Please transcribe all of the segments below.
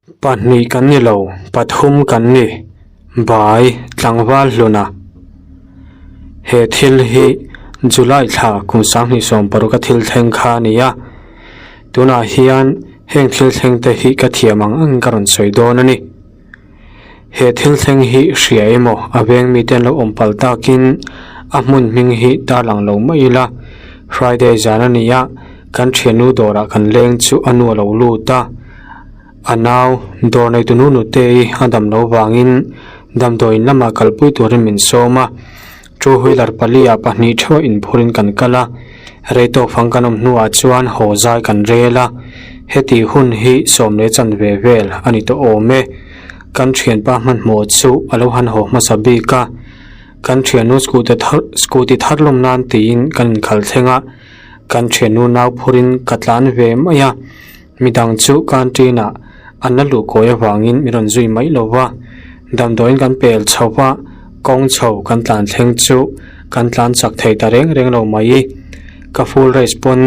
Pahnih kan ni lo, pathum kan ni, Bai tlangval hluna. He thil hi July thla kum 2016 a thil thleng kha a ni a, tunah hian heng thil thleng te hi ka thiam ang angin ka rawn sawi dawn a ni. He thil thleng hi hria emaw a veng mite an lo awm palh takin a hmun hming hi tarlang lo mai ila, Friday zan a ni a, kan thiannu dawrah kan leng chu a nu a lo lut a. A nau, dawr neitu nu Nutei a dam lo vangin damdawiin lamah kalpui turin min sawm a. Two wheeler pali ah pahnih theuh inphurin kan kal a, rei tawk fang kan awm hnuah chuan haw zai kan rel a. Heti hun hi sawm leh chan ve vel a ni tawh awm e. Kan thianpa hmanhmawh chu a lo han haw hmasa bik a, kan thiannu scooty thar scooty thar lawm nan tiin kan inkhalh thleng a, kan thiannu nau phurin ka tlan ve mai a. Midang chu canteen ah an la luh kawi avangin min rawn zui mai lo va, damdawiin kan pel chho va, kawng chho kan tlan thleng chu kan tlan chak thei ta reng reng lo mai. Ka full race pawn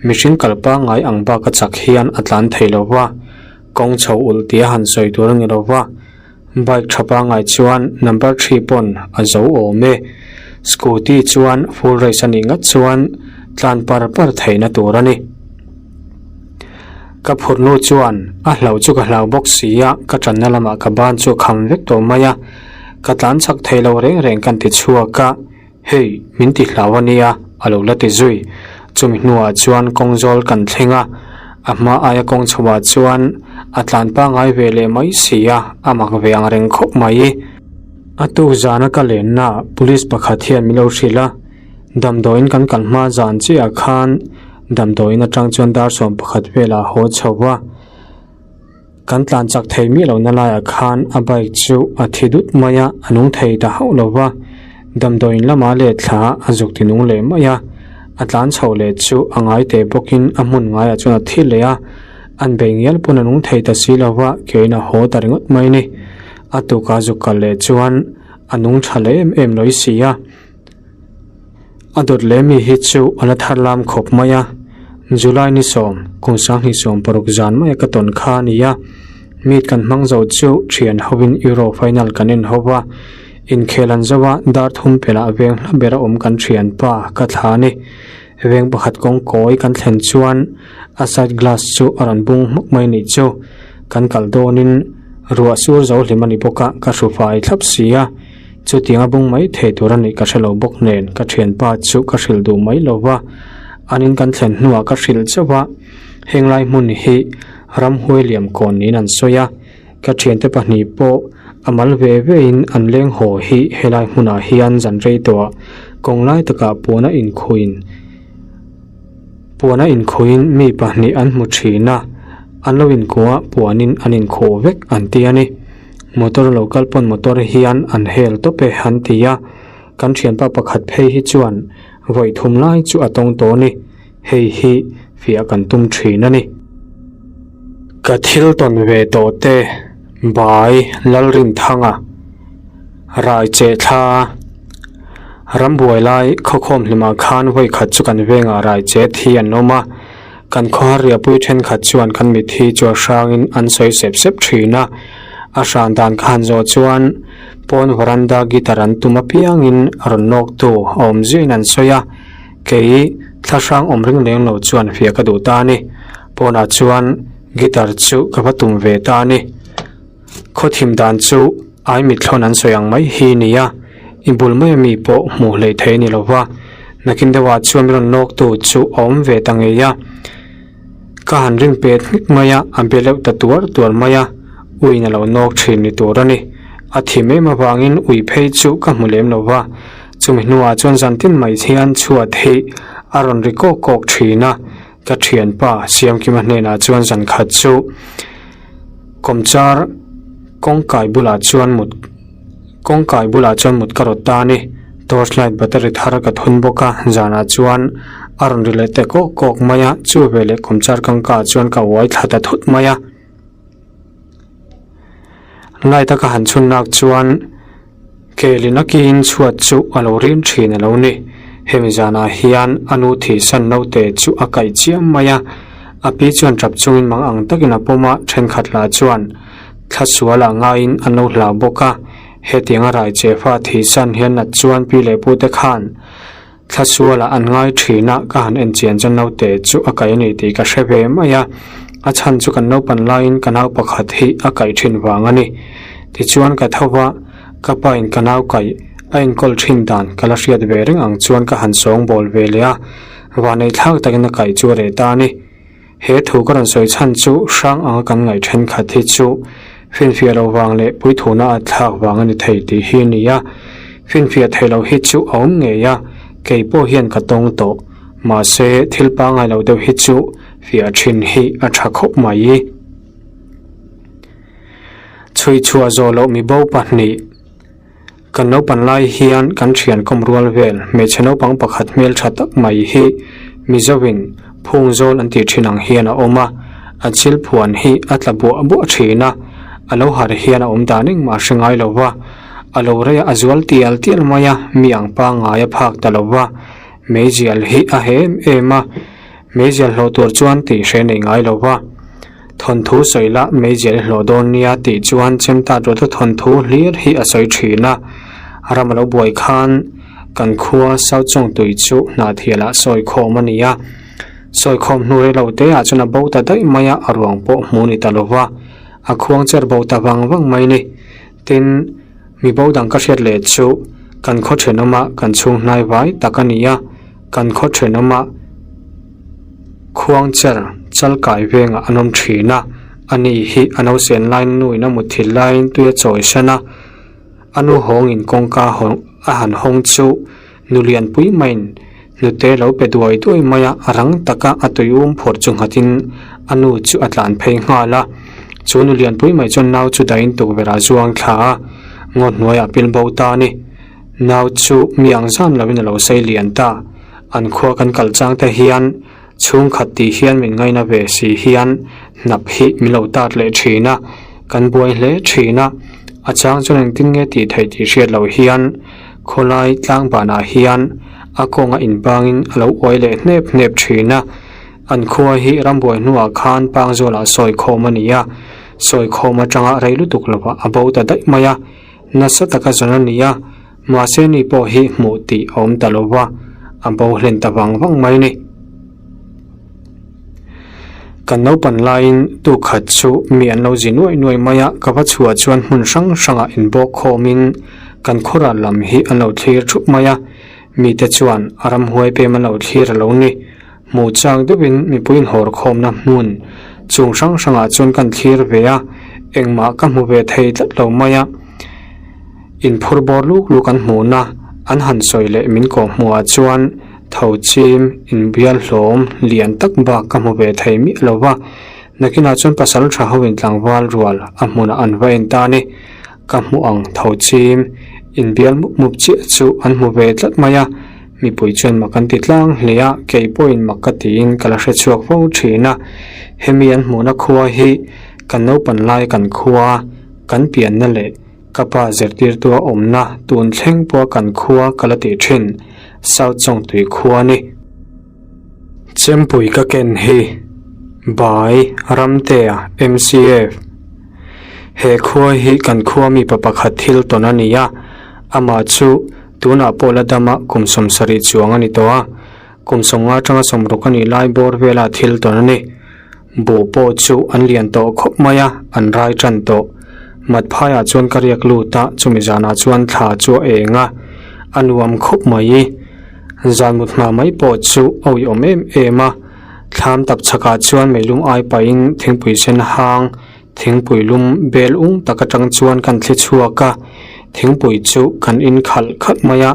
mihring kal pangngai ang bak a chak hian a tlan thei lo va, kawng chho ulh tia han sawi tur a ni lo va, bike tha pangngai chuan number three pawn a zo awm e. Scooty chuan full race a nih ngat chuan tlan par par theihna tur a ni. Ka phurnu chuan a hlau chu ka hlau bawk si a, ka tanna lamah ka ban chu a kham vek tawh mai a, ka tlan chak thei lo reng reng kan ti chhuak a, hei min ti hlau a nia a lo la ti zui. Chumi hnuah chuan kawng zawl kan thleng a, a hma aia kawng chhoah chuan a tlan pangngai ve leh mai si a, a mak ve ang reng khawp mai. A tuk zana ka lenna police pakhat hian min lo hrilh a. Damdawiin kan kal hma zan chiah khan damdawiin atang chuan dar 11 velah haw chho va, kan tlan chak thei miah lohna laiah khan a bike chu a thi dut mai a, a nung thei ta hauh lo va, damdawiin lamah leh thla a zuk ti nung leh mai a, a tlan chho leh chu a ngai teh bawkin a hmun ngaiah chuan a thi leh a, an bei ngial pawn a nung thei ta si lo va, keiin a haw ta ringawt mai a ni. A tukah zuk kal leh chuan a nung tha leh em em lawi si a. A dawt leh mi hi chu a la thar lam khawp mai a, July ni sawm, kum 2016 zan maia ka tawn kha a ni a, meet kan hmang zo chu thian hovin Euro final kan en ho va, inkhel an zo a, dar thum pelah veng hla bera awm kan thianpa ka thla a ni. Veng pakhat kawng kawi kan thlen chuan a side glass chu a rawn bung hmawk mai nih chu, kan kal dawnin ruah sur zo hlim a ni bawk a, ka hru fai thlap si a. Chutiang a bung mai thei tur a nih ka hre lo bawk nen ka thianpa chu ka hrilh duh mai lo va, an in kan thlen hnuah ka hrilh chauh a, henglai hmun hi ramhuai liam kawn niin an sawi a, ka thiante pahnih pawh a mal ve ve in an leng haw hi helai hmunah hian zan rei tawh kawng lai takah puan a inkhuin puan a inkhuin mi pahnih an hmu thin a, an lo inkuah puanin an inkhuh vek an ti a ni. Motor lo kal pawn motor hian an hel tawp e an ti a, kan thianpa pakhat phei hi chuan vawi thum lai chu a tawng tawh a ni, hei hi fiah kan tum thin a ni. Ka thil tawn ve tawh te Bai Lalrinthanga Rai che thla Rambuai lai khawkhawm hlimah khan vawi khat chu kan vengah rai che thi an awm a, Kan khawhar riahpui thenkhat chuan kan mitthi chu a hrangin an sawi sep sep thin a, a hran dan ka han zawh chuan pawn veranda guitar an tum apiangin rawn nawktu a awm zuiin an sawi a, kei thla hrang awm ring leng lo chuan fiah ka duh ta a ni. Pawnah chuan guitar chu ka va tum ve ta a ni. Khawthim dan chu ai mithlawn an sawi ang mai hi ni a, i bul mai ami pawh hmuh hleih thei a ni lo va, nakin deuhah chuan rawn nawktu chu a awm ve ta ngei a, ka han ring pet hmik mai a, a be leuh ta tuar tuar mai a, uiin a lo nawk thin ni tur a ni. A thim em avangin ui phei chu ka hmu lem lo va, chumi hnuah chuan zantin mai hian chhuat hi a rawn ri kawk kawk thin a, Ka thianpa Siamkima hnenah chuan zan khat chu kawmchar kawngkai bulah chuan mut kawngkai bulah chuan mut ka rawt ta a ni. Torchlight battery thar ka thun bawk a, zanah chuan a rawn ri leh te kawk kawk mai a, chu veleh kawmchar kangka ah chuan ka uai thla ta thut mai a. Light a ka han chhun nak chuan Kelin a kiin chhuat chu a lo rim thin a lo ni. Hemi zanah hian a nu thihsan naute chu a kaih chiam mai a. A pi chuan tap chungin mang ang takin a pawm a, thenkhat lah chuan thla sualah ngaiin an lo hlau bawk a. Hetianga rai che fa thih san hian nat chuan pi leh pute khan thla sualah an ngai thin a, ka han en chian chuan naute chu a kaih a ni tih ka hre ve mai a. A chhan chu kan naupan laiin ka nau pakhat hi a kaih thin vang a ni. Tichuan ka tho va, ka pa in ka nau kaih a enkawl thin dan ka la hriat ve reng ang chuan ka han sawng bawl ve leh a. Vanei thlak takin a kaih chu a reh ta a ni. He thu ka rawn sawi chhan chu hrang anga kan ngaih thenkhat hi chu finfiah loh vang leh puithuna a thlak vang a ni thei tih hi a ni a. Finfiah theih loh hi chu a awm ngei a, kei pawh hian ka tawng tawh. Mahse, thil pangngai lo deuh hi chu fiah thin hi a tha khawp mai. Chhuichhuah zawh loh mibo pahnih. Kan naupan lai hian kan thian kawm rual vel hmeichhe naupang pakhat hmel tha tak mai hi Mizovin phung zawl an tih thin ang hian a awm a, a chil phuan hi a tla buah buah thin a, a lo har hian a awm dan engmah a hre ngai lo va, a lo rei a a zual tial tial mai a, mi ang pangngai a phak ta lo va, meizial hi a he em em a, meizial hlawh tur chuan tih hre nei ngai lo va. Thawnthu sawi lah meizial i hlawh dawn nia tih chuan Chemtat Rawta thawnthu hlir hi a sawi thin a. Ram a lo buai khan kan khua South Chawngtui chu Hnahthialah sawi khawm a ni a. Sawi khawm hnu rei lo te ah chuan a bo ta daih mai a, a ruang pawh hmu ni ta lo va, a khuang cher bo ta vang vang mai ni. Tin, mi bo dang ka hriat leh chu kan khaw thenawma kan chhung hnai vai tak a ni a, kan khaw thenawma khuangcher chalkai vengah an awm thin a, ani hi a nausen laiin nuin a mutthilh laiin tui a chawi san a, a nu hawngin kawngka hawng a han hawng chu nu lianpui maiin hnute lo pe duai duai mai a, a rang taka a tui um phawrh chu nghatin a nu chu a tlan phei nghal a, chu nu lianpui mai chuan nau chu dahin tukverh ah zuang thla a, ngaw hnuaiah pil bo ta a ni. Nau chu mi ang zan lovin a lo sei lian ta. An khua kan kal chang te hian chhungkhat tih hian min ngaina ve si hian hnap hi min lo tat leh thin a, kan buai hle thin a. A chang chuan engtin nge tih theih tih hriat loh hian khawlai tlangbanah hian a kawnga inbangin a lo uai leh hnep hnep thin a. An khua hi rambuai hnuah khan Pangzawlah sawi khawm a ni a, sawi khawm atanga rei lutuk lovah a bo ta daih mai a. Nasa taka zawn a ni a, mahse ni pawh hi hmuh tih a awm ta lo va, a bo hlen ta vang vang mai a ni. Kan naupan laiin tukhat chu mi an lo zi nuai nuai mai a, ka va chhuah chuan hmun hrang hrangah inbawk khawmin kan khawral lam hi an lo thlir thup mai a, mite chuan a ramhuai pem an lo thlir a lo ni. Hmuh chak deuhin mipui inhawr khawmna hmun chung hrang hrangah chuan kan thlir ve a, engmah ka hmu ve thei tlat lo mai a. Inphur bawr luk luk an hmuhna an han sawi leh min kawh hmuhah chuan tho chim inbial hlawm lian tak bak ka hmu ve thei miah lo va. Nakinah chuan pasal tha ho in tlangval rual a hmunah an va en ta a ni. Ka hmuh ang tho chim inbial mup mup chiah chu an hmu ve tlat mai a. Mipui chuan mak an ti tlang hle a, kei pawhin mak ka tiin ka la hre chhuak fo thin a. Hemi an hmuhna khua hi kan naupan lai kan khua, kan pianna leh ka pa zirtirtua awmna tun thleng pawha kan khua ka la tih thin South Chawngtui khua a ni. Chempui ka ken hi Bai Ramtea MCF He khua hi kan khua mipa pakhat thil tawn a ni a, amah chu Tunah pawh la dama kum 70 chuang a ni tawh a, kum 50 atanga 60 a nih lai bawr vela thil tawn a ni. Buh pawh chu an lian tawh khawp mai a, an rai tan tawh. Matphaiah chuan ka riak lut a, chumi zanah chuan thla chu a eng a, a nuam khawp mai. Zan mut hma mai pawh chu a uiawm em em a, thlam tap chhakah chuan meilum ai pahin thingpui sen hang, Thingpui lum bel ung tak atang chuan kan thli chhuak a, thingpui chu kan in khalh khalh mai a,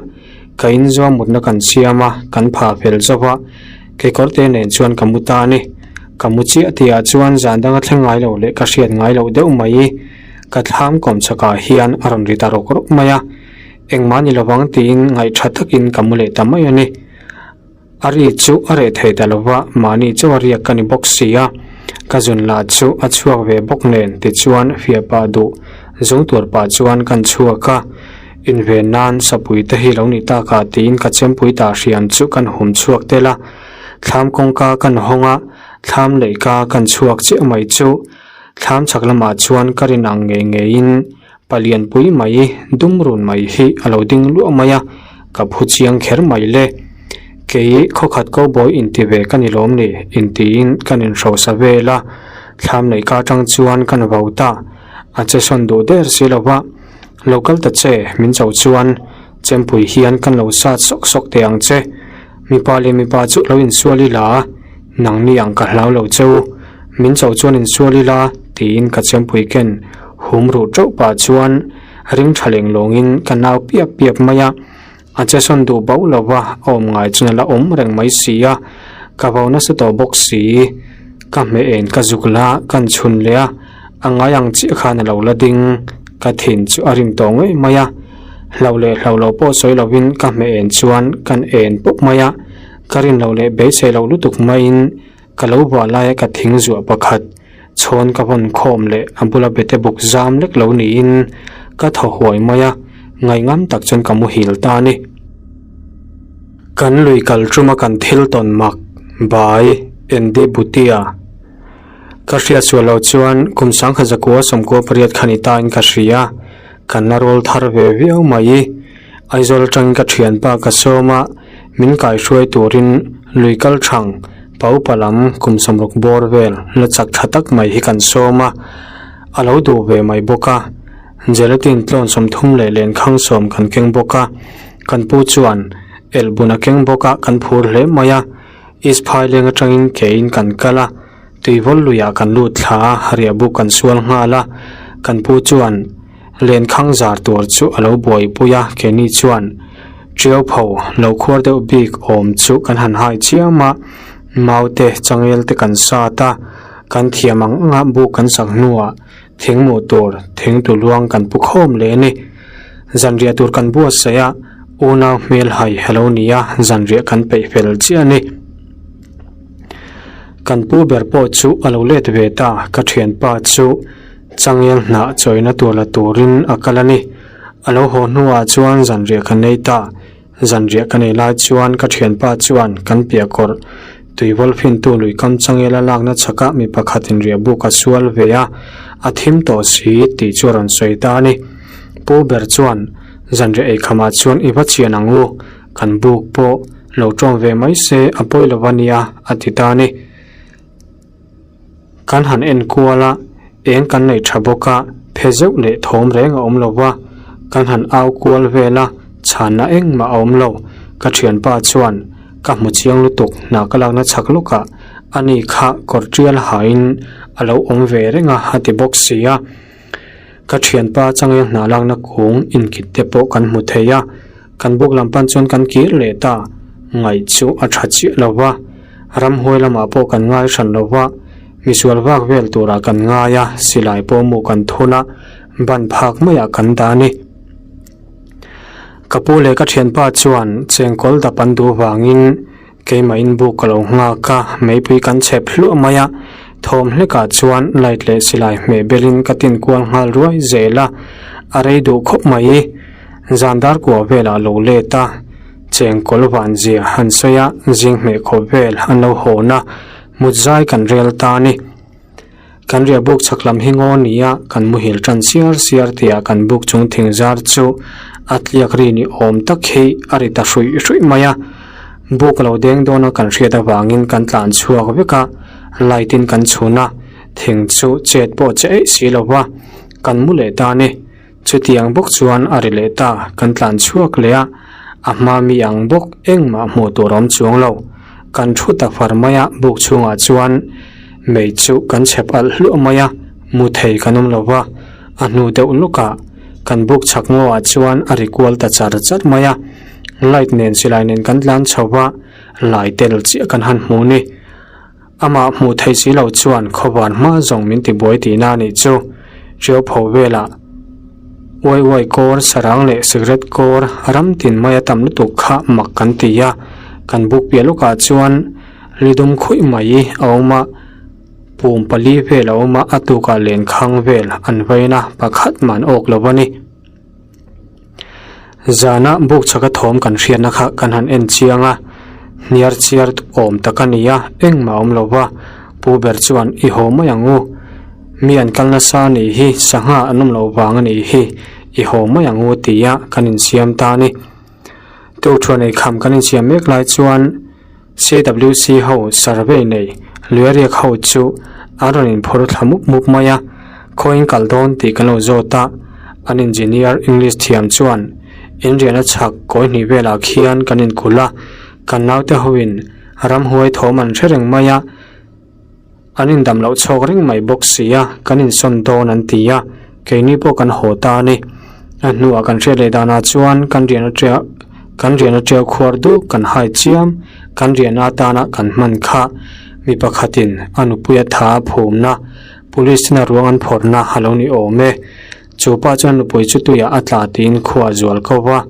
ka in zuam mutna kan siam a, kan pha fel zauh a, kekawr te nen chuan ka mu ta a ni. Ka mu chiah tihah chuan zan danga thleng ngai lo leh ka hriat ngai loh deuh mai ka thlam kawm chhakah hian a rawn ri ta rawk rawk mai a, engmah ni lovang tiin ngaihṭha takin ka mu leh ta mai a ni. A ri chu a reh thei ta lo va, mahni chauh a riak ka ni bawk si a, ka zun lah chu a chhuak ve bawk nen tichuan fiah pah duh zung tur pah chuan kan chhuak a, inven nan sapui te hi lo ni tak ah tiin ka chempui tah hriam chu kan hum chhuak tel a, thlam kawngka kan hawng a. Thlam leihka kan chhuak chiah mai chu thlam chhak lamah chuan ka rin ang ngei ngeiin palian pui mai dum run mai hi a lo ding luah mai a, ka phu chiang kher mai le. Kei khawkhat cowboy inti ve ka ni lawm ni intiin kan inhrosa vel a, thlam leihka atang chuan kan vau ta, a che sawn duh der si lo va, lo kal ta che min cho chuan chempui hian kan lo sat sawk sawk teh ang che. Mipa leh mipa chu lo insual ila, nangni ang ka hlau lo cheu, min cho chuan insual ila tiin ka chempui ken hum ruh teuh pah chuan ring tha leng lawngin ka nau piap piap mai a, a che sawn duh bauh lo va, a awm ngai chuan a la awm reng mai si a, ka vo nasa tawh bawk si, ka hmeh en ka zuk la kan chhun leh a, a ngai ang chiah khan a lo la ding, ka thin chu a rim tawh ngei mai a. Hlo leh hlo lo pawh sawi lovin ka hmeh en chuan kan en pawp mai a, ka rin loh leh beisei loh lutuk maiin ka lo buah laia ka thing zuah pakhat chhawn ka vawn khawm leh a bula bete buk zam lek lo niin ka thaw huai mai a, ngaihngam tak chuan ka muhil ta a ni. Kan lui kal tuma kan thil tawn mak, bai, Andy Butia. Ka hriat sual loh chuan kum sangkhat zakua sawmkua pariat kha ni tain ka hria. Kan la rawl thar ve viau mai. Aizawl atangin ka thianpa ka sawm a, min kaihruai turin lui kal thang pa upa lam kum sawmruk bawr vel la chak tha tak mai hi kan sawm a, a lo duh ve mai bawk a. Gelatin tlawn 30 leh lenkhang sawm kan keng bawk a, kan pu chuan elhbun a keng bawk a, kan phur hle mai a. East Phaileng atangin kein kan kal a. Tuivawl luiah kan lut thla a, riahbuk kan sual nghal a, kan pu chuan lenkhang zar tur chu a lo buaipui a, keini chuan Tiau pho lo khuar deuh bik awm chu kan han hai chiam a, mau te changel te kan sat a, kan thiam ang anga buk kan sak hnuah thing hmuh tur thing tu luang kan pu khawm leh a ni. Zanriah tur kan buatsaih a, unau hmel hai a lo ni a, zanriah kan peih fel chiah a ni. Kan pu ber pawh chu a lo let ve ta, ka thianpa chu changel hnah chawina tur la turin a kal a ni. A lo haw hnuah chuan zanriah ka nei ta, zanriah ka nei lai chuan ka thianpa chuan kan piah kawrh tuivawl fintu luikam changel a lakna chhakah mi pakhatin riahbuk a sual ve a, a thim tawh si tih chu a rawn sawi ta a ni. Pu ber chuan zanriah eikhamah chuan i va chian ang u. Kan buk pawh lo tawng ve mai se a pawi lo a nia a ti ta a ni. Kan han en kual a, eng kan neih tha bawk a, phe zeuh leh thawm reng a awm lo va, kan han au kual vel a, chhanna engmah a awm lo. Ka thianpa chuan ka hmu chiang lutuk hna ka lakna chhak lawkah ani kha kawr tial hain a lo awm ve reng a a ti bawk si a. Ka thianpa changel hna lakna kung inkit te pawh kan hmu thei a. Kan buk lam pan chuan kan kir leh ta, ngaih chu a tha chiah lo va, ramhuai lamah pawh kan ngai hran lo va, misual vak vel turah kan ngai a, silai pawh mu kan thun a, ban phak maiah kan dah a ni. Ka pu leh ka thianpa chuan chengkawl dap an duh vangin Keimahin buk ka lo nghak a, meipui kan chhep hluah mai a, thawm hlekah chuan light leh silai hmeh belin ka tin kual nghal ruai zel a, a rei duh khawp mai. Zan dar kua velah lo let a, chengkawl van zia han sawi a, zing hmeh khawp vel an lo hawn a, mut zai kan rel ta a ni. Kan riah buk chhak lam hi ngaw ni a, kan muhil tan siar siar tihah kan buk chung thing zar chu a tliak ri ni awm tak hi a ri ta hruih hruih mai a. Buk a lo deng dawn a kan hriat avangin kan tlan chhuak vek a, light in kan chhun a, thing chu chet pawh che eih si lo va, kan mu leh ta a ni. Chutiang bawk chuan a ri leh ta, kan tlan chhuak leh a, a hma mi ang bawk engmah hmuh tur a awm chuang lo. Kan thu ta far mai a, buk chhungah chuan mei chu kan chhep alh hluah mai a, mu thei kan awm lo va, a hnu deuh lawkah kan buk chhak ngawah chuan a ri kual ta char char mai a, light nen silai nen kan tlan chho va, lai tel chiah kan han hmu ni. Amah hmuh theih si lo chuan khawvar hma zawng min ti buai tihna a nih chu. Ṭiau pho velah uai uai kawr, sarang leh cigarette kawr ram tin mai a tam lutuk kha mak kan ti a. Kan buk piah lawkah chuan lidum khuih mai a awm a, pum pali vel a awm a, a tukah lenkhang vel an vain a, pakhat man awk lo a ni. Zana buk chhaka thawm kan hriatna kha kan han en chiang a, hniar chiar awm tak a ni a, engmah a awm lo va. Pu ber chuan i haw mai ang u. Mi an kal nasa a nih hi, sangha an awm loh vang a nih hi, i haw mai ang u tia kan insiam ta a ni. Tukthuan eikham kan insiam mek lai chuan CWC ho survey nei Luiariak ho chu an rawn inphur thla mup mup mai a, khawiin kal dawn tih kan lo zawt a, an engineer English thiam chuan inriahna chhak kawi hnih velah khian kan inkulh a, kan naute hoin ramhuai thawm an hre reng mai a. An indam loh chhawk reng mai bawk si a, kan insawn dawn an ti a, keini pawh kan haw ta a ni. A hnuah kan hriat leh danah chuan kan rian aṭia kan rian aṭia khuar duk kan hai chiam, kan riahna atana kan hman kha mi pakhatin a nupuia tha a phumna, police ten a ruang an phawrhna a lo ni awm e. Chu pa chuan nupui chu tuiah a tla tiin khua a zual ko va.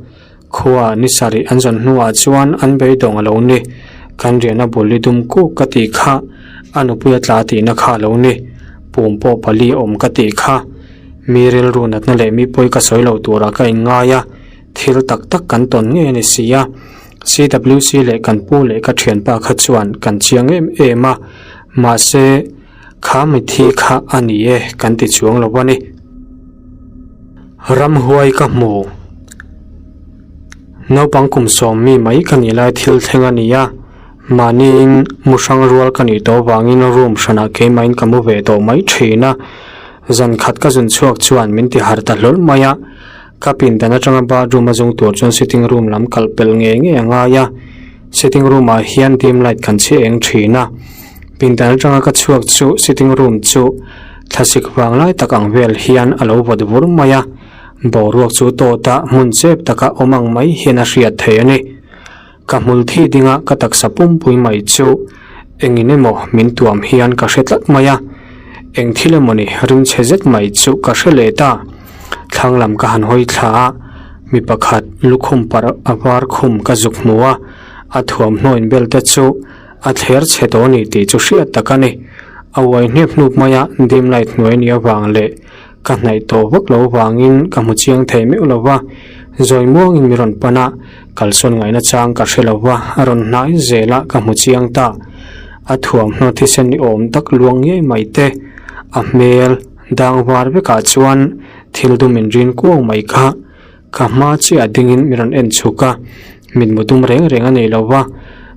Khua ni sarih an zawn hnuah chuan an beidawng a lo ni. Kan riahna bul i dum kuk ka tih kha, a nupui a tla tihna kha a lo ni. Pum pawh pali awm ka tih kha. Mi rilru natna leh mi pawi ka sawi lo turah ka inngai a, thil tak tak kan tawn ngei a ni si a. CWC leh kan pu leh ka thianpa kha chuan kan chiang em em a, mahse kha mithi kha a ni e kan ti chuang lo a ni. Ramhuai ka hmu. Naupang kum sawm mi mai ka nih lai thil thleng a ni a, mahniin mu hrang rual ka nih tawh vangin room hranah keimahin ka mu ve tawh mai thin a. Zan khat ka zun chhuak chuan min ti harh ta hlawl mai a, ka pindan atanga bathroom a zung tur chuan sitting room lam kalh pel ngei ngei a ngai a, sitting room ah hian dim light kan chhi eng thin a, pindan atanga ka chhuak chu sitting room chu Thlasik vang lai tak ang vel hian a lo vawt vur mai a, boruak chu tawt a hmun chep taka awm ang mai hian a hriat thei a ni. Ka hmul thi dinga ka taksa pumpui mai chu engin emaw min tuam hian ka hre tlat mai a, eng thil emawni rimchhe zet mai chu ka hre leh ta. Thlang lam ka han hawi thla a, mi pakhat lukhum parh a var khum ka zuk hmu a, a thuamhnaw inbel te chu A thler chhe tawh a ni tih chu hriat tak a ni. A uai hnep hnup mai a, dim light hnuai nia vang leh ka hnaih tawh vak lo vangin ka hmu chiang thei meuh lo va. Zawi muangin mi rawn pan a, kalsawn ngaihna chang ka hre lo va, a rawn hnai zel a ka hmu chiang ta. A thuamhnaw thisen ni awm tak luang ngei mai te, a hmel dang var vekah chuan thil dum inrin kuau mai kha. Ka hma chiah dingin mi rawn en chhuk a, mitmu dum reng reng a nei lo va,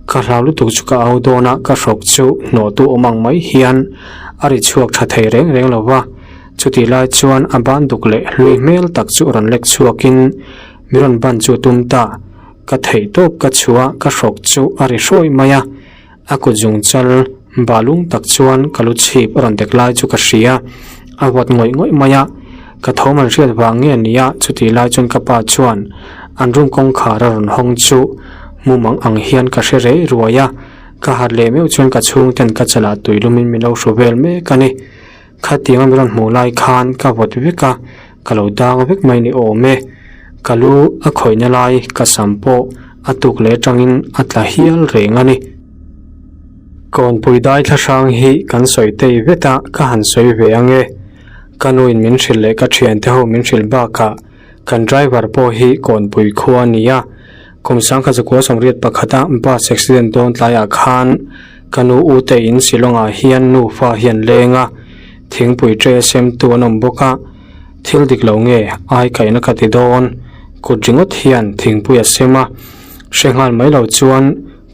ka hlau lutuk chu ka au dawn a, ka hrawk chu hnawhtu awm ang mai hian a ri chhuak tha thei reng reng lo va, chutih lai chuan a ban duk leh hlui hmel tak chu rawn lek chhuakin mi rawn ban chu tum ta, ka theih tawp ka chhuah ka hrawk chu a ri hruai mai a. A kut zung chal balung tak chuan ka lu chhip a rawn dek lai chu ka hria, a vawt ngawih ngawih mai a, ka thawm an hriat vang nge nia chutih lai chuan ka pa chuan an room kawngkhar a rawn hawng chu mumang ang hian ka hre rei ruai a, ka harh leh meuh chuan ka chhungten ka chalah tui lumin min lo hru vel mek a ni. Khatiang a min rawn hmuh lai khan ka vawt vek a, ka lo dang vek mai ni awm e. Ka lu a khawihna lai ka sam pawh a tuk leh atangin a tla hial reng a ni. Kawnpui dai thlahrang hi kan sawi tei vet a, ka han sawi ve ang e. Ka nuin min hrilh leh ka thiante ho min hrilh bakah kan driver pawh hi Kawnpui khua a ni a. Kum sangkhat zakua sawmriat pakhata bus accident dawn tlaiah khan Ka nu u te in Shillong ah hian nufa hi an leng a, thingpui tray a sem tu an awm bawk a, thil dik lo nge ai kaihna ka ti dawn, kut ringawt hian thingpui a sem a, hre nghal mai lo chuan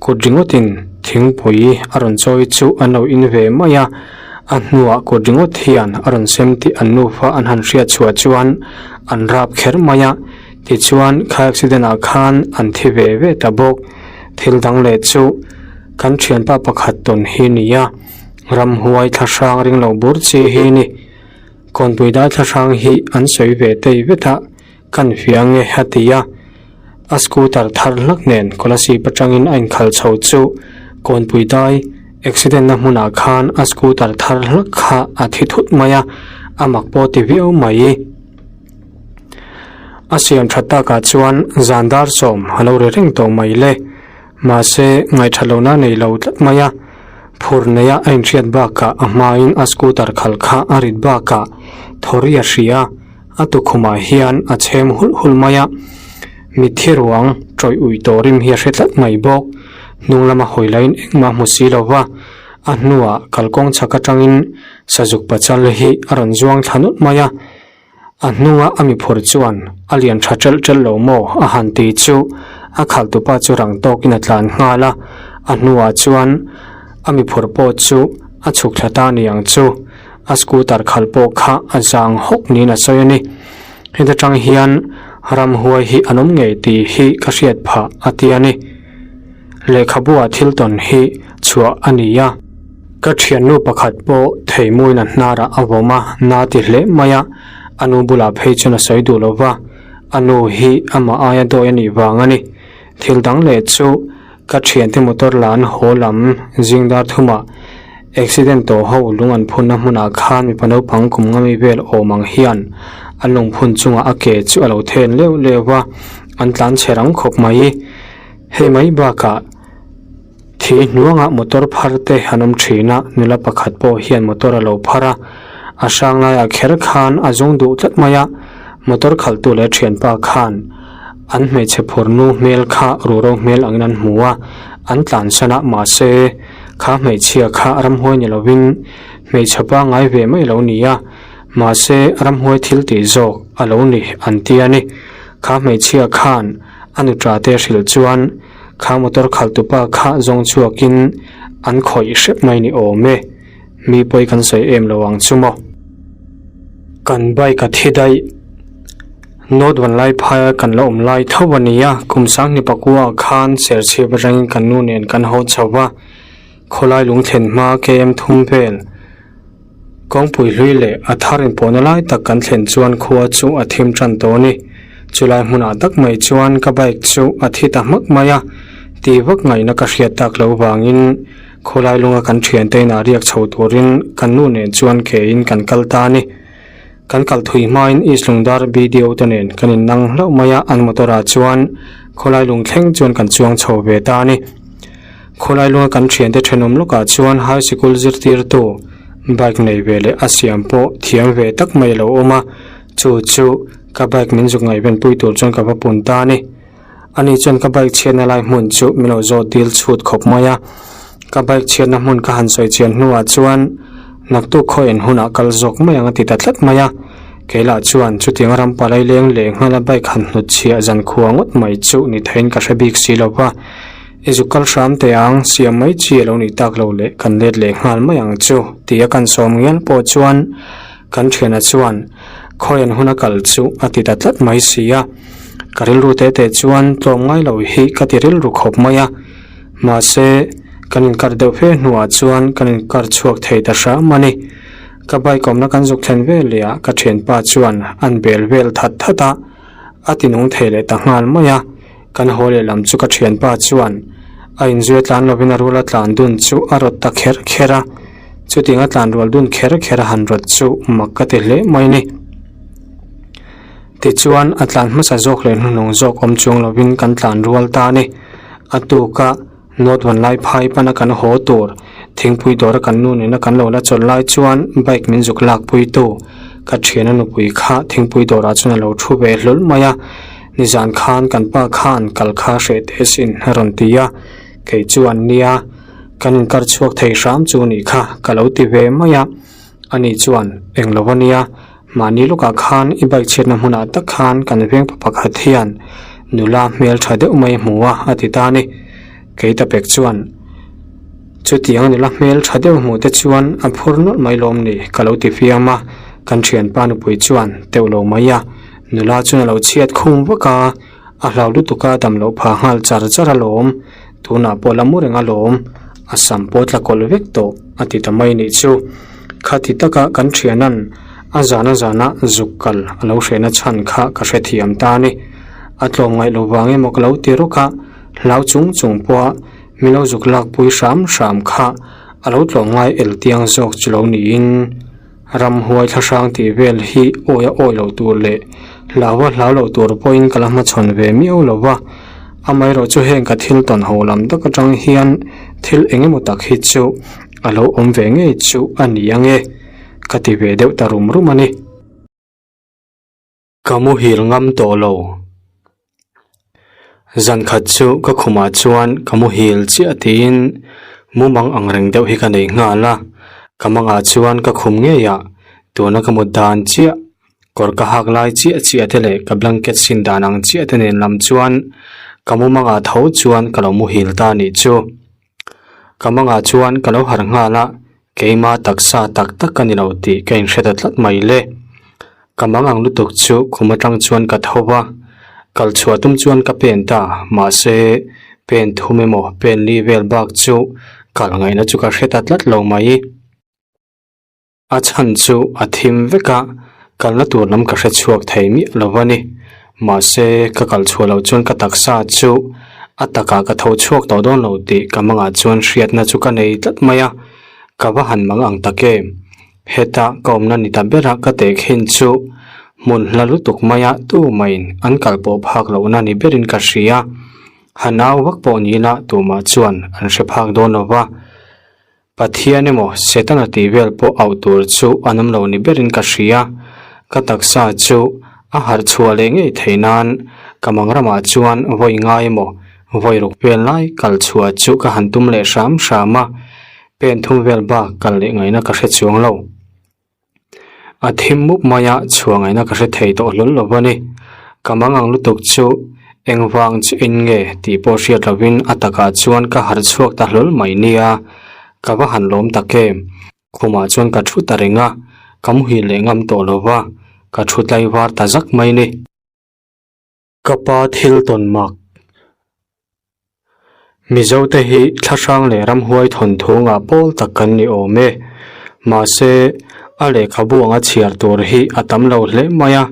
kut ringawt in thingpui a rawn chawi chu an lo in ve mai a, a hnuah kut ringawt hian a rawn sem tih an nufa an han hriat chhuah chuan an rap kher mai a, tichuan kha accident ah khan an thi ve ve ta bawk, thil dang leh chu. Kan thianpa pakhat tawn hi ni a, ramhuai thlahrang ring lo bur chi hi ni. Kawnpui dai thlahrang hi an sawi ve tei vet a, kan hria nge a ti a. A scooter thar hlak nen Kolasib atangin a inkhal chho chu Kawnpui dai accident na hmunah khan a scooter thar hlak kha a thi thut mai a, a mak pawh ti viau mai. A siam tha takah chuan zan dar sawm a lo ri reng tawh mai le. Mahse, ngaihṭha lohna nei lo tlat mai a, phur neia a inhriat bakah a hmain a scooter khal kha a rit bakah thawri a hria, a tukhumah hian a chhem hulh hulh mai a, mitthi ruang tawih ui tawh rim hi a hre tlat mai bawk. Hnung lama hawi laiin engmah hmu si lo va. A hnuah kalkawng chhak atangin sazuk pachal hi a rawn zuang thla nawlh mai a. A hnunga a mi phur chuan a lian tha ṭelh ṭelh lo maw a han ti chu a khalhtupa chu rang tawkin a tlan nghal a, a hnuah chuan a mi phur pawh chu a chhuk thla ta ni ang chu a scooter khalh pawh kha a zang hawk niin a sawi a ni. Heta tang hian ramhuai hi an awm ngei tih hi ka hriat phah a ti a ni. Lehkhabu ah thil tawn hi chhuah a ni a. Ka thiannu pakhat pawh theimuin a hnarah a vawm a, na ti hle mai a, a nu bulah phei chuan a sawi duh lo va, a nu hi amah aia dawi a nih vang a ni. Thil dang leh chu ka thiante motor la an haw lam zing dar thumah accident tawh ho lung an phunna hmunah khan mipa naupang kum ngami vel awm ang hian an lungphun chungah a ke chu a lo then leuh leuh va, an tlan chhe rang khawp mai. Hei mai bakah thi hnuangah motor phar te an awm thin a, nula pakhat pawh hian motor a lo phar a, a hrang laiah kher khan a zawng duh tlat mai a, motor khalhtu leh thianpa khan an hmeichhe phurnu hmel kha ruhro hmel angin an hmu a, an tlansan a mahse kha hmeichhia kha ramhuai ni lovin hmeichhe pangngai ve mai a lo ni a, mahse ramhuai thil tih zawk a lo ni an ti a ni, kha hmeichhia khan. A nuṭa te hrilh chuan kha motor khalhtupa kha zawng chhuakin an khawih hrep mai ni awm e, mi pawi kan sawi em lo ang chu maw. Kan bike a thi daih. North Vanlaiphaia kan la awm lai tho a ni a, kum sanghnih pakua khan Serchhip atangin kan nu nen kan haw chho va, khawlai lungthlen hma KM thum vel Kawngpui hlui leh a thar inpawhna lai tak kan thlen chuan khua chu a thim tan tawh a ni. Chulai hmunah tak mai chuan ka bike chu a thi ta hmak mai a, ti vak ngaihna ka hriat tak lo vangin khawlai lunga kan thiante inah riak chho turin kan nu nen chuan kein kan kal ta a ni. Kan kal thui hmain East Lungdar BDO te nen kan innang hlauh mai a, an motor ah chuan khawlai lung thleng chuan kan chuang chho ve ta a ni. Khawlai lunga kan thiante thenawm lawkah chuan high sikul zirtirtu bike nei ve leh a siam pawh thiam ve tak mai a lo awm a, chu chu ka bike min zuk ngaihvenpui tur chuan ka va pun ta a ni. Ani chuan ka bike chhiatna lai hmun chu min lo zawt dil chhut khawp mai a, ka bike chhiatna hmun ka han sawi chian hnuah chuan naktuk khaw en hunah kal zawk mai ang a ti ta tlat mai a, kei lah chuan chutiang ram palai leng leh nghala bike han hnut chhiah zan khua ngawt mai chu ni theiin ka hre bik si lo va. I zuk kal hram teh ang, siam mai chi a lo nih tak lo leh kan let leh nghal mai ang chu ti a kan sawm ngial pawh chuan kan thiana chuan khawian hun a kal chu a ti ta tlat mai si a. Ka rilru teh teh chuan tlawm ngai lo hi ka ti rilru khawp mai a, mahse kan inkar deuh fe hnuah chuan kan inkar chhuak thei ta hram a ni. Ka bike awmna kan zuk thlen ve leh ah ka thianpa chuan an bel vel that that a, a ti nung thei leh ta nghal mai a. Kan haw leh lam chu ka thianpa chuan a inzui tlan lovin a rula tlan dun chu a rawt ta kher kher a, chutiang a tlan rual dun kher kher a han rawt chu mak ka ti hle mai ni. Tichuan a tlan hmasa zawk leh hnuhnung zawk awm chuang lovin kan tlan rual ta a ni. A tuka North Vanlaiphai pana kan haw tur thingpui dawra kan nu nena kan lo la chawlh lai chuan bike min zuk lakpui tu ka thiana nupui kha thingpui dawrah chuan a lo thu ve hlawl mai a. Nizan khan kan pa khan kal kha hreh teh sin a rawn ti a, kei chuan nia kan inkar chhuak thei hram chu nih kha ka lo ti ve mai a, ani chuan eng lo ania mahni lawkah khan i bike chhiatna hmunah tak khan kan veng pa pakhat hian nula hmel tha deuh mai hmu a a ti ta a ni, kei ta pek chuan chutiang nula hmel tha deuh hmuh te chuan a phur nawlh mai lawm ni ka lo ti fiam a, kan thianpa nupui chuan teuh lo mai a. Nula chuan a lo chhiat khum vak a, a hlau lutuk a dam loh phah nghal char char alawm, tunah pawh la mu reng alawm, a sam pawh tla kawlh vek tawh a ti ta mai nih chu. Khati taka kan thianan a zana zana zuk kal a lo hrehna chhan kha ka hrethiam ta a ni. A tlawm ngaih lo vang emaw ka lo ti rawk a, hlau chung chung pawha min lo zuk lakpui hram hram kha a lo tlawm ngai eltiang zawk chu lo niin. Ramhuai thlahrang tih vel hi awi a awi lo tur leh hlau a hlau lo tur pawhin ka la hmachhawn ve miau lo va, amaherawh chu heng ka thil tawn ho lam tak atang hian thil eng emaw tak hi chu a lo awm ve ngei chu a ni ang e, ka ti ve deuh ta rum rum a ni. Ka muhil ngam tawh lo. Zan khat chu ka khumah chuan ka muhil chiah tiin Mumang ang reng deuh hi ka nei nghal a, ka mangah chuan ka khum ngei a, tuna ka mut dan chiah, kawr ka hak lai chiah chiah te leh ka blanket sin dan ang chiah te nen lam chuan ka mumangah tho chuan ka lo muhil ta a nih chu. Ka mangah chuan ka lo harh nghal a, keima taksa tak tak ka ni lo tih ka inhre ta tlat mai le. Ka mang ang lutuk chu khum atang chuan ka tho va, kal chhuah tum chuan ka pen ta, mahse pen thum emaw pen li vel bak chu kal ngaihna chu ka hre ta tlat lo mai. A chhan chu a thim vek a, kalna tur lam ka hre chhuak thei miah lo va ni. Mahse ka kal chhuah loh chuan ka taksa chu a takah ka tho chhuak tawh dawn lo tih ka mangah chuan hriatna chu ka nei tlat mai a, ka va han mang ang tak em. Heta ka awmna ni ta bera ka tehkhin chu hmun hla lutuk maia tu maiin an kal pawh phak lohna ni berin ka hria. Ha nau vak pawh ni ila tumah chuan an hre phak dawn lo va. Pathian emaw Setana tih vel pawh auh tur chu an awm lo ni berin ka hria. Ka taksa chu a harh chhuah leh ngei theih nan ka mang ramah chuan vawi ngai emaw vawi ruk vel lai kal chhuah chu ka han tum leh hram hram a. Pen thum vel bak kal leh ngaihna ka hre chuang lo. A thim mup maia chhuah ngaihna ka hre thei tawh hlawl lo a ni. Ka mang ang lutuk chu engvang chu in nge tih pawh hriat lovin a takah chuan ka harh chhuak ta hlawl mai nia. Ka va han lawm tak em. Khumah chuan ka thu ta reng a, ka muhil leh ngam tawh lo va, ka thu tlaivar ta zak mai ni. Ka pa thil tawn mak. Mizote hi thlahrang leh ramhuai thawnthu ngah pawl tak kan ni awm e. Mahse, a lehkhabu anga chhiar tur hi a tam lo hle mai a.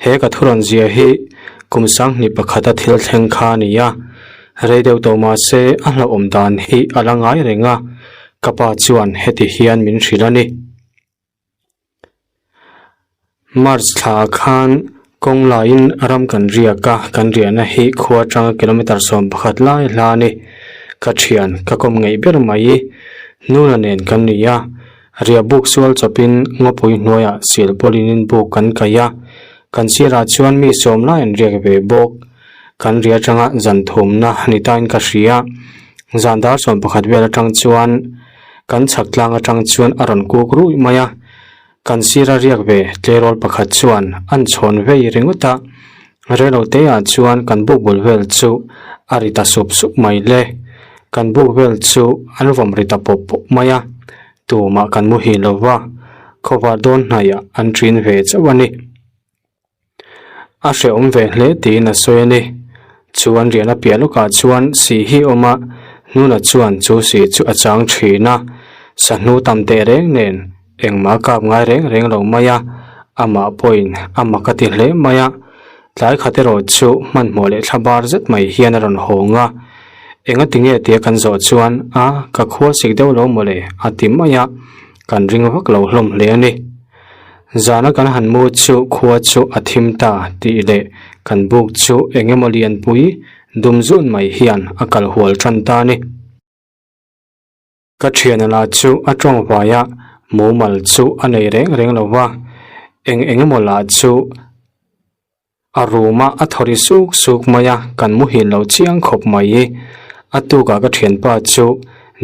He ka thurawn zia hi kum sanghnih pakhata thil thleng kha a ni a. Rei deuh tawh mahse a hlauhawm dan hi a la ngai reng a, ka pa chuan heti hian min hrilh a ni. March thla ah khan kawng laiin ram kan riak a, kan riahna hi khua atanga kilometer 11 lai hla a ni. Ka thian ka kawm ngeih ber mai Nuna nen kan ni a, riah buk sual chawpin ngawpui hnuaiah sil pawlin buk kan kaih a, kan sirah chuan mi sawm lai an riak ve bawk. Kan riah atanga zan thumna ni tain ka hria, zan dar 11 vel atang chuan Kan chhak tlang atang chuan a rawn kuk ruih mai a, kan sira riak ve tleirawl pakhat chuan an chhawn vei ringawt a, reilo te ah chuan kan buk bul vel chu a ri ta sup sup mai le, kan buk vel chu an vawm ri ta pawp pawp mai a, tumah kan muhil lo va, khawvar dawn hnaihah an ṭin ve chauh a ni. A hrehawm ve hle tiin a sawi a ni. Chuan riahna piah lawkah chuan sih hi a awm a, Hnuna chuan chu sih chu a chang thin a, sahnu tam teh reng nen engmah a kap ngai reng reng lo mai a, amah pawhin a mak a ti hle mai a. Tlai khat erawh chu hmanhmawh leh thla bar zet mai hian a rawn hawng a, Enga tinge tia kan zawh chuan a ka khua sik deuh lo mawle a ti mai a, kan ring vak lo hlawm hle a ni. Zana kan han mu chu khua chu a thim ta tih leh kan buk chu eng emaw lianpui dum zun mai hian a kal hual tan ta a ni. Ka thiana lah chu a tawng vai a, mumal chu a nei reng reng lo va, eng eng emaw lah chu A room a a thaw ri suk suk mai a, kan muhil lo chiang khawp mai. A tukah ka thianpa chu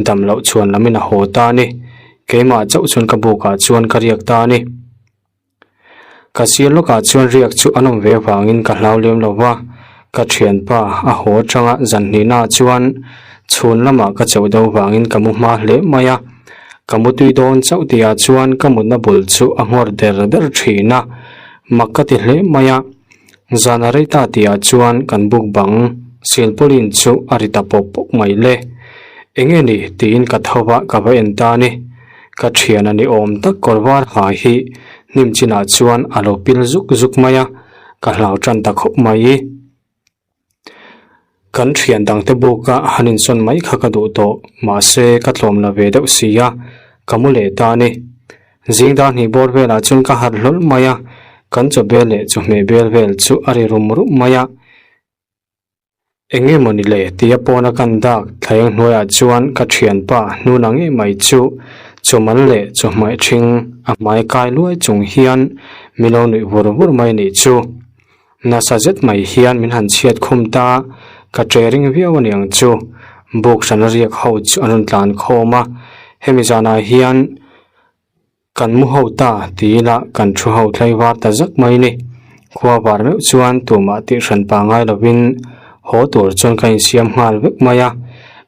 dam loh chhuan lamin a haw ta a ni. Keimah chauh chuan ka bukah chuan ka riak ta a ni. Ka sir lawkah chuan riak chu an awm ve avangin ka hlau lem lo va, ka thianpa a haw atanga zan hnihnaah chuan chhun lamah ka chauh deuh vangin ka mu hma hle mai a. Ka mu tui dawn chauh tihah chuan ka mutna bul chu a nghawr der der thin a. Mak ka ti hle mai a, zan a rei ta tihah chuan kan buk bang silpawlin chu a ri ta pawp pawp mai le. Enge ni tiin ka tho va ka va en ta a ni. Ka thian a ni awm tak kawr var ha hi hnim chinah chuan a lo pil zuk zuk mai a, ka hlau tan ta khawp mai. Kan thian dangte buka han insawn mai kha ka duh tawh, mahse ka tlawm la ve deuh si a, ka mu leh ta a ni. Zing dar hnih bawr velah chuan ka harh hlawl mai a, kan chaw bel leh chawhmeh bel vel chu a ri rum rum mai a. Eng nge mawni le tia pawna kan dak thlaeng hnuaiah chuan ka thianpa hnuna ngei mai chu chawmal leh chawhmeh ṭhing a hmai kai luai chung hian mi lo nuih vur vur mai nih chu. Nasa zet mai hian min han chhiat khum ta, ka che ring viau a niang chu. Buk hrana riak ho chu an rawn tlan khawm a, hemi zanah hian kan mu ho ta ti ila kan thu ho tlaivar ta zak mai a ni. Khua var meuh chuan tumah tih hran pa ngai lovin haw tur chuan kan insiam nghal vek mai a,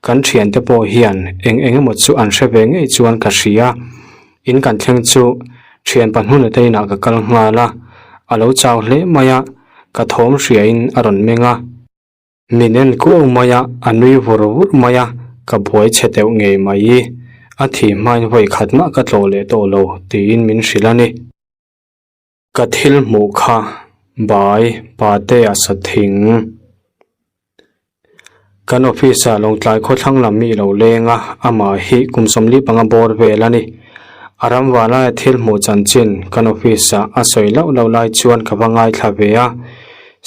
kan thiante pawh hian eng eng emaw chu an hre ve ngei chuan ka hria. In kan thleng chu thian pahnuna te inah ka kal nghal a, a lo chau hle mai a, ka thawm hriain a rawn meng a. Min en kuau mai a, a nui vur vur mai a, ka buai chhe deuh ngei mai i, a thih hmain vawi khat mah ka tlawh leh tawh lo tiin min hrilh a ni. Ka thil hmuh kha bai pate a sa thing. Kan office ah Lawngtlai khawthlang lam mi lo leng a, amah hi kum sawmli panga bawr vel a ni. A ram vanlaia thil hmuh chanchin kan office ah a sawi loh loh lai chuan ka va ngaithla ve a.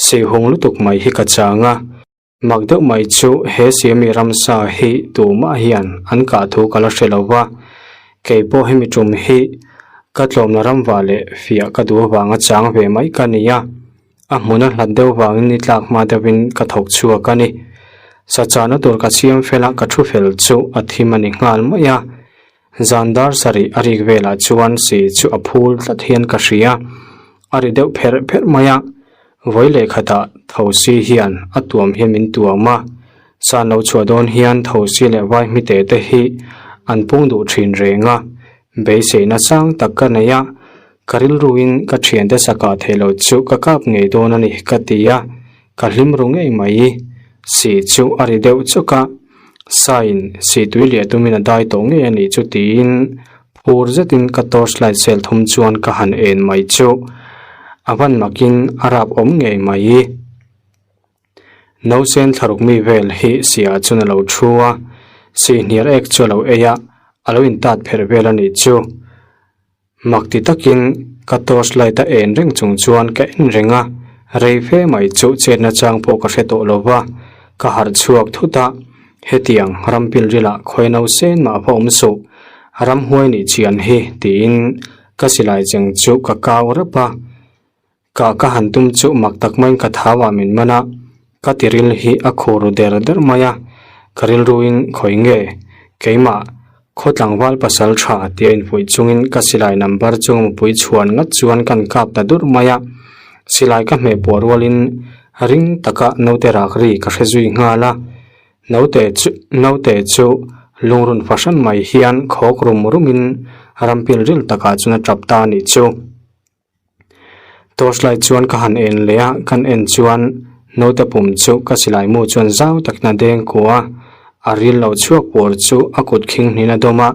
Sihung lutuk mai hi ka chang a, mak deuh mai chu he Siami ramsa hi tumah hian an kah thu ka la hre lo va, kei pawh hemi tum hi ka tlawmna ramva leh fiah ka duh avanga chang ve mai ka ni a, a hmun a hlat deuh vangin ni tlak hma deuhin ka thawk chhuak a ni. Sachahna tur ka siam fel a, ka thu fel chu a thim a ni nghal mai a, Zan dar sarih a rik velah chuan si chu a phul tlat hian ka hria. A ri deuh pherh pherh mai a, vawi leh khatah thosi hian a tuam hian min tuam a. San lo chhuah dawn hian thosi leh vai hmite te hi an pung duh thin reng a, beiseina sang tak ka nei a, ka rilruin ka thiante sakah theih loh chu ka kap ngei dawn a ni ka ti a. Ka hlim ru ngei mai. Si chu a ri deuh chawk a, Saiin si tui liah tumin a dai tawh ngei a nih chu tiin phur zetin ka torch light sel thum chuan ka han en mai chu. A van makin a rap awm ngei mai. Nausen thlaruk mi vel hi siah chuan a lo thu a, si hniar ek chu a lo ei a, a lo intat pherh vel a nih chu. Mak ti takin ka torch light a en reng chung chuan ka en reng a, rei fe mai chu chetna chang pawh ka hre tawh lo va, ka harh chhuak thut a, hetiang ram pilrilah khawi no sen mah va awm suh, ramhuai nih chian hi tiin ka silai cheng chu ka kau rap a. Ka ka han tum chu mak tak maiin ka thau ah min man a, ka tiril hi a khur ru der der mai a, ka rilruin khawi nge keimah khaw tlangval pasal tha tia infuih chungin ka silai number chu mupui chhuan ngat chuan kan kap ta dur mai a, silai ka hmeh puah rualin ring taka naute rak ri ka hre zui nghal a, naute chu naute chu lungrun fahran mai hian khawk rum rumin rampil ril takah chuan a tap ta a nih chu. Torchlight chuan ka han en leh a, kan en chuan naute pum chu ka silai mu chuan zau takin a deng kuah a, a ril loh chhuak pawr chu a kut khing hnin a dawm a,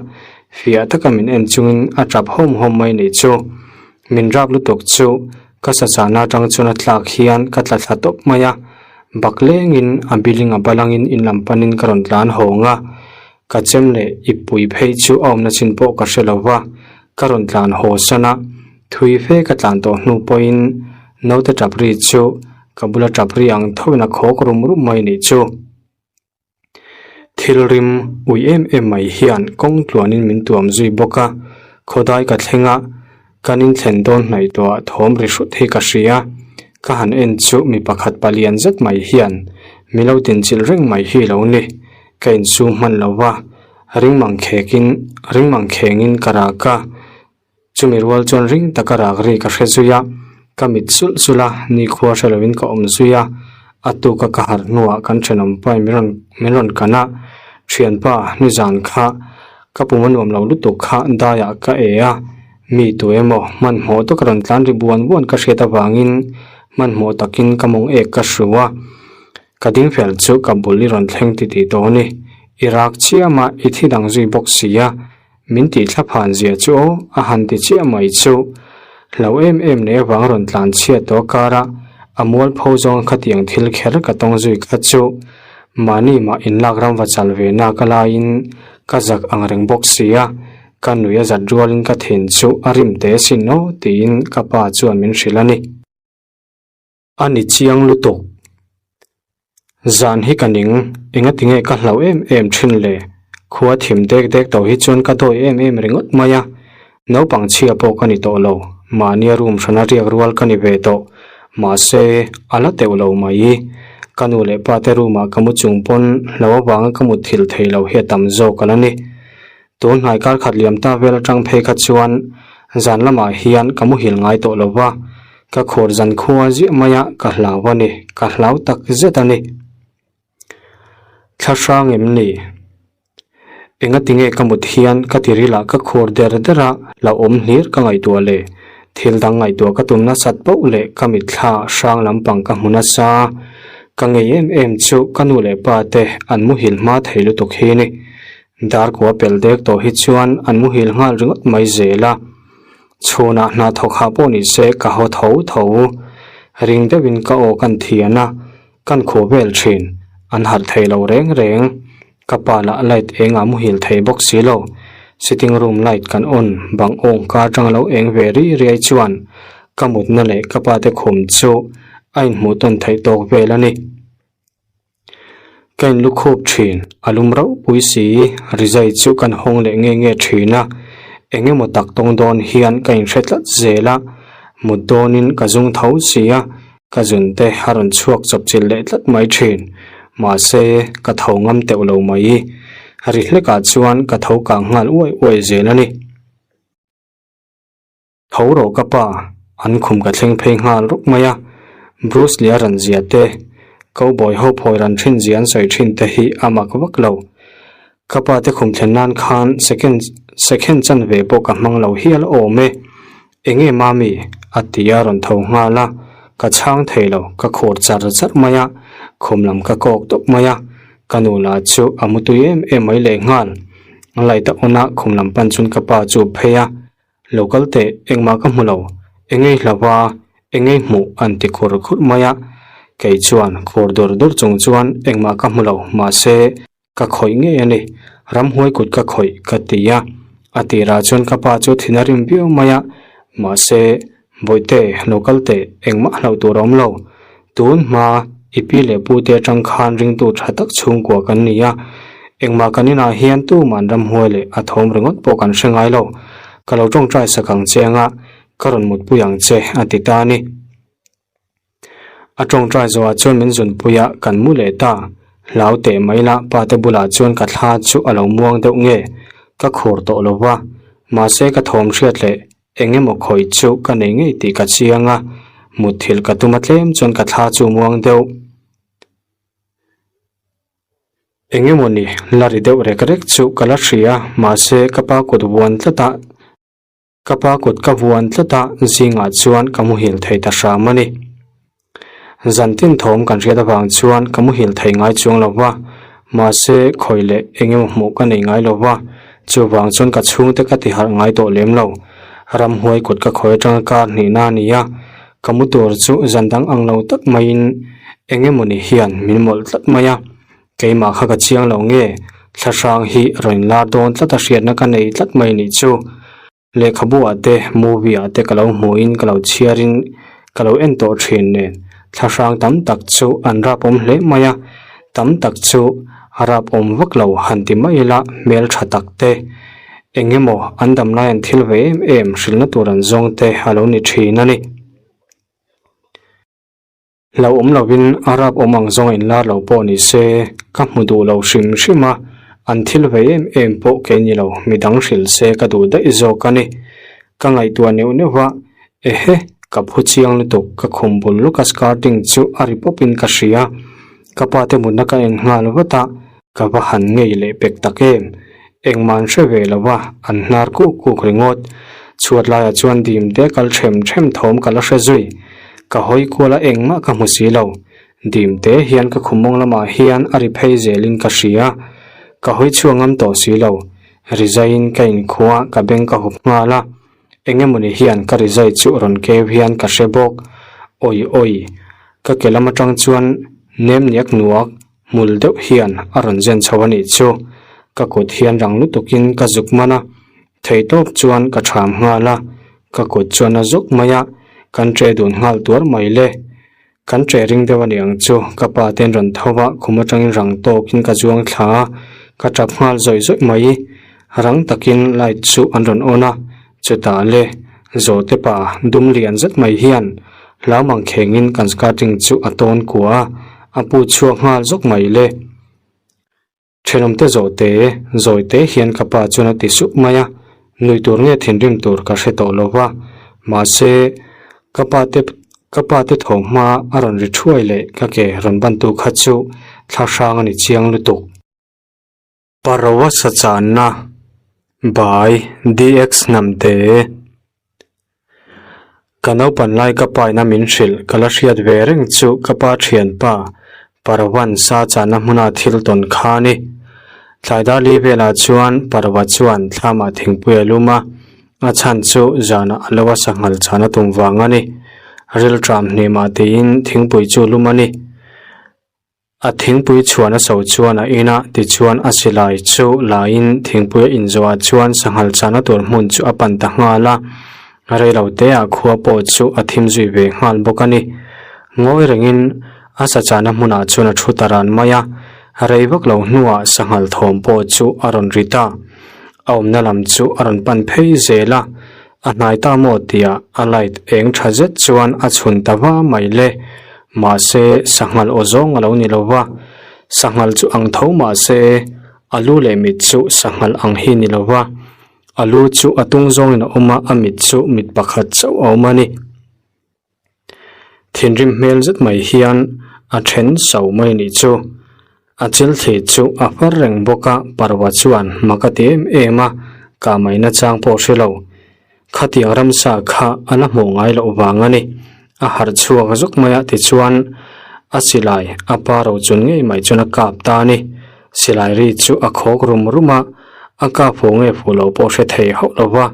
fiah taka min en chungin a tap hawm hawm mai nih chu. Min rap lutuk chu ka sachahna atang chuan a tlak hian ka tla thla tawp mai a, bak lengin a building a balangin in lam panin ka rawn tlan hawng a, ka chem leh ip pui phei chu a awmna chin pawh ka hre lo va. Ka rawn tlan haw san a, thui fe ka tlan tawh hnu pawhin naute tap ri chu ka bula tap ri ang thoin a khawk rum rum mai nih chu. Thil rim ui em em mai hian kawng tluanin min tuam zui bawk a, khawdai ka thleng a, kan inthlen dawn hnaih tawhah thawm ri hrut hi ka hria. Ka han en chu mi pakhat palian zet mai hian mi lo dinchilh reng mai hi lo ni. Ka insum hman lo va, ring mang khekin ring mang khengin ka rak a, chumi rual chuan ring taka rak ri ka hre zui a, ka mit sulh sulh a, nikhua hre lovin ka awm zui a, a tuka ka harh hnuah kan thenawm pain min rawn min rawn kan a, thianpa nizan kha ka pum a nuam lo lutuk kha daiah ka e a, mi tu emaw hmanhmawh taka rawn tlan ri buan buan ka hriat avangin hmanhmawh takin ka mawng ek ka hru a. Ka ding fel chu ka bul i rawn thleng ti tih tawh a ni. I rak chiam a, i thi dang zui bawk si a. Min tih thla phan zia chu aw, a han ti chiah mai chu. Hlau em em nei avang rawn tlan chhiat tawh a kar a, a mual pho zawng khatiang thil kher ka tawng zui kha chu. Mahni mah inlak ram va chal ve nak a laiin ka zak ang reng bawk si a, ka nui a zat rualin ka thin chu a rim teh sin aw tiin ka pa chuan min hrilh a ni. A ni chiang lutuk. Zan hi ka ning, engati nge ka hlauh em em thin le? Khua thim dek dek tawh hi chuan ka dawi em em ringawt mai a, naupang chhia pawh ka ni tawh lo, mahnia room hrana riak rual ka ni ve tawh, mahse a la teuh lo mai. Ka nu leh pa te room ah ka mu chung pawn hlo avanga ka mut thil thei lo hi a tam zawk a la ni. Tun hnai kar khat liam ta vel atang phei kha chuan zan lamah hian ka muhil ngai tawh lo va, ka khur zan khua ziah mai a ka hlau a ni, ka hlau tak zet a ni. Thla hrang em ni? Engatinge ka mut hian ka tirilah ka khur der der a, hlauhawm hlir ka ngaihtuah leh thil dang ngaihtuah ka tum nasat poh leh ka mitthla hrang lampang ka hmu nasa. Ka ngei em em chu ka nu leh pa te an muhil hma thei lutuk hi ni. Dar kua pel dek tawh hi chuan an muhil nghal ringawt mai zel a. Chhunah hna thawk hah pawh ni se ka haw tho tho. Ring deuhin ka aw kan thian a, kan khuh vel thin. An harh thei lo reng reng. Ka pa lah light eng ah muhil thei bawk si lo. Sitting room light kan on bang awng ka atang lo eng ve ri riai chuan ka mutna leh ka pa te khum chu a inhmuh tawn theih tawk vel a ni. Ka in lukhup thin, a lum rauh pui si, rizai chu kan hawng leh nge nge thin a, eng emaw tak tawng dawn hian ka inhre tlat zel a, mut dawnin ka zung tho si a, ka zun te a rawn chhuak chawp chilh leh tlat mai thin, mahse ka tho ngam teuh lo mai, ri hlekah chuan ka tho kang nghal uai uai zel a ni. Tho rawh ka pa, an khum ka thleng phei nghal rawk mai a, Bruce Lee a ran zia te, Cowboy ho phawi ran thin zia an sawi thin te hi a mak vak lo. Ka pa te khum thlen nan khan second second chanve pawh ka hmang lo hial awm e. Enge mami? a ti a rawn tho nghal a, ka chhang thei lo, ka khur char char mai a, khum lam ka kawk tawp mai a, ka nu lah chu a mutui em em mai lehnghal. Light a on a, khum lam pan chuan ka pa chu phei a, Lo kal teh, engmah ka hmu lo, engei hlau a, engei hmuh an ti khur khur mai a. Kei chuan khur dur dur chung chuan engmah ka hmu lo, mahse ka khawih ngei a ni, ramhuai kut ka khawih ka ti a. A tirah chuan ka pa chu thin a rim viau mai a, mahse Bawihte, lo kal teh, engmah hlauh tur a awm lo. Tun hma i pi leh pu te atang khan ringtu tha tak chhungkua kan ni a, engmah kan inah hian tuman ramhuai leh a thawm ringawt pawh kan hre ngai lo. Ka lo tawngtai sak ang che anga ka rawn mutpui ang che a ti ta a ni. A tawngtai zawhah chuan min zunpui a, kan mu leh ta. Hlau teh mai la, pa te bulah chuan ka thla chu a lo muang deuh nge, ka khur tawh lo va, mahse ka thawm hriat leh Eng emaw khawih chu ka nei ngei tih ka chiang a, mutthilh ka tum a tlem chuan ka thla chu muang deuh. Eng emaw ni, la ri deuh rek rek chu ka la hria, mahse ka pa kut vuan tlat a, ka pa kut ka vuan tlat a, zingah chuan ka muhil thei ta hram a ni. Zan tin thawm kan hriat avang chuan ka muhil thei ngai chuang lo va, mahse khawi leh eng emaw hmuh ka nei ngai lo va, chuvang chuan ka chhungte ka ti harh ngai tawh lem lo. Ramhuai kut ka khawi atanga kar hnihna a ni a, ka mu tur chu zan dang ang lo tak maiin eng emaw ni hian min mawlh tlat mai a, keimah kha ka chiang lo nge thlahrang hi rawn inlar dawn tlat a hriatna ka nei tlat mai nih chu. Lehkhabu ah te, movie ah te ka lo hmuhin ka lo chhiarin ka lo en tawh thin nen thlahrang tam tak chu an rap awm hle mai a, tam tak chu a rap awm vak lo han ti mai ila hmel tha tak te eng emaw an damlai an thil ve em em hrilhna tur an zawng te a lo ni thin a ni. Lo awm lovin a rap awm ang zawng inlar lo pawh ni se, ka hmu duh lo hrim hrim a, an thil ve em em pawh kei ni lo, midang hrilh se ka duh daih zawk a ni. Ka ngaihtuah neuh neuh a, ehe, ka phu chiang lutuk, ka khum bul lawka skirting chu a ri pawpin ka hria, ka pa te mutna ka en nghal vat a, ka va han ngei leh pek tak em, engmah an hre ve lo va, an hnar kuk kuk ringawt. Chhuat laiah chuan dim te kal them them thawm ka la hre zui. Ka hawi kual a engmah ka hmu si lo. Dim te hian ka khum mawng lamah hian a ri phei zelin ka hria. Ka hawi chhuak ngam tawh si lo. Rizaiin ka inkhua ka beng ka hup nghal a. Eng emawni hian ka rizai chu rawn keu hian ka hre bawk. Awi awi. Ka ke lam atang chuan nem niak nuak Hmul deuh hian a rawn zen chho a nih chu. Ka kut hian rang lutukin ka zuk man a, theitawp chuan ka ṭham nghal a, ka kut chuan a zuk mai a, kan ṭe dun nghal tuar mai le. Kan ṭe ring deuh a ni ang chu, ka pa ten rawn tho a, khum aṭangin rang tawkin ka zuang thla a, ka ṭap nghal zawih zawih mai. Rang takin light chu an rawn on a, chutah le Zawhte pa dum lian zet mai hian hlau mang khengin kan skirting chu a tawn kua a. A pu chhuak nghal zawk mai le. Thenawmte zawhte, zawite hian ka pa chuan a ti sup mai a, nui tur nge thinrim tur ka hre tawh lo va, mahse ka pa te ka pa te thaw hma a rawn ri thuai leh ka ke rawn bantu kha chu thla hrang a ni chiang lutuk. Paroa sachanna by DX Hnamte Ka naupan lai ka paina min hrilh ka la hriat ve reng chu ka pa thianpa Parvan sa chahna hmuna thil tawn kha a ni. Tlaidar li velah chuan Parva chuan thlamah thingpui a lum a, a chhan chu zanah a lo a sanghal chahna tum vang a ni. Rilṭam hnimah tiin thingpui chu lum a ni. A thingpui chhuan a so chuan a in a, tichuan a silai chu laiin thingpui a inzawhah chuan sanghal chahna tur hmun chu a pan ta nghal a, reilo teah khua pawh chu a thim zui ve nghal bawk a ni. Ngawi rengin a sa chahna hmunah chuan a thu ta ran mai a, rei vak lo hnuah sanghal thawm pawh chu a rawn ri ta. A awmna lam chu a rawn pan phei zel a, A hnai ta maw tia a light eng tha zet chuan a chhun ta va mai le. Mahse, sanghal aw zawng a lo ni lo va. Sanghal chu ang tho mahse, a lu leh mit chu sanghal ang hi ni lo va. A lu chu a tung zawngin a awm a, a mit chu mit pakhat chauh a awm a ni. Thinrim hmel zet mai hian a then so mai nih chu. A chil thli chu a far reng bawk a, parva chuan mak a ti em em a, kah mai nachang pawh hre lo. Khatiang ramsa kha a la hmuh ngai loh vang a ni. A harh chhuak zawk mai a tichuan a silai a pa rochun ngei mai chuan a kap ta a ni. Silai ri chu a khawk rum rum a, a kap fu nge fu lo pawh hre thei hauh lo va.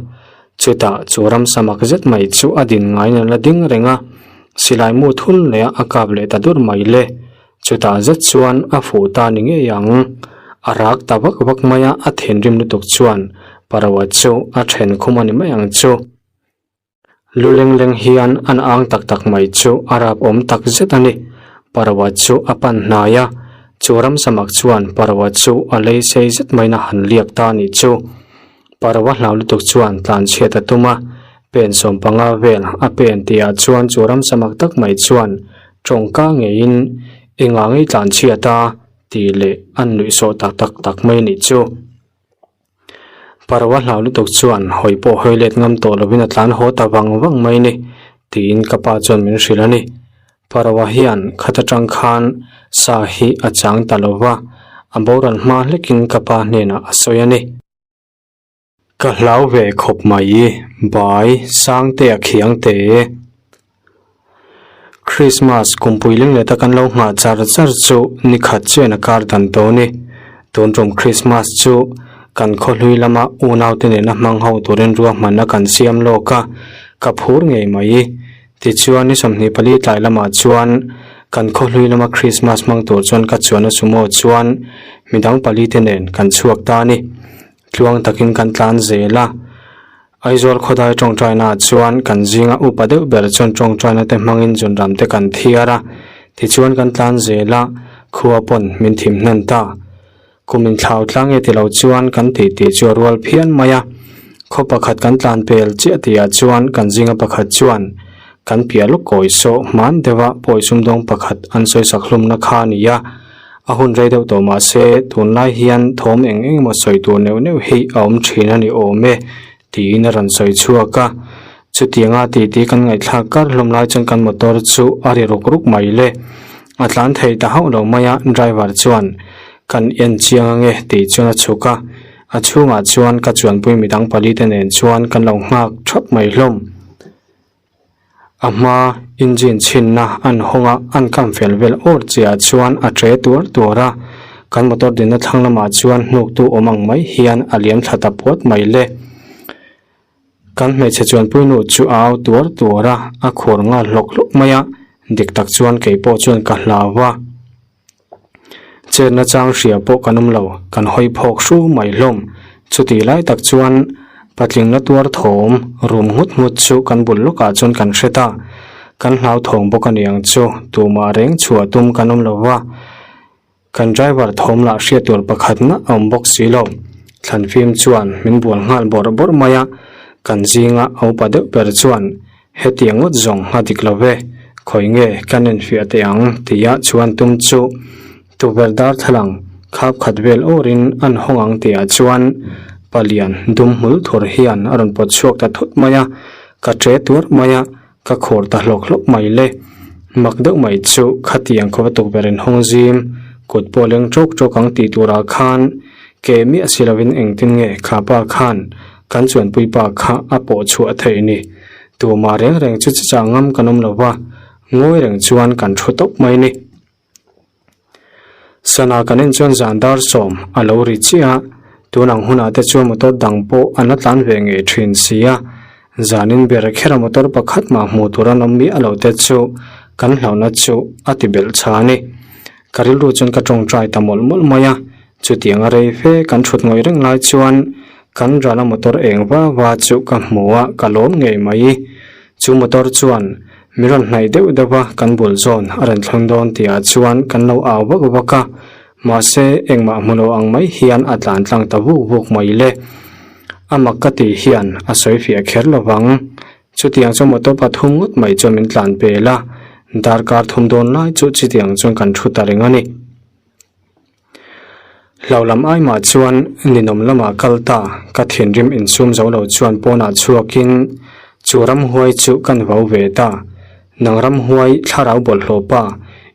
Chutah chu ramsa mak zet mai chu a din ngaiin a la ding reng a, silai mu thul leh a a kap leh ta dur mai le. Chutah zet chuan a fuh ta ni ngei ang. A rak ta vak vak mai a, a thinrim lutuk chuan Paroa chu a then khum a ni mai ang chu. Lu leng leng hian an ang tak tak mai chu a rap awm tak zet a ni. Paroa chu a pan hnai a, chu ramsa mak chuan Paroa chu a lei sei zet maiin a han liak ta a nih chu. Parva hlau lutuk chuan tlanchhiat a tum a, pen 15 vel a pen tihah chuan chu ramsa mak tak mai chuan tawngka ngeiin i ngah ngei tlanchhiat a tih leh an nuihsawh tak tak tak mai nih chu. Parva hlau lutuk chuan hawi pawh hawi let ngam tawh lovin a tlan haw ta vang vang mai ni tiin ka pa chuan min hrilh a ni. Parva hian khat atang khan sa hi a chang ta lova, a boral hma hlekin ka pa hnenah a sawi a ni. Ka hlau ve khawp mai, bai Sangtea khiang te. Christmas kumpui leng leta kan lo nghah char char chu ni khat chian a kar dan tawh a ni. Tun tum Christmas chu kan khawhlui lama unaute nena hmang ho turin ruahmanna kan siam lawk a, ka phur ngei mai. Tichuan ni 24 tlai lamah chuan kan khawhlui lama Christmas hmang tur chuan ka chuan a sumo chuan midang pali te nen kan chhuak ta a ni. Tluang takin kan tlan zel a, Aizawl khawdai tawngtainaah chuan kan zinga upa deuh ber chuan tawngtaina te hmangin zunram te kan thiar a, tichuan kan tlan zel a, khua pawn min thim hnan ta. Kum inthlau tlang e tilo chuan kan tih tih chu a rual phian mai a, khaw pakhat kan tlan pel chiah tihah chuan kan zinga pakhat chuan kan piah lawk kawi sawh hman deuha pawi sumdawng pakhat an sawisak hlumna kha a ni a, A hun rei deuh tawh mah se, tunlai hian thawm eng eng emaw sawi tur neuh neuh hi a awm thin a ni awm e, tiin a rawn sawi chhuak a. Chutianga titi kan ngaihthlak kar hlawm lai chuan kan motor chu a ri ruk ruk mai le. A tlan thei ta hauh lo mai a, driver chuan, Kan en chiang ange tih chuan a chhuk a. A chhungah chuan ka chuanpui midang palite nen chuan kan lo nghak thap mai hlawm. A hma engine chhinna an hawng a, an kam fel vel awr chiah chuan a tre tuar tuar a, kan motor dinna thlang lamah chuan hnuktu awm ang mai hian a liam thla ta puat mai le. Kan hmeichhe chuanpui nu chu a au tuar tuar a, a khur nghal hlawk hlawk mai a, dik tak chuan kei pawh chuan ka hlau a. Chetna chang hria pawh kan awm lo, kan hawi phawk hru mai hlawm. Chutih lai tak chuan patling la tuar thawm rum nghut nghut chu kan bul lawkah chuan kan hre ta. Kan hlauthawng bawk a ni ang chu, tumah reng chhuah tum kan awm lo va, kan driver thawm lah hriat tur pakhat mah a awm bawk si lo. Thlanfim chuan min bual nghal bawrh bawrh mai a, kan zinga a upa deuh ber chuan Hetiang ngawt zawng a dik lo ve. Khawi nge kan enfiah teh ang tia chuan tum chu tukverh darthlalang khap khat vel awrin an hawng ang tihah chuan palian dum hmul thur hian a rawn pawt chhuak ta thut mai a, ka ṭe tuar mai a, ka khur ta hlawk hlawk mai le. Mak deuh mai chu khatiang khawpa tukverh in hawng zim kut pawh leng ṭawk ṭawk ang tih turah khan ke miah si lovin engtin nge kha pa khan kan chuanpui pa kha a pawh chhuah theih ni. Tumah reng reng chu chichah ngam kan awm lo va, ngawi reng chuan kan thu tawp mai ni. Sana kan en chuan zan dar sawm a lo ri chiah a, tun ang hunah te chuan motor dang pawh an la tlan ve ngei thin si a, zanin ber khera motor pakhat mah hmuh tur an awm miah lo te chu kan hlauhna chu a ti belh tha a ni. Ka rilru chuan ka tawngtai ta mawlh mawlh mai a, chutiang a rei fe kan thut ngawih reng lai chuan kan rala motor eng va va chu ka hmu a, ka lawm ngei mai. Chu motor chuan mi rawn hnaih deuh deuh a, kan bul zawn a rawn thleng dawn tihah chuan kan lo au vak vak a, mahse engmah hmu lo ang mai hian a tlan tlang ta vuk vuk mai le. A mak ka tih hian a sawi fiah kher lo vang. Chutiang chu motor pathum ngawt mai chuan min tlan pel a, darkar thum dawn lai chu chutiang chuan kan thu ta reng a ni. Hlau lam ai mah chuan ninawm lamah kal ta, ka thinrim insum zo lo chuan pawnah chhuakin chu ramhuai chu kan vau ve ta. Nang ramhuai thlarau bawlhhlawh pa,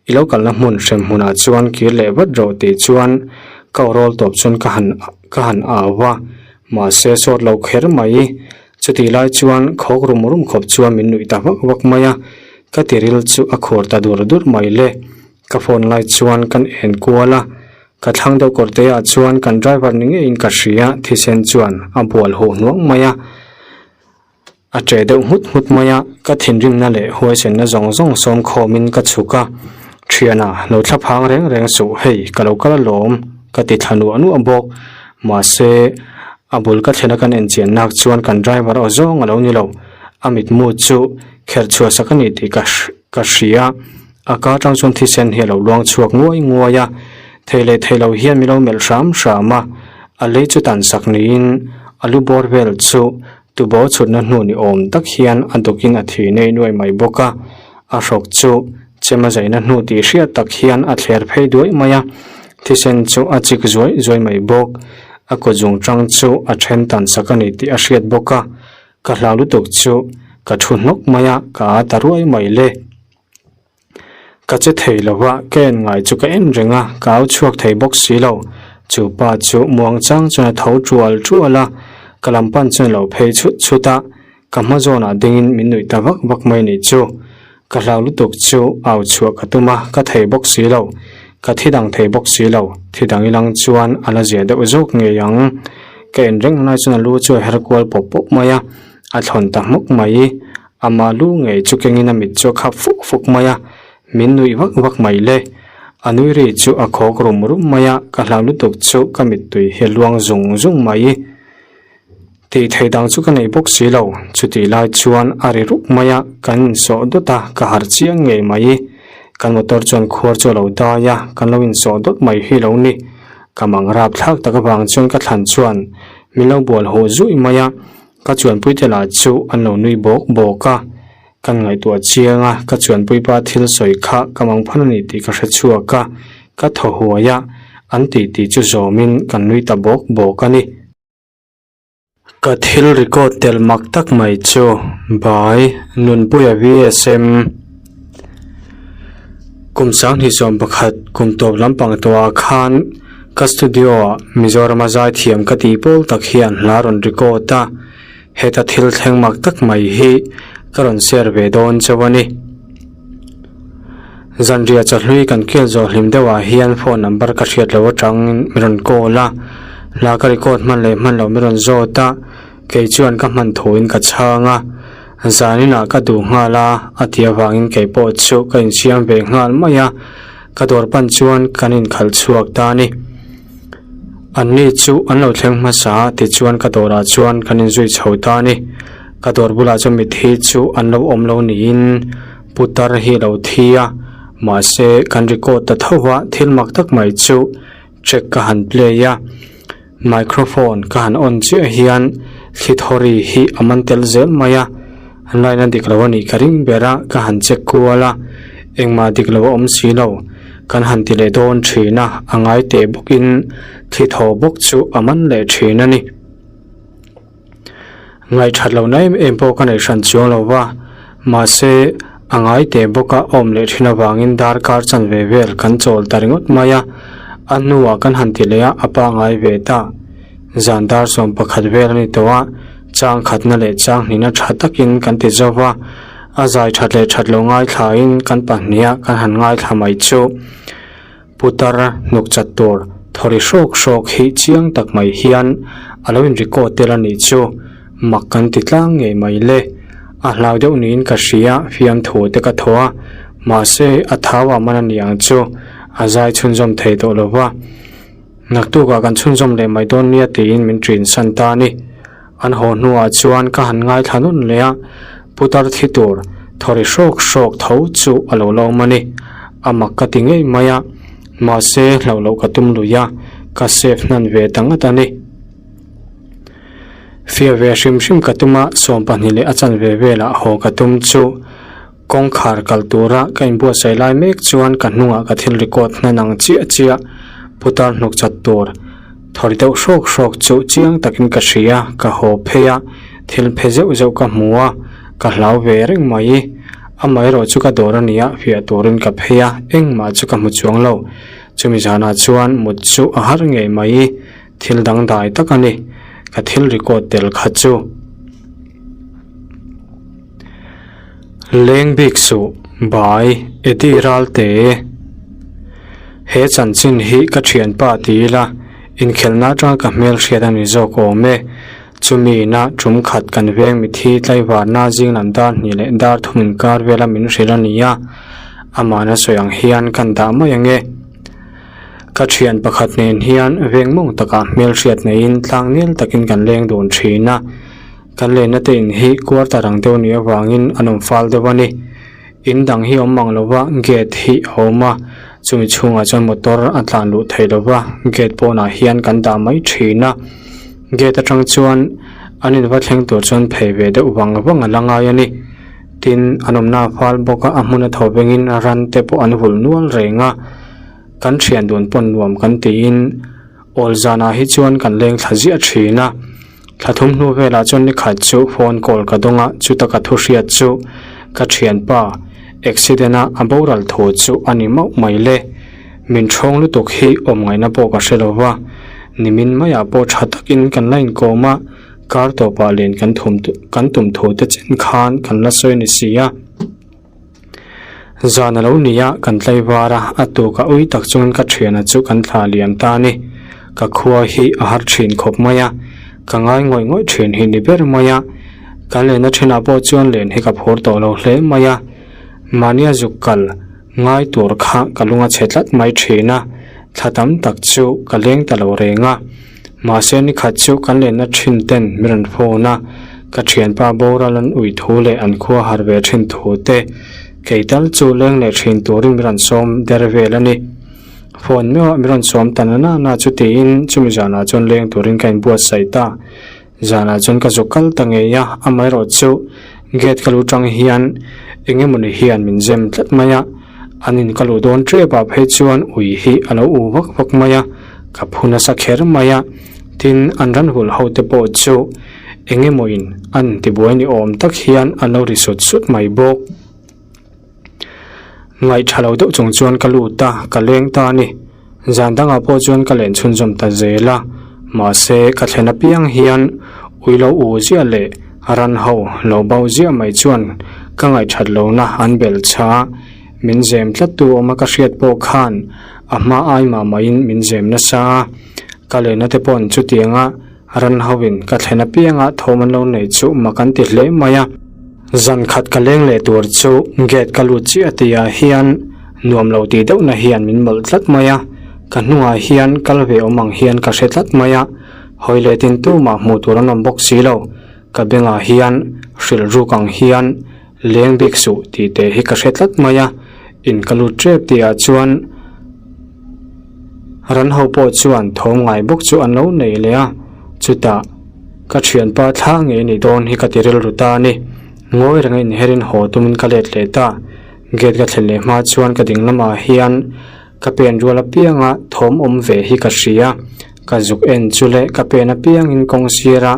i lo kalna hmun hrem hmunah chuan kir leh vat rawh tih chuan ka awrawl tawp chuan ka han ka han au a, mahse sawt lo kher mai. Chutih lai chuan khawk rum rum khawp chuan min nuih ta vak vak mai a, ka tiril chu a khur ta dur dur mai le. Ka phone lai chuan kan en kual a, ka thlang deuh kawr te ah chuan kan driver ni ngeiin ka hria thisen chuan a bual huh hnuang mai a, a che deuh nghut nghut mai a, ka thinrimna leh huaisenna zawng zawng sawm khawmin ka chhuk a, thiana lo thla phang reng reng suh hei ka lo kal alawm ka ti thla nuah nuah bawk, mahse a bul ka thlen a kan enchian nak chuan kan driver aw zawng a lo ni lo, a mitmu chu kherh chhuah sak a ni tih ka ka hria. A ka atang chuan thisen hi a lo luang chhuak nguai nguai a, thei leh thei lo hian min lo melh hram hram a, a lei chu tan sak niin a lu bawr vel chu tubo chhutna hnu ni awm tak hian a dukin a thi nei nuai mai bawk a, a hrawk chu chem a zaina hnu tih hriat tak hian a thler phei duai mai a, thisen chu a chik zuai zuai mai bawk, a kut zung tang chu a then tan sak a ni tih a hriat bawk a, ka hlau lutuk chu ka thu hnawk mai a, ka a ta ruai mai le. Ka che thei lo va, ka en ngai chu ka en reng a, ka au chhuak thei bawk si lo. Chu pa chu muang chang chuan a tho tual tual a, ka lam pan chuan a lo phei chhut chhut a, ka hma zawnah dingin min nuih ta vak vak mai nih chu. Ka hlau lutuk chu au chhuah ka tum a, ka thei bawk si lo. Ka thi dang thei bawk si lo, thi dang ilang chuan a la zia deuh zawk ngei ang. Ka en reng lai chuan a lu chu a her kual pawp pawp mai a, a thlawn ta hmawk mai. Amah lu ngei chu kengin a mit chu a khap fuk fuk mai a, min nuih vak vak mai le. A nui ri chu a khawk rum rum mai a, ka hlau lutuk chu ka mittui hi a luang zung zung mai. Tih theih dang chu ka nei bawk si lo, chutih lai chuan a ri rup mai a, kan insawh dawt a, ka harh chiang ngei mai. Kan motor chuan khuar chu a lo dai a, kan lo insawh dawt mai hi lo ni. Ka mang rap thlak tak avang chuan ka thlan chuan min lo bual huh zuih mai a, Ka chuanpuite lah chu an lo nui bawk bawk a, kan ngaihtuah chiang a, ka chuanpuipa thil sawi kha ka mang phan a ni tih ka hre chhuak a, ka thaw huai a, an tih tih chu zawmin kan nui ta bawk bawk a ni. Ka thil record tel mak tak mai chu Bai Nunpuia VSM kum 2021 kum tawp lampang tawhah khan Ka studio-ah Mizorama zaithiam ka tih pawl tak hian hla rawn record a, heta thil thleng mak tak mai hi ka rawn share ve dawn chauh a ni. Zanriah chawhlui kan khel zawh hlim deuhah hian phone number ka hriat loh atangin mi rawn call a, hla ka record hman leh hman loh mi rawn zawt a, kei chuan ka hman thuin ka chhang a, zaninah ka duh nghal a, a tih avangin kei pawh chu ka insiam ve nghal mai a. Ka dawr pan chuan kan inkhalh chhuak ta a ni. Anni chu an lo thleng hmasa a tichuan ka dawrah chuan kan inzui chho ta a ni. Ka dawr bulah chuan mitthi chu an lo awm lo niin putar hi a lo thi a, mahse kan record ta tho va, thil mak tak mai chu track ka han play a, microphone ka han on chiah hian thli thaw ri hi a man tel zel mai a. Line a dik lo a nih ka ring ber a, ka han check kual a, engmah dik lo a awm si lo. Kan han ti leh dawn thin a, a ngai teh bawkin thli thaw bawk chu a man leh thin a ni. Ngaihthat lohna em em pawh ka neih hran chuang lo va, mahse a ngai teh bawk a awm leh thin avangin darkar chanve vel kan chawl ta ringawt mai a, a hnuah kan han ti leh a, a pangai ve ta. Zan dar 11 vel a ni tawh a, chang khatna leh chang hnihna tha takin kan ti zo va, a zai that leh that lo ngaithlain kan pahniha kan han ngaithla mai chu. Putar hnuk chat tur thawri hrawk hrawk hi chiang tak mai hian a lo in record tel a nih chu mak kan ti tlang ngei mai le. A hlau deuh niin ka hria fiamthu te ka thaw a, mahse a thau ah man a ni ang chu a zai chhunzawm thei tawh lo va. Naktukah kan chhunzawm leh mai dawn nia tiin min ṭin san ta a ni. An haw hnuah chuan ka han ngaithla nawn leh a, putar thi tur thawri hrawk hrawk tho chu a lo lawm a ni. A mak ka ti ngei mai a, mahse hlauh loh ka tum lui a, ka save hnan ve ta ngat a ni. Fiah ve hrim hrim ka tum a, 12 leh a chanve velah haw ka tum chu. Kawngkhar kal tura ka inbuatsaih lai mek chuan ka hnungah ka thil record hnan ang chiah chiah putar hnuk chat tur thawri deuh hrawk hrawk chu chiang takin ka hria, ka haw phei a, thil phe zeuh zeuh ka hmu a, ka hlau ve reng mai. Amaherawh chu ka dawr a nia, fiah turin ka phei a, engmah chu ka hmu chuang lo. Chumi zanah chuan mut chu a har ngei mai. Thil dangdai tak a ni, ka thil record tel kha chu. Leng bik suh, bai, Eddie Ralte. He chanchin hi ka thianpa ti ila, inkhelhna atanga ka hmelhriat a ni zawk awm e. Chumi ina tum khat kan veng mithi tlaivarna zinglam dar hnih leh dar thum inkar vela min hrilh a ni a, amahna sawi ang hian kan dah mai ange. Ka thian pakhat nen hian veng mawng takah hmelhriat neiin tlang nel takin kan leng dun thin a, kan lenna te in hi quarter ang deuh nih avangin an awm fal deuh a ni. In dang hi awm mang lova gate hi a awm a, chumi chhungah chuan motor a tlan luh theih lova gate pawnah hian kan dah mai thin a, gate atang chuan an in va thleng tur chuan phei ve deuh vang vang a la ngai a ni. Tin, an awmna a fal bawk a, a hmun a tho vengin ran te pawh an vulh nual reng a, kan thian dun pawn nuam kan tiin awl zanah hi chuan kan leng thla ziah thin a. Thla thum hnu velah chuan ni khat chu phone call ka dawng a, chuta ka thu hriat chu ka thianpa accident a a boral thu chu a ni mauh mai le. Min thawng lutuk hi awm ngaihna pawh ka hre lo va, nimin maiah pawh tha takin kan la inkawm a, Kar tawpah len kan thum kan tum thu te chen khan kan la sawi ni si a. Zan a lo ni a, kan tlaivar a, a tuk a ui tak chuan ka thiana chu kan thla liam ta a ni. Ka khua hi a har thin khawp mai a, ka ngai ngawih ngawih thin hi ni ber mai a. Kan lenna thenah pawh chuan len hi ka phur tawh lo hle mai a. Mahnia zuk kal ngai tur kha ka lung a chhe tlat mai thin a, thla tam tak chu ka leng ta lo reng a. Mahse ni khat chu kan lenna thin ten min rawn phone a, ka thianpa boral an ui thu leh an khua har ve thin thu te, kei tal chu leng leh thin turin min rawn sawm der vel a ni. Phone meuhah min rawn sawm ta na na na chu tiin chumi zanah chuan leng turin ka inbuatsaih ta. Zanah chuan ka zuk kal ta ngei a, amaherawh chu gate ka lu tang hian eng emawni hian min zem tlat mai a, an in ka luh dawn tep ah phei chuan ui hi a lo u vak vak mai a, ka phu nasa kher mai a, tin an ran hulh ho te pawh chu eng emaw in an tibuai ni awm tak hian an lo ri sut sut mai bawk. Ngaih tha lo deuh chung chuan ka lut a, ka leng ta a ni. Zan dangah pawh chuan ka len chhunzawm ta zel a, mahse ka thlen apiang hian ui lo u ziah leh ran ho lo bau ziah mai chuan ka ngaihthat lohna an belh chha a, min zem tlat tu awma ka hriat pawh khan a hma ai mah mahin min zem nasa a, ka lenna te paw'n chutianga ran hoin ka thlen apianga thawm an lo nei chu mak an ti hle mai a. Zan khat ka leng leh tur chu gate ka lut chiah tihah hian nuam lo tih deuhna hian min mawlh tlat mai a, ka hnungah hian kal ve awm ang hian ka hre tlat mai a, hawi leh tin tumah hmuh tur an awm bawk si lo, ka bengah hian hrilh ruk ang hian leng bik suh tih teh hi ka hre tlat mai a, in ka lut tep tihah chuan ran ho pawh chuan thawm ngai bawk chu an lo nei leh a, chutah. Ka thianpa thla ngei ni dawn hi ka ti rilru ta a ni. Ngawi renga inherin haw tumin ka let leh ta. Gate ka thlen leh hma chuan ka ding lamah hian ka pen rual apianga thawm awm ve hi ka hria. Ka zuk en chu leh ka pen apiangin kawng sira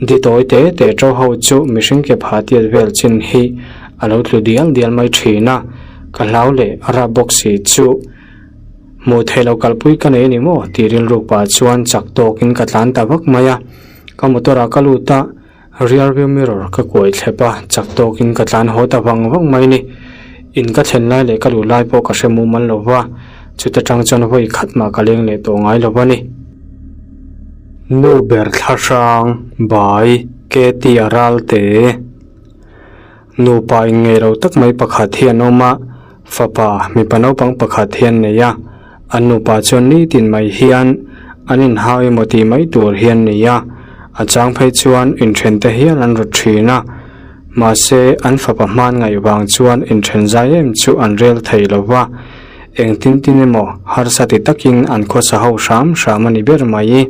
di tawi te te to ho chu mihring ke pha tiat vel chin hi a lo tlu dial dial mai thin a. Ka hlau leh a rap bawk si chu hmuh theih loh kalpui ka nei a ni maw tih rilru pah chuan chak tawkin ka tlan ta vak mai a. Ka motor ah ka lut a. Rear view mirror ka kuai thlep a, chak tawkin ka tlan haw ta vang vang mai ni. In ka thlen lai leh ka luh lai pawh ka hre mumal lo va, chuta tang chuan vawi khat mah ka leng leh tawh ngai lo va ni. Nu ber thla hrang, bai, ke ti a ral te. Nupa inngeih lo tak mai pakhat hi an awm a, fapa, mipa naupang pakhat hi an nei a, an nupa chuan nitin mai hian an inhau emaw tih mai tur hi an nei a, a chang phei chuan inthen te hial an rawt thin a, mahse an fapa hman ngaih vang chuan inthen zai em chu an rel thei lo va, engtin tin emaw harsa ti takin an khawsa ho hram hram a ni ber mai.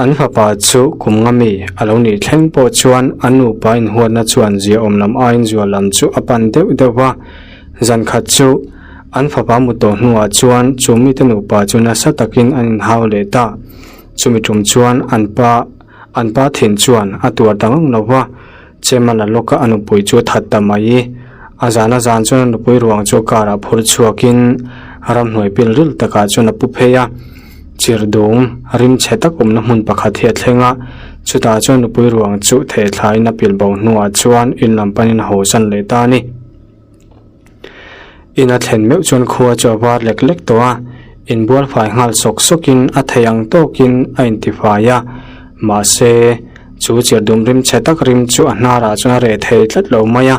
An fapa chu kum nga mi a lo nih thleng pawh chuan an nupa inhuatna chuan ziaawm lam aiin zual lam chu a pan deuh deuh va. Zan khat chu an fapa mut tawh hnuah chuan chu mite nupa chu nasa takin an inhau leh ta. Chumi tum chuan an pa an pa thin chuan a tuar ta ngang lo va, Chema la lawka a nupui chu a that ta mai. A zan a zan chuan a nupui ruang chu car ah phur chhuakin ramhnuai pil ril takah chuan a pu phei a. Chirdum rim chhe tak awmna hmun pakhat hi a thleng a, chutah chuan nupui ruang chu thehthlaiin a pilh bo hnuah chuan in lam panin a hawsan leh ta a ni. In a thlen meuh chuan khua chu a var lek lek tawh a, inbual fai nghal sawk sawkin a thei ang tawkin a intifai a, mahse chu chirdum rim chhe tak rim chu a hnarah chuan a reh thei tlat lo mai a,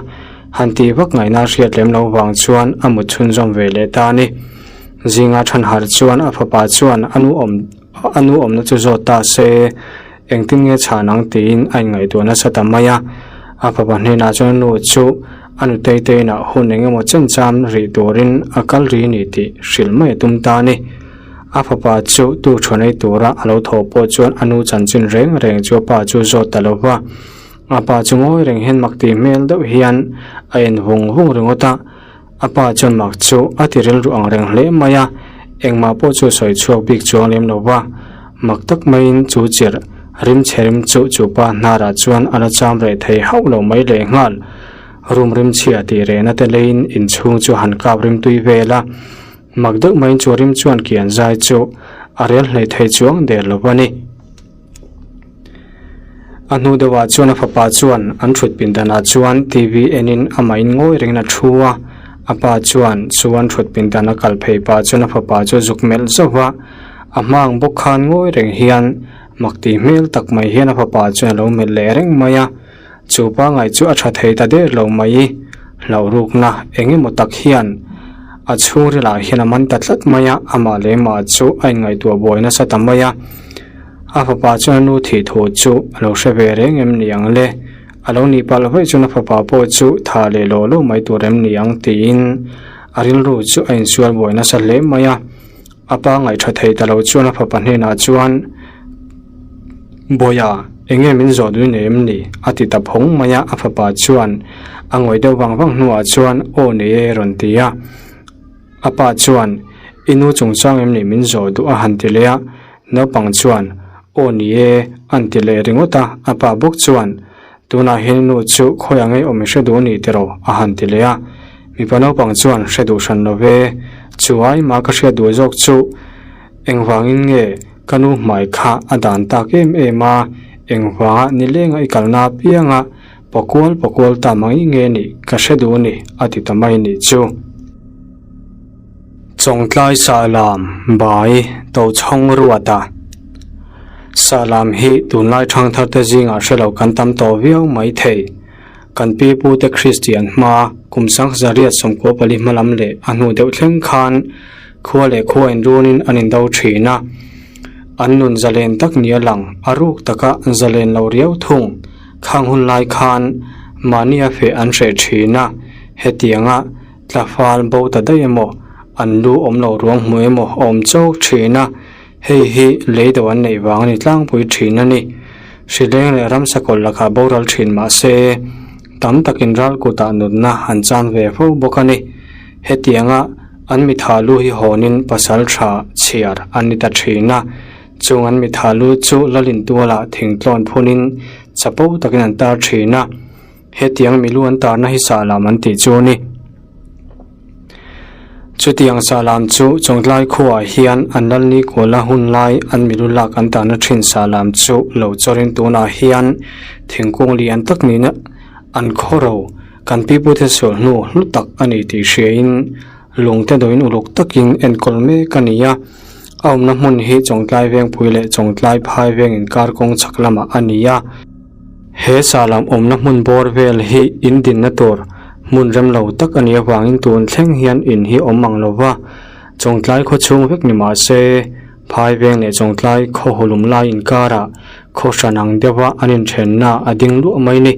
han tih vak ngaihna a hriat lem loh vang chuan a mut chhunzawm ve leh ta a ni. Zinga Thanhar chuan a fapa chuan a nu awm a nu awmna chu zawt ta se, engtin nge chhan ang tiin a inngaihtuah nasa ta mai a. A fapa hnenah chuan a nu chu a nutei te inah hun eng emaw chen cham rih turin a kal ri ni tih hrilh mai a tum ta a ni. A fapa chu tu thuanei tura a lo thawh pawh chuan a nu chanchin reng reng chu a pa chu zawt ta lo va. A pa chu ngawi reng hian mak tih hmel deuh hian a en vung vung ringawt a. A pa chuan mak chu a ti rilru ang reng hle mai a, engmah pawh chu sawi chhuak bik chuang lem lo va. Mak tak maiin chu chirh rim chhe rim chu chu pa hnarah chuan a la cham reh thei hauh lo mai leh nghal. Room rim chhia tih rehna te leiin inchhung chu han kap rim tui vel a, mak deuh maiin chu rim chuan kian zai chu a rel hleih thei chuang der lo va ni. A hnu deuhah chuan a fapa chuan an thut pindanah chuan TV enin amah in ngawi rengin a thu a, a pa chuan chu an thut pindan a kal phei pah chuan a fapa chu a zuk melh zauh va, a hma ang bawk khan ngawi reng hian mak tih hmel tak mai hian a fapa chuan a lo melh leh reng mai a, chu pangai chu a tha thei ta der lo mai, hlauh rukna eng emaw tak hian a chhungrilah hian a man ta tlat mai a, amah leh mah chu a inngaihtuah buai nasa ta mai a. A fapa chuan a nu thih thu chu a lo hre ve reng em ni ang le? A lo nih palh vaih chuan a fapa pawh chu tha leh lawh lo mai tur em ni ang tiin a rilru chu a insual buai nasa hle mai a. A pa ngaihṭha thei ta lo chuan a fapa hnenah chuan, Bawiha, eng nge min zawh duh nei em ni? a ti ta phawng mai a. A fapa chuan a ngawih deuh vang vang hnuah chuan, Aw nei e rawn ti a. A pa chuan, I nu chungchang em ni min zawh duh a han ti leh a. Naupang chuan, Aw ni e, an ti leh ringawt a, a pa bawk chuan, Tunah hian i nu chu khawiah ngei awm i hre duh a ni tiraw? a han ti leh a. Mipa naupang chuan, Hre duh hran lo ve, chu ai mah ka hriat duh zawk chu engvangin nge ka nu hmai kha a dan tak em em a, engvanga nilenga i kalna apianga pakual pakual ta mai nge nih ka hre duh a ni, a ti ta mai nih chu. Chawngtlai Sahlam Bai Tochhawng Ruata Sahlam hi tunlai thangthar te zingah hre lo kan tam tawh viau mai thei. Kan pi pu te Kristian hma kum sangzariat 14 hma lam leh a hnu deuh thleng khan khua leh khua inrunin an indo thin a. An nun zalen tak nia lang a ruk taka zalen lo riau thung. Khang hun lai khan mahni a feh an hreh thin a, hetianga Tla fal bo ta daih emaw, an lu awm lo ruang hmu emaw a awm chauh thin a, hei hi lei do an neih vang a ni tlangpui thin a ni. Hrileng leh ramsa kawlh lakah boral thin mah se, tam takin ral kutah nunna an chan ve fo bawk a ni. Hetianga an mitha lu hi hawnin pasal tha chhiar an ni ta thin a, chung an mitha lu chu Lalintualah thingtlawn phunin chapo takin an tar thin a. Hetiang milu an tarna hi sahlam an tih chu a ni. Chutiang sahlam chu Chawngtlai khuaah hian an Lalni kuala hun lai an milu lak an tarna thin sahlam chu lo chawrin tunah hian thingkung lian tak nihna an khawro kan pipute sual hnu hlu tak a ni tih hriain lungte dawhin uluk takin enkawl mek a ni a. A awmna hmun hi Chawngtlai Vengpui leh Chawngtlai Phai Veng inkar kawng chhak lamah a ni a. He sahlam awmna hmun bawr vel hi in dinna tur hmun rem lo tak a nih avangin tun thleng hian in hi awm ang lo va, Chawngtlai khaw chhung vek ni mah se, phai veng leh Chawngtlai khaw hulum lai inkarah khaw hran ang deuha an inthenna a ding luah mai ni.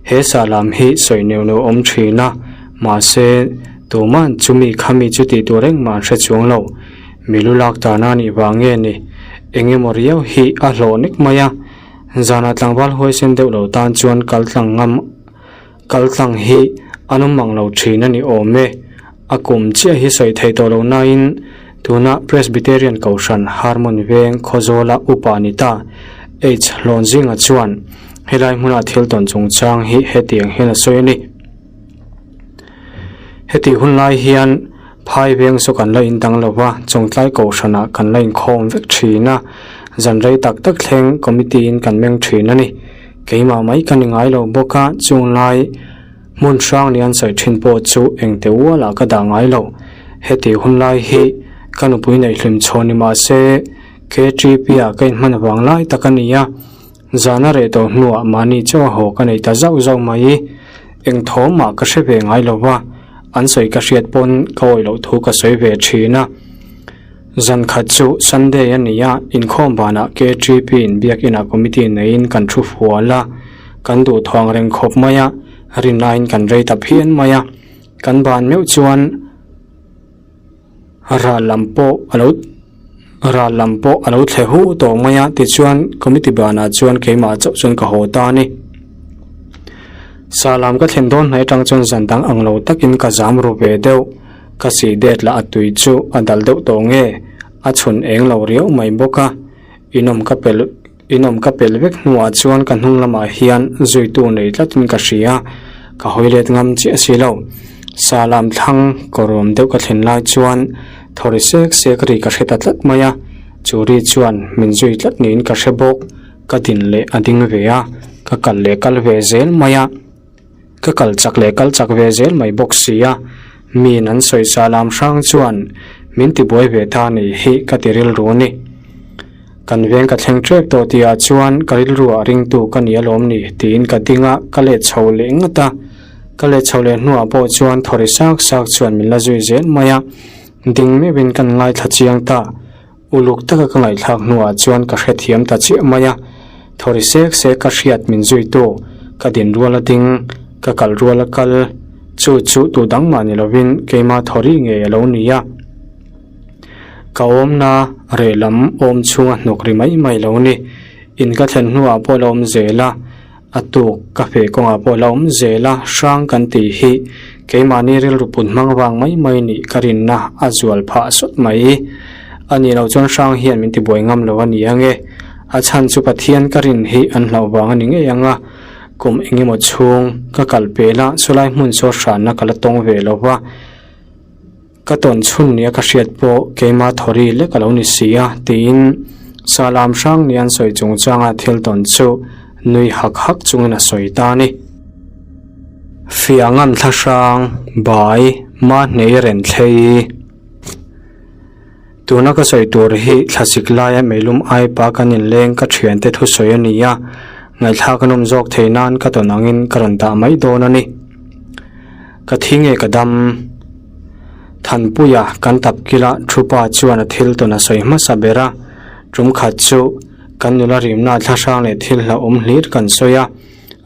He sahlam hi sawi neuh neuh awm thin a, mahse tuman chumi khami chu tih tur engmah an hre chuang lo. Milu lak tana a nih vang nge ni? Eng emaw riau hi a hlawh nek mai a. Zanah tlangval huaisen deuh lo tan chuan kal tlang ngam kal tlang hi an awm mang lo thin a ni awm e. A kum chiah hi sawi thei tawh lo nain tuna Presbyterian Kohhran Harmon Veng Khawzawla upa ni ta H Hlawnzinga chuan helai hmuna thil tawn chungchang hi hetiang hian a sawi a ni. Hetih hun lai hian phai veng saw kan la indang lo va, Chawngtlai Kohhranah kan la inkhawm vek thin a, zan rei tak tak thleng committee in kan meng thin a ni. Keimah mai ka ni ngai lo bawk a, chung lai hmun hrang ni an sawi thin pawh chu engte ualah ka dah ngai lo. Hetih hun lai hi ka nupui neih hlim chhawn ni mah se KTP ah ka inhman vang lai tak a ni a. Zana reh tawh hnuah mahni chaw a haw ka nei ta zauh zauh mai. Eng thawm mah ka hre ve ngai lo va, an sawi ka hriat pawn ka awih loh thu ka sawi ve thin a. Zan khat chu Sunday a ni a, inkhawm banah KTP in biakinah committee neiin kan thu fual a, kan duh thuang reng khawp mai a, rinlaiin kan rei ta phian mai a. Kan ban meuh chuan. Ral lam pawh a lo ral lam pawh a lo thle hu tawh mai a tichuan committee banah chuan keimah chauh chuan ka haw ta a ni. Sa lam ka thlen dawn hnaih atang chuan zan dang ang lo takin ka zam ru ve deuh ka sih det lah a tui chu a dal deuh tawh nge a chhun eng lo riau mai bawk a inawm ka pelh Inawm ka pel vek hnuah chuan ka hnung lamah hian zuitu nei tlatin ka hria, ka hawi let ngam chiah si lo. Sa lam thlang kawrawm deuh ka thlen lai chuan thawri sek sek ri ka hre ta tlat mai a, chu ri chuan min zui tlat niin ka hre bawk. Ka din leh a ding ve a, ka kal leh kal ve zel mai a. Ka kal chak leh kal chak ve zel mai bawk si a, miin an sawi sa lam hrang chuan min tibuai ve ta ni hi ka ti rilru a ni. Kan veng ka thleng ṭep tawh tihah chuan ka rilruah ringtu ka ni alawm ni tiin ka ding a, ka let chho leh ngat a. Ka let chho leh hnuah pawh chuan thawri sak sak chuan min la zui zel mai a, ding meuhin kan ngaithla chiang ta. Uluk taka ka ngaihthlak hnuah chuan ka hrethiam ta chiah mai a, thawri sek sek ka hriat min zuitu, ka din rual a ding, ka kal rual a kal, chu chu tu dang mah ni lovin keima thawri ngei a lo ni a. Ka awmna reh lam awm chhunga hnawk ri mai mai lo ni. In ka thlen hnuah pawh la awm zel a, a tuk ka feh kawngah pawh la awm zel a, hrang kan tih hi keimahni rilru put hmang vang mai mai nih ka rinna a zual phah sawt mai. A nih loh chuan hrang hian min tibuai ngam lo a ni ang e. A chhan chu Pathian ka rin hi an hlauh vang a ni ngei ang a, kum eng emaw chhung ka kal pel a, chulai hmun saw hranna ka la tawng ve lo va. Ka tawn chhun nia ka hriat pawh keima thawri lek a lo ni si a, tiin Salam hrang nia an sawi chungchanga thil tawn chu nui hak hak chungin a sawi ta a ni. Fiah ngam thla hrang, bai, mahnei ren thlei. Tuna ka sawi tur hi thlasik laia meilum aipa kan inleng ka thiante thusawi a ni a, ngaihthlak a nawm zawk thei nan ka tawn angin ka rawn dah mai dawn a ni. Ka thi nge ka dam? Thanpuia kan tap kila thupa chuan a thil tawn a sawi hmasa ber a, tum khat chu kan nula rimna thlahrang leh thil hlauhawm hlir kan sawi a,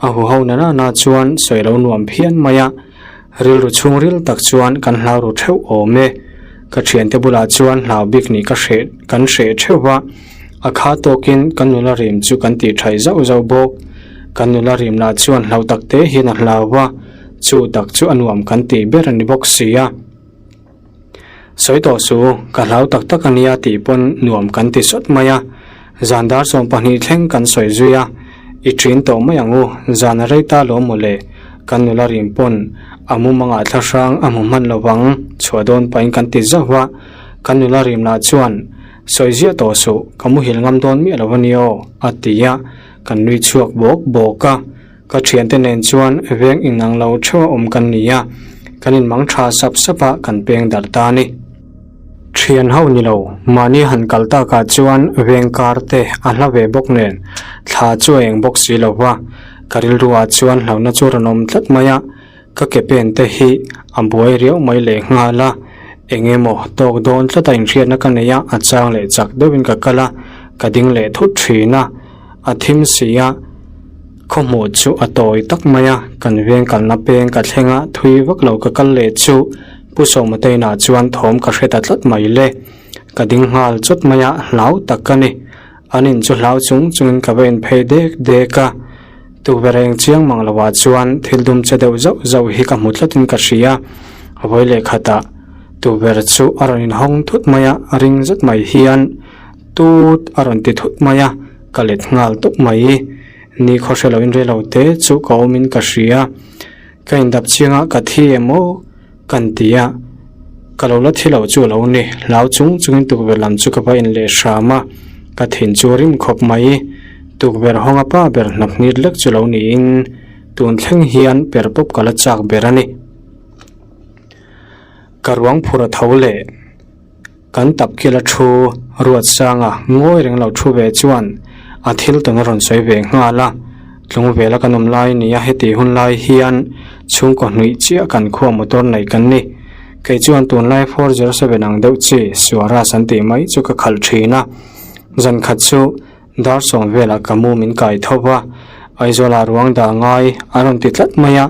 a huho na nana chuan sawi lo nuam phian mai a. Rilru chhungril tak chuan kan hlau ru theuh awm e. Ka thiante bulah chuan hlau bik nih ka hreh kan hreh theuh va. A kha tawkin kan nula rim chu kan tih thaih zauh zauh bawk. Kan nula rim lah chuan hlau tak te hian a hlau a, chu tak chu a nuam kan tih ber a ni bawk si a. Sawi tawh su, ka hlau tak tak a nia tih pawn nuam kan ti sawt mai a. Zan dar 12 thleng kan sawi zui a, i ṭin tawh mai ang u, zan a rei ta lo maw le, kan nula rim pawn a mumangah thla hrang a hmu hman lo vang, chhuah dawn pahin kan ti zauh a, kan nula rim lah chuan sawi ziah tawh suh, ka muhil ngam dawn miah lo a nia aw, a ti a, kan nui chhuak bawk bawk a. Ka thiante nen chuan veng inang lo theuh a awm kan ni a, kan inmang tha sap sap a kan peng darh ta a ni. Thian ho ni lo, mahni han kal takah chuan veng kar te a hla ve bawk nen thla chu a eng bawk si lo va, ka rilruah chuan hlauhna chu rawn awm tlat mai a, ka ke pen te hi a buai riau mai leh nghal a, eng emaw tawk dawn tlat a inhriatna ka nei a, a chang leh chak deuhin ka kal a, ka ding leh thut thin a, a thim si a. Khawhmuh chu a tawi tak mai a, kan veng kalna peng ka thleng a, thui vak lo ka kal leh chu Pu Sawmatainah chuan thawm ka hre ta tlat mai le. Ka ding nghal chawt mai a, hlau tak ka ni. An in chu hlau chung chungin ka va in phei dek dek a, tukverh eng chiang mang lovah chuan thil dum che deuh zauh zauh hi ka hmu tlatin ka hria. Vawi leh khatah tukverh chu a rawn inhawng thut mai a, ring zet mai hian tut a rawn ti thut mai a, ka let nghal tawp mai. Ni khaw hre loin rei lo te chu ka awmin ka hria. Ka indap chianga ka thi em aw kan ti a, ka lo la thi lo chu a lo ni. Hlau chung chungin tukverh lam chu ka va in leh hram a, ka thin chu rim khawp mai. Tukverh hawnga pa ber hnap hnit lek chu lo niin tun thleng hian per pawp ka la chak ber a ni. Ka ruang phur a tho leh. Kan tap kila thu Ruatsanga ngawi reng lo thu ve chuan a thil tawn a rawn sawi ve nghal a, tlung vela kan awm lai nia heti hun lai hian chhungkaw hnuih chiah kan khua motor nei kan ni. Kei chuan tunlai 407 ang deuh chi Swaraj an tih mai chu ka khalh thin a, zan khat chu dar sawm velah ka mu min kai tho va, Aizawlah ruang dah ngai a rawn ti tlat mai a,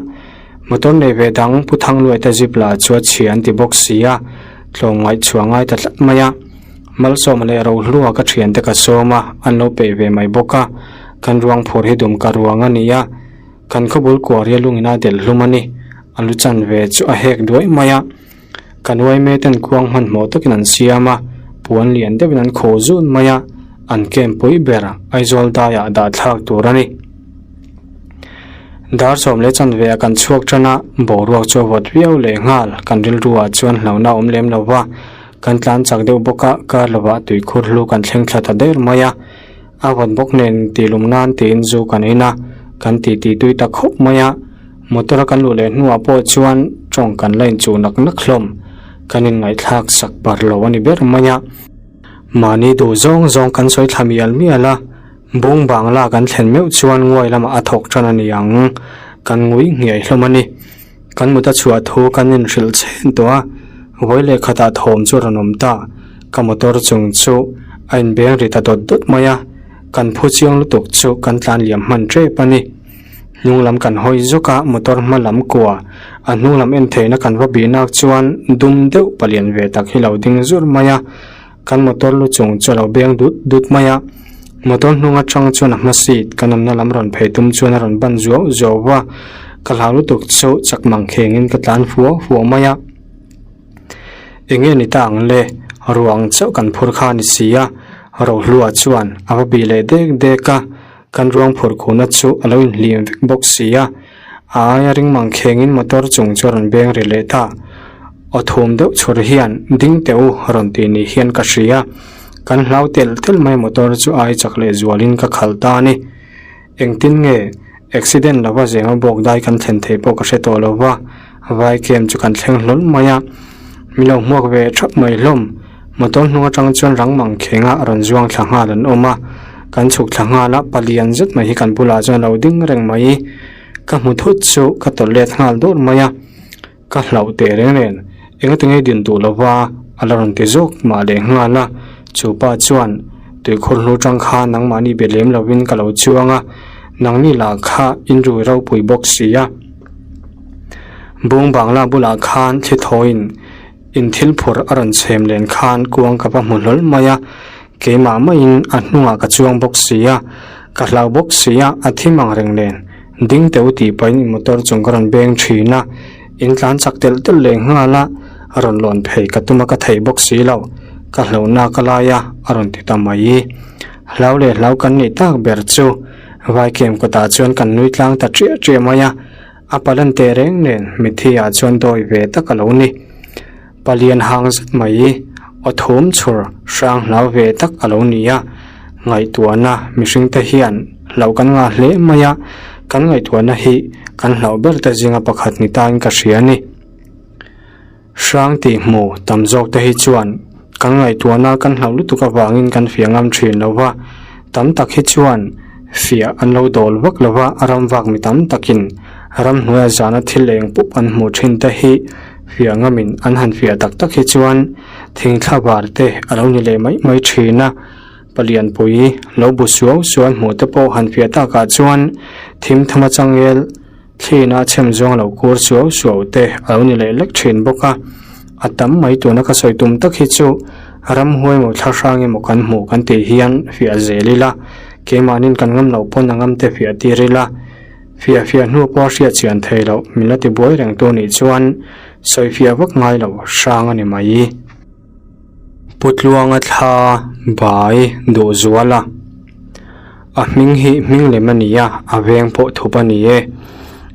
motor nei ve dang Pu Thangluaite zip lah chu a chhia an ti bawk si a, tlawmngaih chhuah ngai ta tlat mai a, Malsawma leh Rohlua ka thiante ka sawm a, an lo peih ve mai bawk a, kan ruang phur hi dum ka ruang a ni a, kan khawbul kuaria lungin a delh hlum a ni, a lu chan ve chu a hek duai mai a. Kan uaime ten kuang hmanhmawh takin an siam a, puan lian deuhin an khaw zun mai a, an camp pui ber Aizawl daiah dah thlak tur a ni. Dar sawm leh chanve ah kan chhuak tan a, boruak chu a vawt viau leh nghal, kan rilru ah chuan hlauhna a awm lem lo va, kan tlan chak deuh bawk a, kar lovah tuikhur hlu kan thleng thla ta der mai a, A vawt bawk nen tih lum nan tiin zu kan in a, kan ti ti tui ta khawp mai a. Motor a kan luh leh hnuah pawh chuan tawng kan la inchuh nak nak hlawm. Kan inngaihthlak sak par lo a ni ber mai a. Mahni duh zawng zawng kan sawi thla mial mial a, bung bangla kan thlen meuh chuan nguai lamah a thawk tan a ni ang. Kan ngui nghiai hlawm a ni. Kan mut a chhuah thu kan inhrilh chhen tawh a, vawi leh khatah thawm chu a rawn awm ta. Ka motor chung chu a inbeng ri ta dawt dawt mai a, kan phu chiang lutuk chu kan tlan liam hman tep a ni. Hnung lam kan hawi zawk a, motor hma lam kua a hnung lam en theihna kan va bih nak chuan dum deuh palian ve tak hi lo ding zur mai a. Kan motor lu chung chu a lo beng dut dut mai a, motor hnung atang chuan a hma seat kan awmna lam rawn phei tum chuan a rawn ban zuau zuau va, ka hlau lutuk chu chak mang khengin ka tlan fua fua mai a. Enge ni ta ang le, ruang chauh kan phur kha a ni si a, Rohlua chuan a va bih leh dek dek a, kan ruang phur khuna chu a lo inhlim vek bawk si a, a aia ring mang khengin motor chung chu a rawn beng ri leh ta. Aw thum deuh chhur hian ding teh u rawn tih ni hian ka hria. Kan hlau telh telh mai motor chu ai chak leh zualin ka khalh ta a ni. Engtin nge accident lova zenga bawk dai kan thlen theih pawh ka hre tawh lo va, vai camp chu kan thleng hlawl mai a. Min lo hmuak ve thap mai hlawm. Motor hnung atang chuan rang mang khenga rawn zuang thla nghal an awm a, kan chhuk thla nghal a, palian zet mai hi kan bulah chuan a lo ding reng mai. Ka hmu thut chu ka tawlh let nghal dawr mai a. Ka hlauh teh reng reng, engati nge din duh lova a la rawn ti zawk mah leh nghal a, chu pa chuan tuikhur hnu tang kha nangmahni be lem lovin ka lo chuang a, nangni lah kha in rui ropui bawk si a. Bung bangla bulah khan thli thawiin in thil phur a rawn chhem len khan kuang ka va hmu hlawl mai a. Keimah maiin a hnungah ka chuang bawk si a, ka hlau bawk si a, a thim ang reng nen. Ding teuh tih pahin in motor chung ka rawn beng thin a, in tlan chak telh telh leh nghal a, a rawn lawn phei ka tum a ka theih bawk si lo, ka hlauhna ka lai a, a rawn ti ta mai. Hlau leh hlau kan nih tak ber chu Vaikem kawtah chuan kan nui tlang ta ṭiah ṭiah mai a, a palan teh reng nen mitthi ah chuan dawi ve tak a lo ni. Palian hang zet mai, aw thum chhur hrang hlau ve tak a lo ni a, ngaihtuahna mihringte hian hlauh kan ngah hle mai a, kan ngaihtuahna hi kan hlauh ber te zinga pakhat ni tain ka hria a ni. Hrang tih hmu tam zawk te hi chuan kan ngaihtuahna kan hlauh lutuk avangin kan fiah ngam thin lo va, tam tak hi chuan fiah an lo dawl vak lo va, ram vak mi tam takin ramhnuaia zana thil eng pup an hmuh thin te hi Fiah ngamin an han fiah tak tak hi chuan thingthla var te a lo ni leh mai mai thin a, palianpui lo bu suau suau an hmuh te pawh han fiah takah chuan thim thama changel thlina chhem zawng lo kur suau suau te a lo ni leh lek thin bawk a. A tam mai tuna ka sawi tum tak hi chu ramhuai emaw thla hrang emaw kan hmuh kan tih hian fiah zel ila, keimahnin kan ngam loh pawn a ngam te fiah tir ila. Fiah fiah hnu pawh hriat chian thei loh min la ti buai reng tu nih chuan sawi fiah vak ngai lo hrang a ni mai. Pu Tluanga thla bai duh zual a, a hming hi hming lem a ni a, a veng pawh thup a ni e.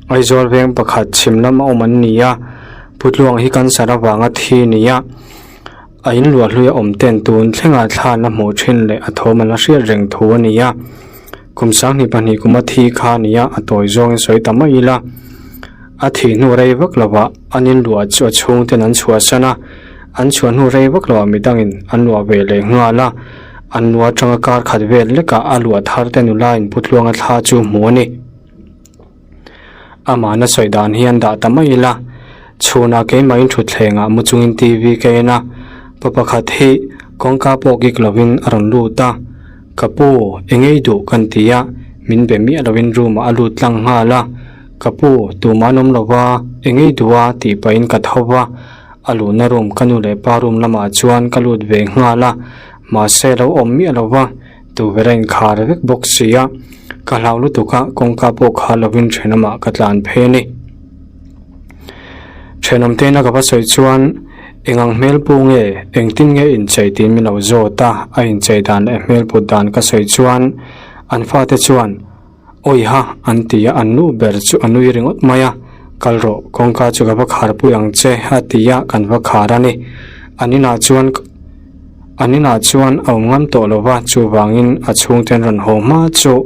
Aizawl veng pakhat chhim lam a awm an ni a, Pu Tluanga hi cancer avanga thi a ni a, a in luah hlui a awm ten tun thlengah thla an la hmuh thin leh a thawm an la hriat reng thu a ni a. Kum sanghnih pahnih kum a thi kha a ni a, a tawi zawngin sawi ta mai ila. A thih hnu rei vak lovah an in luah chu a chhungten an chhuahsan a, an chhuah hnu rei vak lovah midangin an luah ve leh nghal a, an luah atanga kar khat vel lekah a luah thar te nula in Putluanga thla chu hmu a ni. Amahna sawi dan hian dah ta mai ila, chhunah keimahin thutthlengah mu chungin TV ka en a, pa pakhat hi kawngka pawh kik lovin a rawn lut a, Ka pu, eng ei duh kan ti a, min be miah lovin room ah a lut tlang nghal a, Ka pu, tumah an awm lova, eng ei duh a tih pahin ka tho va, a luhna room ka nu leh pa room lamah chuan ka lut ve nghal a, mahse a lo awm miah lova. Tukverh a inkhar vek bawk si a, ka hlau lutuk a, kawngka pawh kha lovin thenawmah ka tlan phei a ni. Thenawm tena ka va sawi chuan eng ang hmel pu nge, engtin nge inchei tiin min lo zawt a, a inchei dan leh hmel put dan ka sawi chuan an fate chuan Awiha an ti a, an nu ber chu a nui ringawt mai a, Kal rawh, kawngka chu ka va khar pui ang che a ti a, kan va khar a ni. An inah chuan an inah chuan a awm ngam tawh lo va, chuvangin a chhungte an rawn haw hma chu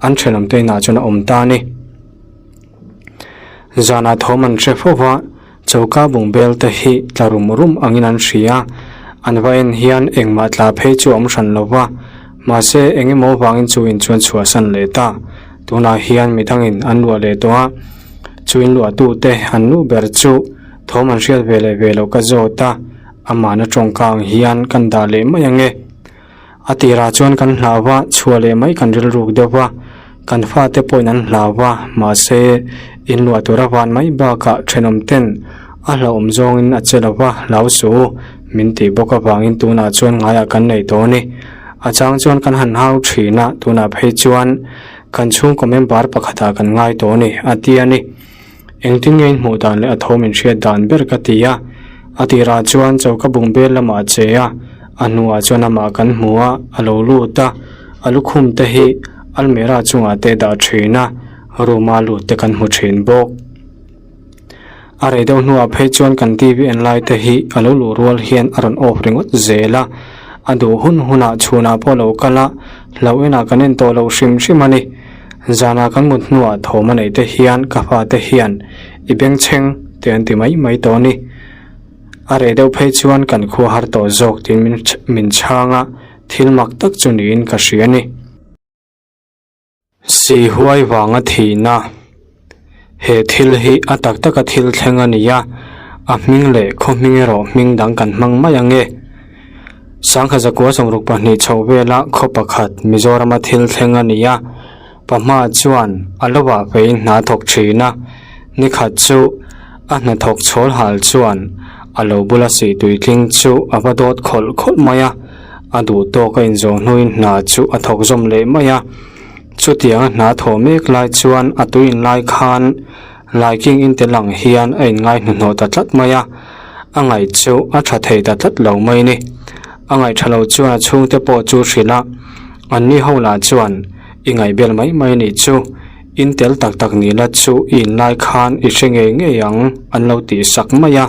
an thenawmte inah chuan a awm ta a ni. Zanah thawm an hre fo va, choka bungbel te hi tla rum rum angin an hria. An va en hian engmah tla phei chu a awm hran lo va, mahse eng emaw vangin chu in chuan chhuahsan leh ta. Tunah hian midangin an luah leh tawh a, chu in luahtute an luh ber chu thawm an hriat ve leh ve loh ka zawt a, amahna tawngka ang hian kan dah leh mai ang e. A tirah chuan kan hlau va, chhuah leh mai kan rilruk deuh va, kan fate pawhin an hlau va, mahse in luah tur a van mai bakah thenawm ten a hlauhawm zawngin a che lo va, hlau suh u, min tih bawk avangin tunah chuan ngaiah kan nei tawh a ni. A chang chuan kan han hau thin a, tunah phei chuan kan chhungkaw member pakhatah kan ngai tawh a ni, a ti a ni. Engtin nge in hmuh dan leh a thawm in hriat dan ber ka ti a, a tirah chuan choka bungbel lamah a che a, a hnuah chuan amah kan hmu a, a lo lut a, a lukhum te hi almirah chungah te dah thin a, room a lut te kan hmu thin bawk. A rei deuh hnuah phei chuan kan TV en lai te hi a lo luh rual hian a rawn off ringawt zel a, a duh hun hunah chhunah pawh a lo kal a, hlauh enah kan en tawh loh hrim hrim a ni. Zanah kan mut hnuah thawm a neih te hian ka fate hian i bengchheng te an ti mai mai tawh a ni. A reh deuh phei chuan kan khua har tawh zawk tiin min min chhang a, thil mak tak chu niin ka hria a ni. Sihuai vanga thihna He thil hi a tak taka thil thleng a ni a, a hming leh khaw hming erawh hming dang kan hmang mai ang e. Sangha zakua sawmruk pahnih chho vela khaw pakhat Mizorama thil thleng a ni a, pahma chuan a lovah feiin hna thawk thin a, nikhat chu a hnathawk chhawl hal chuan a lo bula sih tuitling chu a va dawt khawlh khawlh mai a. A duh tawk a inzawh hnuin hna chu a thawk zawm leh mai a. Chutianga hna thawh mek lai chuan a tui in lai khan Laiking in tel ang hian a inngai hnuhnawh ta tlat mai a, a ngaih chu a tha thei ta tlat lo mai ni. A ngaih tha lo chuan a chhungte pawh chu hrilh a, anni ho lah chuan i ngaih bel mai mai nih chu, in tel tak tak ni la chu i inlai khan i hre ngei ngei ang an lo tih sak mai a.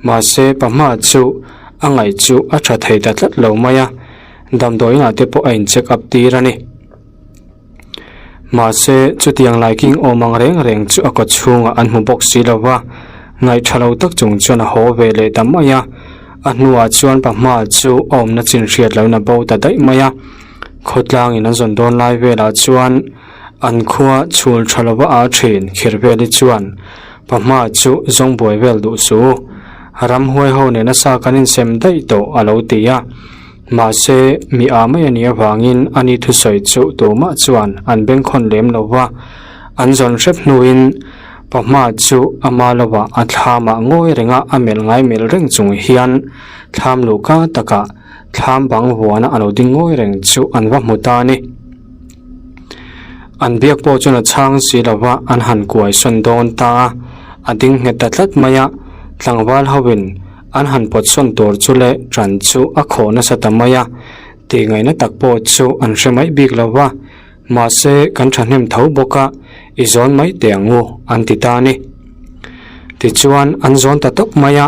Mahse pahma chu a ngaih chu a tha thei ta tlat lo mai a, damdawiinah te pawh a in check up tir a ni. Mahse, chutiang laiking awm ang reng reng chu a kaw chhungah an hmu bawk si lo va, ngaih tha lo tak chung chuan a haw ve leh ta mai a. A hnuah chuan pahma chu a awmna chin hriat loin a bo ta daih mai a. Khawtlangin an zawn dawn lai velah chuan an khua chhul tha lova a thin Khirveli chuan pahma chu zawng buai vel duh su. Ramhuai ho nena sa kan insem daih tawh a lo ti a. Mahse, mi a mai a nih avangin a ni thusawi chu tumah chuan an bengkhawn lem lo va, an zawn hrep hnuin Pahma chu ama lovah a thlamah ngawi renga a melh ngai melh reng chung hian thlam luhka takah thlam bang vuana a lo ding ngawi reng chu an va hmu ta a ni. An biak pawh chuan a chhang si lo va, an han kuai sawn dawn ta a, a ding nghet ta tlat mai a, tlangval hoin An han pawt sawn tur chu leh ṭan chu a khawh nasa ta mai a, tih ngaihna tak pawh chu an hre mai bik lo va, mahse kan ṭhahnem tho bawk a, i zawn mai teh ang u, an ti ta a ni. Tichuan an zawn ta tawp mai a,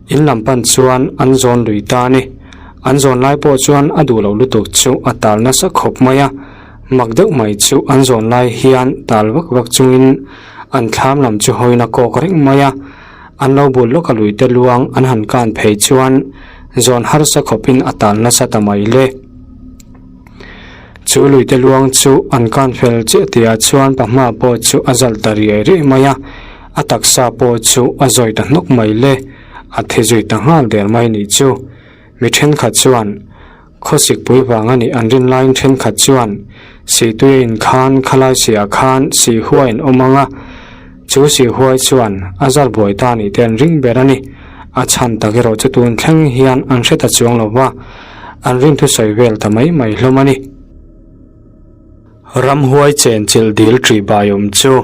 in lam pan chuan an zawn lui ta a ni. An zawn lai pawh chuan a duh lo lutuk chu a tal nasa khawp mai a, mak deuh mai chu an zawn lai hian tal vak vak chungin an thlam lam chu hawiin a kawk reng mai a, An lo bul lawk a luite luang an han kan phei chuan zawn harsa khawpin a tal nasa ta mai le. Chu luite luang chu an kan fel chiah tihah chuan pahma pawh chu a zal ta riai riai mai a, a taksa pawh chu a zawi ta hnawk mai le, a thi zui ta nghal der mai nih chu. Mi thenkhat chuan Khawsik pui vang a nih an rin laiin thenkhat chuan Sihtui a inkhan khalai siah khan Sihhuai an awm ang a, chu Sihhuai chuan a zal buai ta nih te an ring ber a ni. A chhan tak erawh chu tun thleng hian an hre ta chuang lo va, an rin thusawi vel ta mai mai hlawm a ni. Ramhuai chenchilh dil ṭih bai awm chu.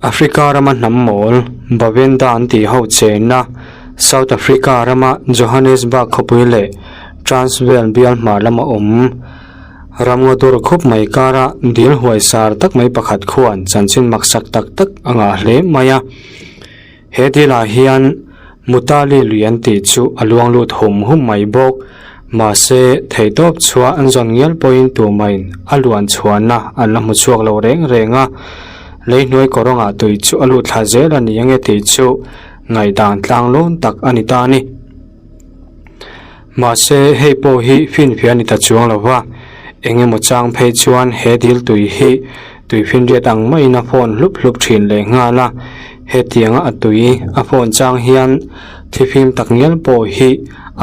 Africa rama hnam mawl, Bavenda an tih ho chenna, South Africa rama Johannesburg khawpui leh Transvaal bial hmar lama awm ramngaw dur khup mai kara dil huaisar tak mai pakhat khuan chanchin maksak tak tak a ngah hle mai a. He dilah hian Mutali lui an tih chu a luang lut hum hum mai bawk. Mahse, theihtawp chhuah an zawn ngial pawhin tumain a luan chhuahna an la hmu chhuak lo reng reng a. Leihnuai kawrawngah tui chu a lut thla zel a ni ange tih chu ngaihdan tlanglawn tak a ni ta a ni. Mahse, hei pawh hi finfiah a ni ta chuang lo va, eng emaw chang phei chuan he dil tui hi tui finriat ang maiin a fawn hlup hlup thin leh nghal a, hetianga a tui a fawn chang hian thifim tak ngial pawh hi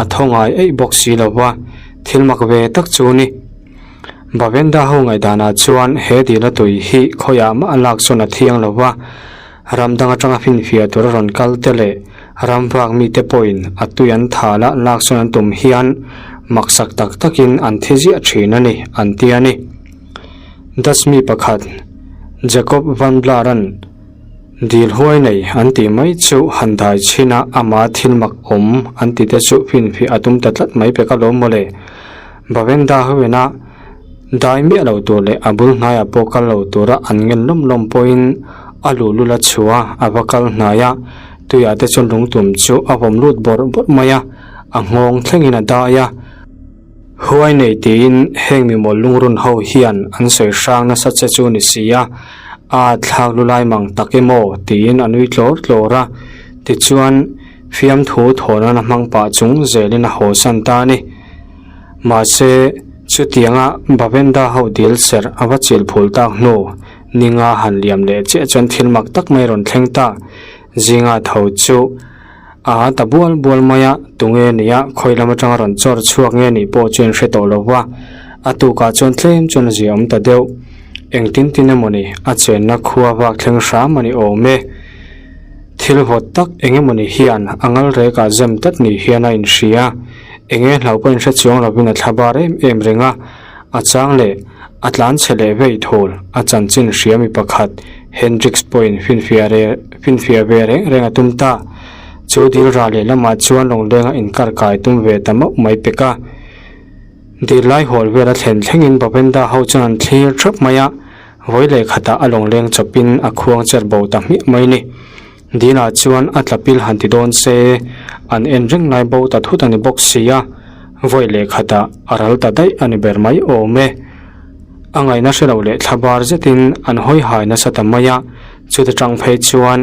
a thaw ngai eih bawk si lo va, thil mak ve tak chu ni. Bavenda ho ngaihdanah chuan he dila tui hi khawiah mah a lak sawn a thiang lo va, Ram dang atanga finfiah tura rawn kal te leh ram vak mite pawhin a tui an thal a lak sawn an tum hian maksak tak takin an thi ziah thin a ni, an ti a ni. Dutch mi pakhat Jacob van Blaar-a'n dil huai nei an tih mai chu han dai chhin a, ama thil mak awm an ti te chu finfiah a tum ta tlat mai pek alawm mawle. Bavenda hoin a Dai miah lo tur leh a bul hnaiah pawh kal lo tura an ngen lawm lawm pawhin a luhlul a chhuah a, a va kal hnai a, tuiah te chuan lungtum chu a vawm lut bawrh bawrh mai a, a nghawng thlengin a dai a. Huai nei tiin heng mimawl lungrun ho hian an sawi hrang nasa che chu ni si a, a thlak lu lai mang tak emaw tiin a nui tlawr tlawr a, tichuan fiamthu thawhnan a hmang pah chung zelin a hawsan ta a ni. Mahse, chutianga Bavenda ho dil serh a va chil phul tak hnu, ninga han liam leh chiah chuan thil mak tak mai rawn thleng ta. Zinga tho chu a ta bual bual mai a, tunge nia khawi lam atanga rawn chawr chhuak nge nih pawh chu in hre tawh lo va, a tukah chuan tlem chuan a zia awm ta deuh. Engtin tin emawni a chenna khua vak thleng hram a ni awm e. Thil vawt tak eng emawni hian a ngal rekah zem tlat ni hian a inhria. Eng nge hlau pawh inhre chuang lovin a thla bar em em reng a, a chang leh a tlan chhe leh vei thul. A chanchin hria mi pakhat Hendricks pawhin finfiah re finfiah ve reng reng a tum ta. Chu dil rah leh lamah chuan lawnglenga inkar kai tum ve ta mauh mai pek a. Dil lai hawl vel a thlen thlengin Bavenda ho chuan an thlir thap mai a, vawi leh khatah a lawngleng chawpin a khuang cher bo ta hmiah mai ni. Dina chuan a tla pil han ti dawn se, an en reng lai bo ta thut a ni bawk si a, vawi leh khatah a ral ta daih a ni ber mai awm e. A ngaihna hre lo leh thla bar zetin an hawi hai nasa ta mai a, chuta tang phei chuan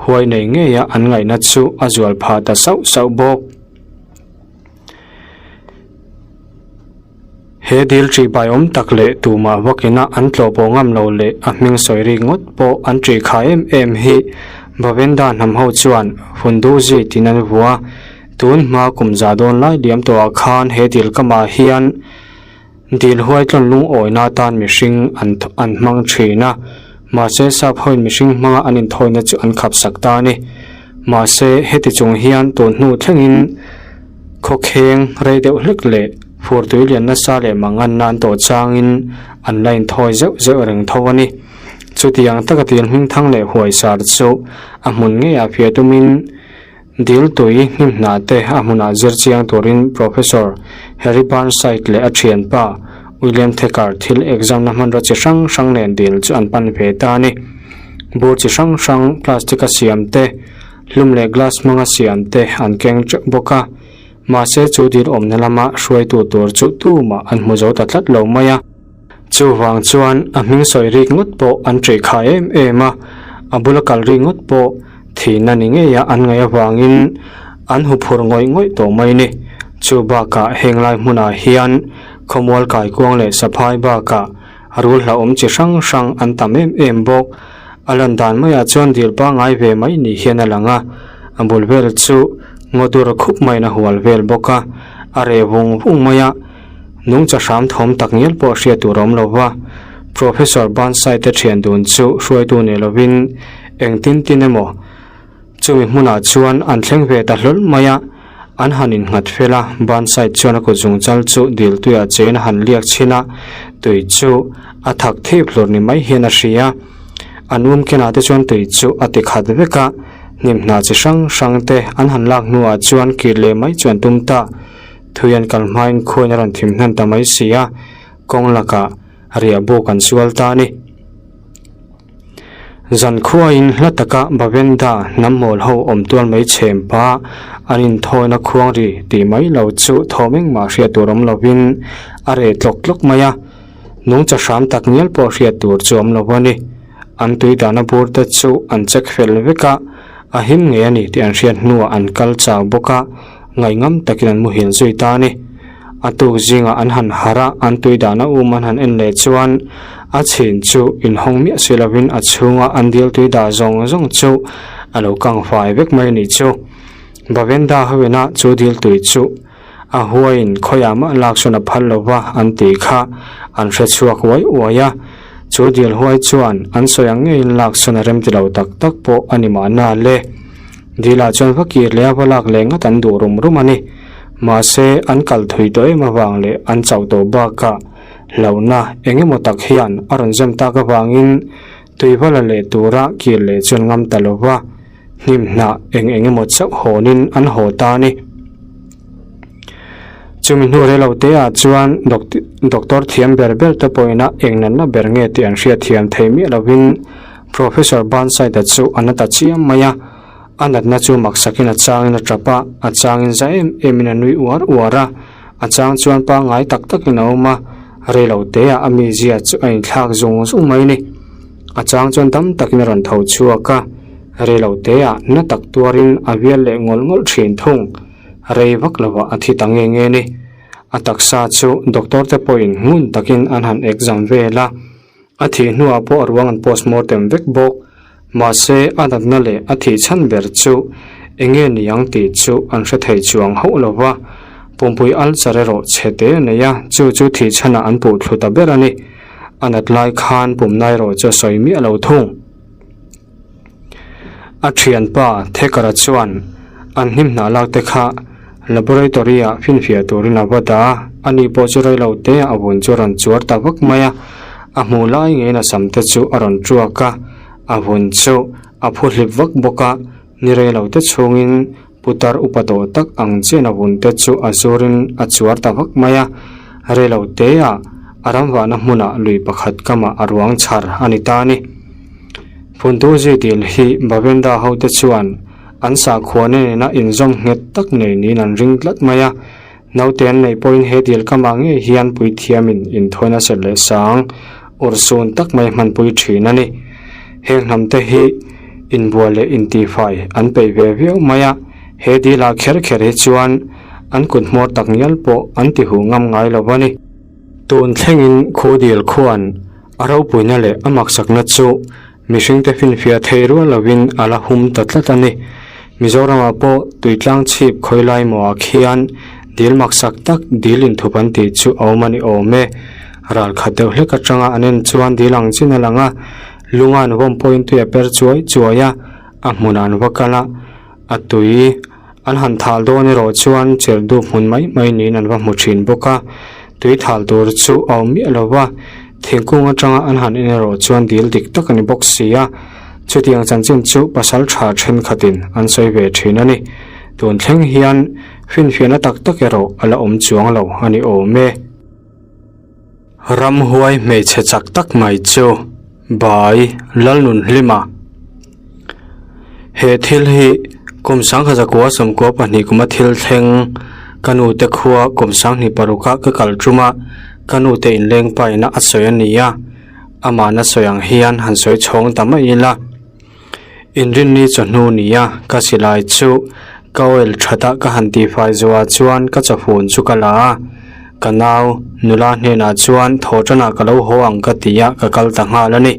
huai nei ngeia an ngaihna chu a zual phah ta sauh sauh bawk. He dil ṭih bai awm tak leh tumah vakina an tlawh pawh ngam lo leh a hming sawi rik ngawt pawh an ṭih kha em em hi Bavenda hnam ho chuan Funduzi tiin an vua. Tun hma kum za dawn lai liam tawhah khan he dil kamah hian dil huai tlawn lungawina atan mihring an an hmang ṭhin a, mahse sap hoin mihring hmanga an inthawina chu an khapsak ta a ni. Mahse heti chung hian tun hnu thlengin Khawkheng rei deuh hlek leh furtui lian nasa leh mangan nan tawh changin an la inthawi zeuh zeuh reng tho a ni. Chutiang taka dil hmingthang leh huaisar chu a hmun ngeiah fiah tumin dil tui hnim hnah te a hmunah zir chiang turin Professor Harry Burnside leh a thianpa William Thacker thil exam na hmanraw chi hrang hrang nen dil chu an pan ve ta a ni. Bur chi hrang hrang plastic a siam te, Hlum leh glass hmanga siam te an keng teuh bawk a, mahse chu dil awmna lama hruaitu tur chu tumah an hmu zo ta tlat lo mai a. Chuvang chuan a hming sawi rik ngawt pawh an ṭih kha em em a, a bula kal rik ngawt pawh thihna ni ngeia an ngaih avangin an hu phur ngawih ngawih tawh mai ni. Chu bakah heng lai hmunah hian khawmual kaikuang leh saphai bakah rul hlauhawm chi hrang hrang an tam em em bawk. A lan dan maiah chuan dil pangngai ve mai ni hian a lang a, a bul vel chu ngaw dur khup maiin a hual vel bawk a, a reh vung vung mai a, nungcha hram thawm tak ngial pawh hriat tur a awm lo va. Professor Burnside te thian dun chu hruaitu nei lovin engtin tin emaw Chumi hmunah chuan an thleng ve ta hlawl mai a, an han innghat fel a, Burnside chuan a kut zungchal chu dil tuiah chein a han liak chhin a, tui chu a thak thip hlur ni mai hian a hria. An um kenah te chuan tui chu a ti khat vek a, hnim hna chi hrang hrang te an han lak hnuah chuan kir leh mai chu an tum ta. Thui an kal hmain khuain a rawn thim hnan ta mai si a, kawng lakah riah buk an sual ta a ni. Zan khuain hla taka Bavenda hnam mawl ho awm tual mai chhem pa an inthawina khuang ri tih mai lo chu thawm engmah hriat tur awm lovin a reh tlawk tlawk mai a, nungcha hram tak ngial pawh hriat tur chu awm lo a ni. An tui dahna bur te chu an check fel vek a, a him ngei a ni tih an hriat hnuah an kal chau bawk a, ngaihngam takin an muhil zui ta a ni. A tuk zingah an han harh a, an tui dahna um an han en leh chuan a chhin chu inhawng miah si lovin a chhunga an dil tui dah zawng zawng chu a lo kang fai vek mai a nih chu. Bavenda hoina chu dil tui chu a huaiin khawiah mah lak sawn a phal lo va an tih kha an hre chhuak uai uai a. Chu dil huai chuan an sawi ang ngeiin lak sawn a rem ti lo tak tak pawh a ni mahna le. Dilah chuan va kir leh a va lak leh ngat an duh rum rum a ni. Mahse, an kal thui tawh em avang leh an chauh tawh bakah hlauhna eng emaw tak hian a rawn zem tak avangin tuiva la leh tura kir leh chuan ngam ta lo va, hnim hnah eng eng emaw chauh hawnin an haw ta a ni. Chumi hnu rei lo te ah chuan doctor thiam ber ber te pawhin a eng natna ber nge tih an hriatthiam thei miah lovin Professor Burnside-a chu a na ta chiam mai a. A natna chu maksakin a changin a tap a, a changin za em emin a nui uar uar a, a chang chuan pangngai tak takin a awm a, rei lo teah a mizia chu a inthlak zung zung mai a ni. A chang chuan dam takin a rawn tho chhuak a, rei lo teah na tak tuarin a vial leh ngawlh ngawlh thin thung. Rei vak lovah a thi ta nge nge a ni. A taksa chu doctor te pawhin ngun takin an han exam vel a. A thih hnuah pawh a ruang an postmortem vek bawk. Mahse, a natna leh a thih chhan ber chu eng nge ni ang tih chu an hre thei chuang hauh lo va. Pumpui ulcer erawh chhe te a nei a, chu chu thih chhanah an puh thlu ta ber a ni. A nat lai khan pumna erawh chu a sawi miah lo thung. A thianpa Thekara chuan an hnim hnah lak te kha. Laboratory ah finfiah turin a va dah a, ani pawh chu reilo te a vun chu a rawn chuar ta vak mai a, a hmuh lai ngeiin a sam te chu a rawn tuak a, a vun chu a phu hlip vak bawk a, ni reilo te chhungin putar upa tawh tak ang chian a vun te chu a zurin a chuar ta vak mai a, reilo te ah a ramvahna hmunah lui pakhat kamah a ruang chhar a ni ta a ni. Phuntu zui dil hi Bavenda hote chuan an sakhua nena inzawm nghet tak nei niin an ring tlat mai a. Naute an neih pawhin he dil kamah ngei hian puithiamin inthawina serh leh sang urhsun tak mai hmanpui thin a ni. Heng hnamte hi inbual leh intihfai an peih ve viau mai a, he dilah kher kher hi chuan an kut hmawr tak ngial pawh an tihuh ngam ngai lo a ni. Tun thlengin khu dil khuan a ropuina leh a maksakna chu mihringte finfiah thei rual lovin a la hum ta tlat a ni. Mizoramah pawh tuitlang chhip khawilai mawhah khian dil maksak tak dil inthup an tih chu a awm a ni awm e. Ral khat deuh hlek atanga an en chuan dil ang chin a lang a, lunga an vawm pawhin tui a per chuai chuai a, a hmunah an va kal a, a tui An han thal dawn erawh chuan cherh dup hmun mai mai niin an va hmu thin bawk a, tui thal tur chu a awm miah lo va, thingkung atanga an han en erawh chuan dil dik tak a ni bawk si a, chutiang chanchin chu pasal tha thenkhatin an sawi ve thin a ni. Tun thleng hian finfiahna tak tak erawh a la awm chuang lo a ni awm e. Ramhuai hmeichhe chak tak mai chu Bai Lalnunhlima. He thil hi kum sangkhat zakua sawmkua pahnih kuma thil thleng ka nu te khua kum sanghnih paruka ka kal tum a, ka nu te inleng paina a sawi a ni a, amahna sawi ang hian han sawi chhawng ta mai ila. Inrinni chawhnu nia ka silai chu ka oil that a ka han tihfai zuah chuan ka chawhun chu ka la a, ka nau nula hnenah chuan thaw tanah ka lo haw ang ka ti a ka kal ta nghal a ni.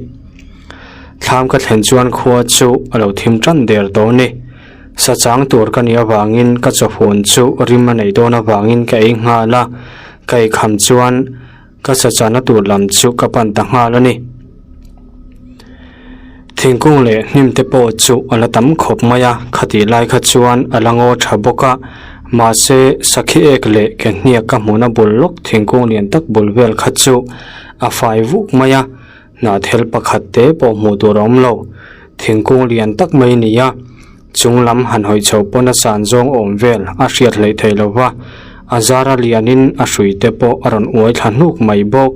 Thlam ka thlen chuan khua chu a lo thim tan der tawh a ni. Sa chang tur ka nih avangin ka chawhun chu rim a neih dawn avangin ka ei nghal a, ka eikham chuan Ka sachana tur lam chu ka pan ta nghal a ni. Thingkung leh hnim te pawh chu a la tam khawp mai a, khatih lai kha chuan a la ngaw tha bawk a, mahse sakhi ek leh ke hniak ka hmuhna bul lawk thingkung lian tak bul vel kha chu a fai vuk mai a, hnahthel pakhat te pawh hmuh tur a awm lo. Thingkung lian tak mai a ni a. Chung lam han hawi chho pawn a san zawng awm vel a hriat hleih thei lo va, a zar a lianin a hrui te pawh a rawn uai thla hnuk mai bawk.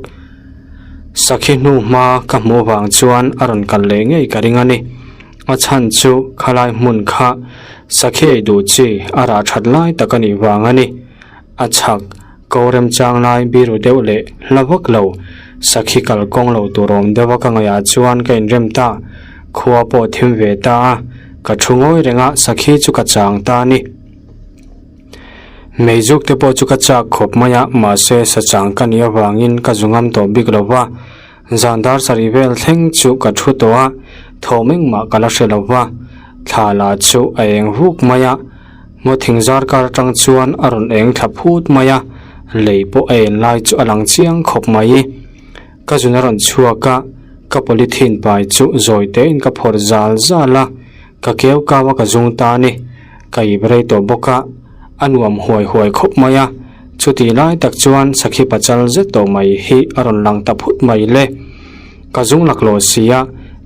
Sakhi hnu hma ka hmuh vang chuan a rawn kal leh ngei ka ring a ni. A chhan chu khalai hmun kha sakhi ei duh chi a rah that lai tak a nih vang a ni. A chhak ko remchang lai biru deuh leh hla vak lo, sakhi kal kawng lo tur awm deuh a ka ngaihah chuan ka inrem ta, khua pawh thim ve ta a, ka thu ngawi reng a, sakhi chu ka chang ta a ni. Meizuk te pawh chu ka chak khawp mai a, mahse sa chang ka nih avangin ka zu ngam tawh bik lo va, zan dar sarih vel thleng chu ka thu tawh a, thawm engmah ka la hre lo va, thla lah chu a eng vuk mai a. Ngaw thing zar kar atang chuan a rawn eng thla phut mai a, lei pawh a en lai chu a lang chiang khawp mai. Ka zun a rawn chhuak a, ka polythene pai chu zawi tein ka phawrh zal zal a, ka keu kau a ka zung ta a ni. Ka ip rei tawh bawk a, a nuam huai huai khawp mai a, chutih lai tak chuan sakhi pachal zet tawh mai hi a rawn lang ta phut mai le. Ka zung laklawh si a,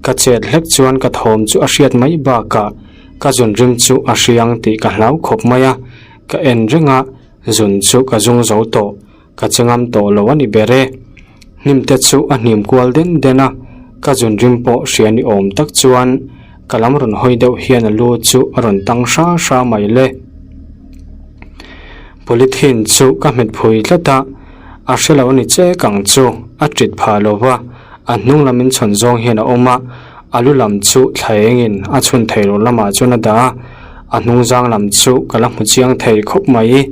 ka chet hlek chuan ka thawm chu a hriat mai bakah, Ka zun rim chu a hriang tih ka hlau khawp mai a, ka en reng a, zun chu ka zung zo tawh, ka che ngam tawh lo a ni ber e. Hnim te chu a hnim kual den den a, ka zun rim pawh hria ni awm tak chuan ka lam rawn hawi deuh hian a lu chu a rawn tang hra hra mai le. Polythene chu ka hmet phui tlat a, a hre lo a ni chek ang chu, a tit phah lo va, a hnung lam inchhawn zawng hian a awm a, A lu lam chu thla engin a chhun thei lo lamah chuan a dah a, a hnung zang lam chu ka la hmu chiang thei khawp mai.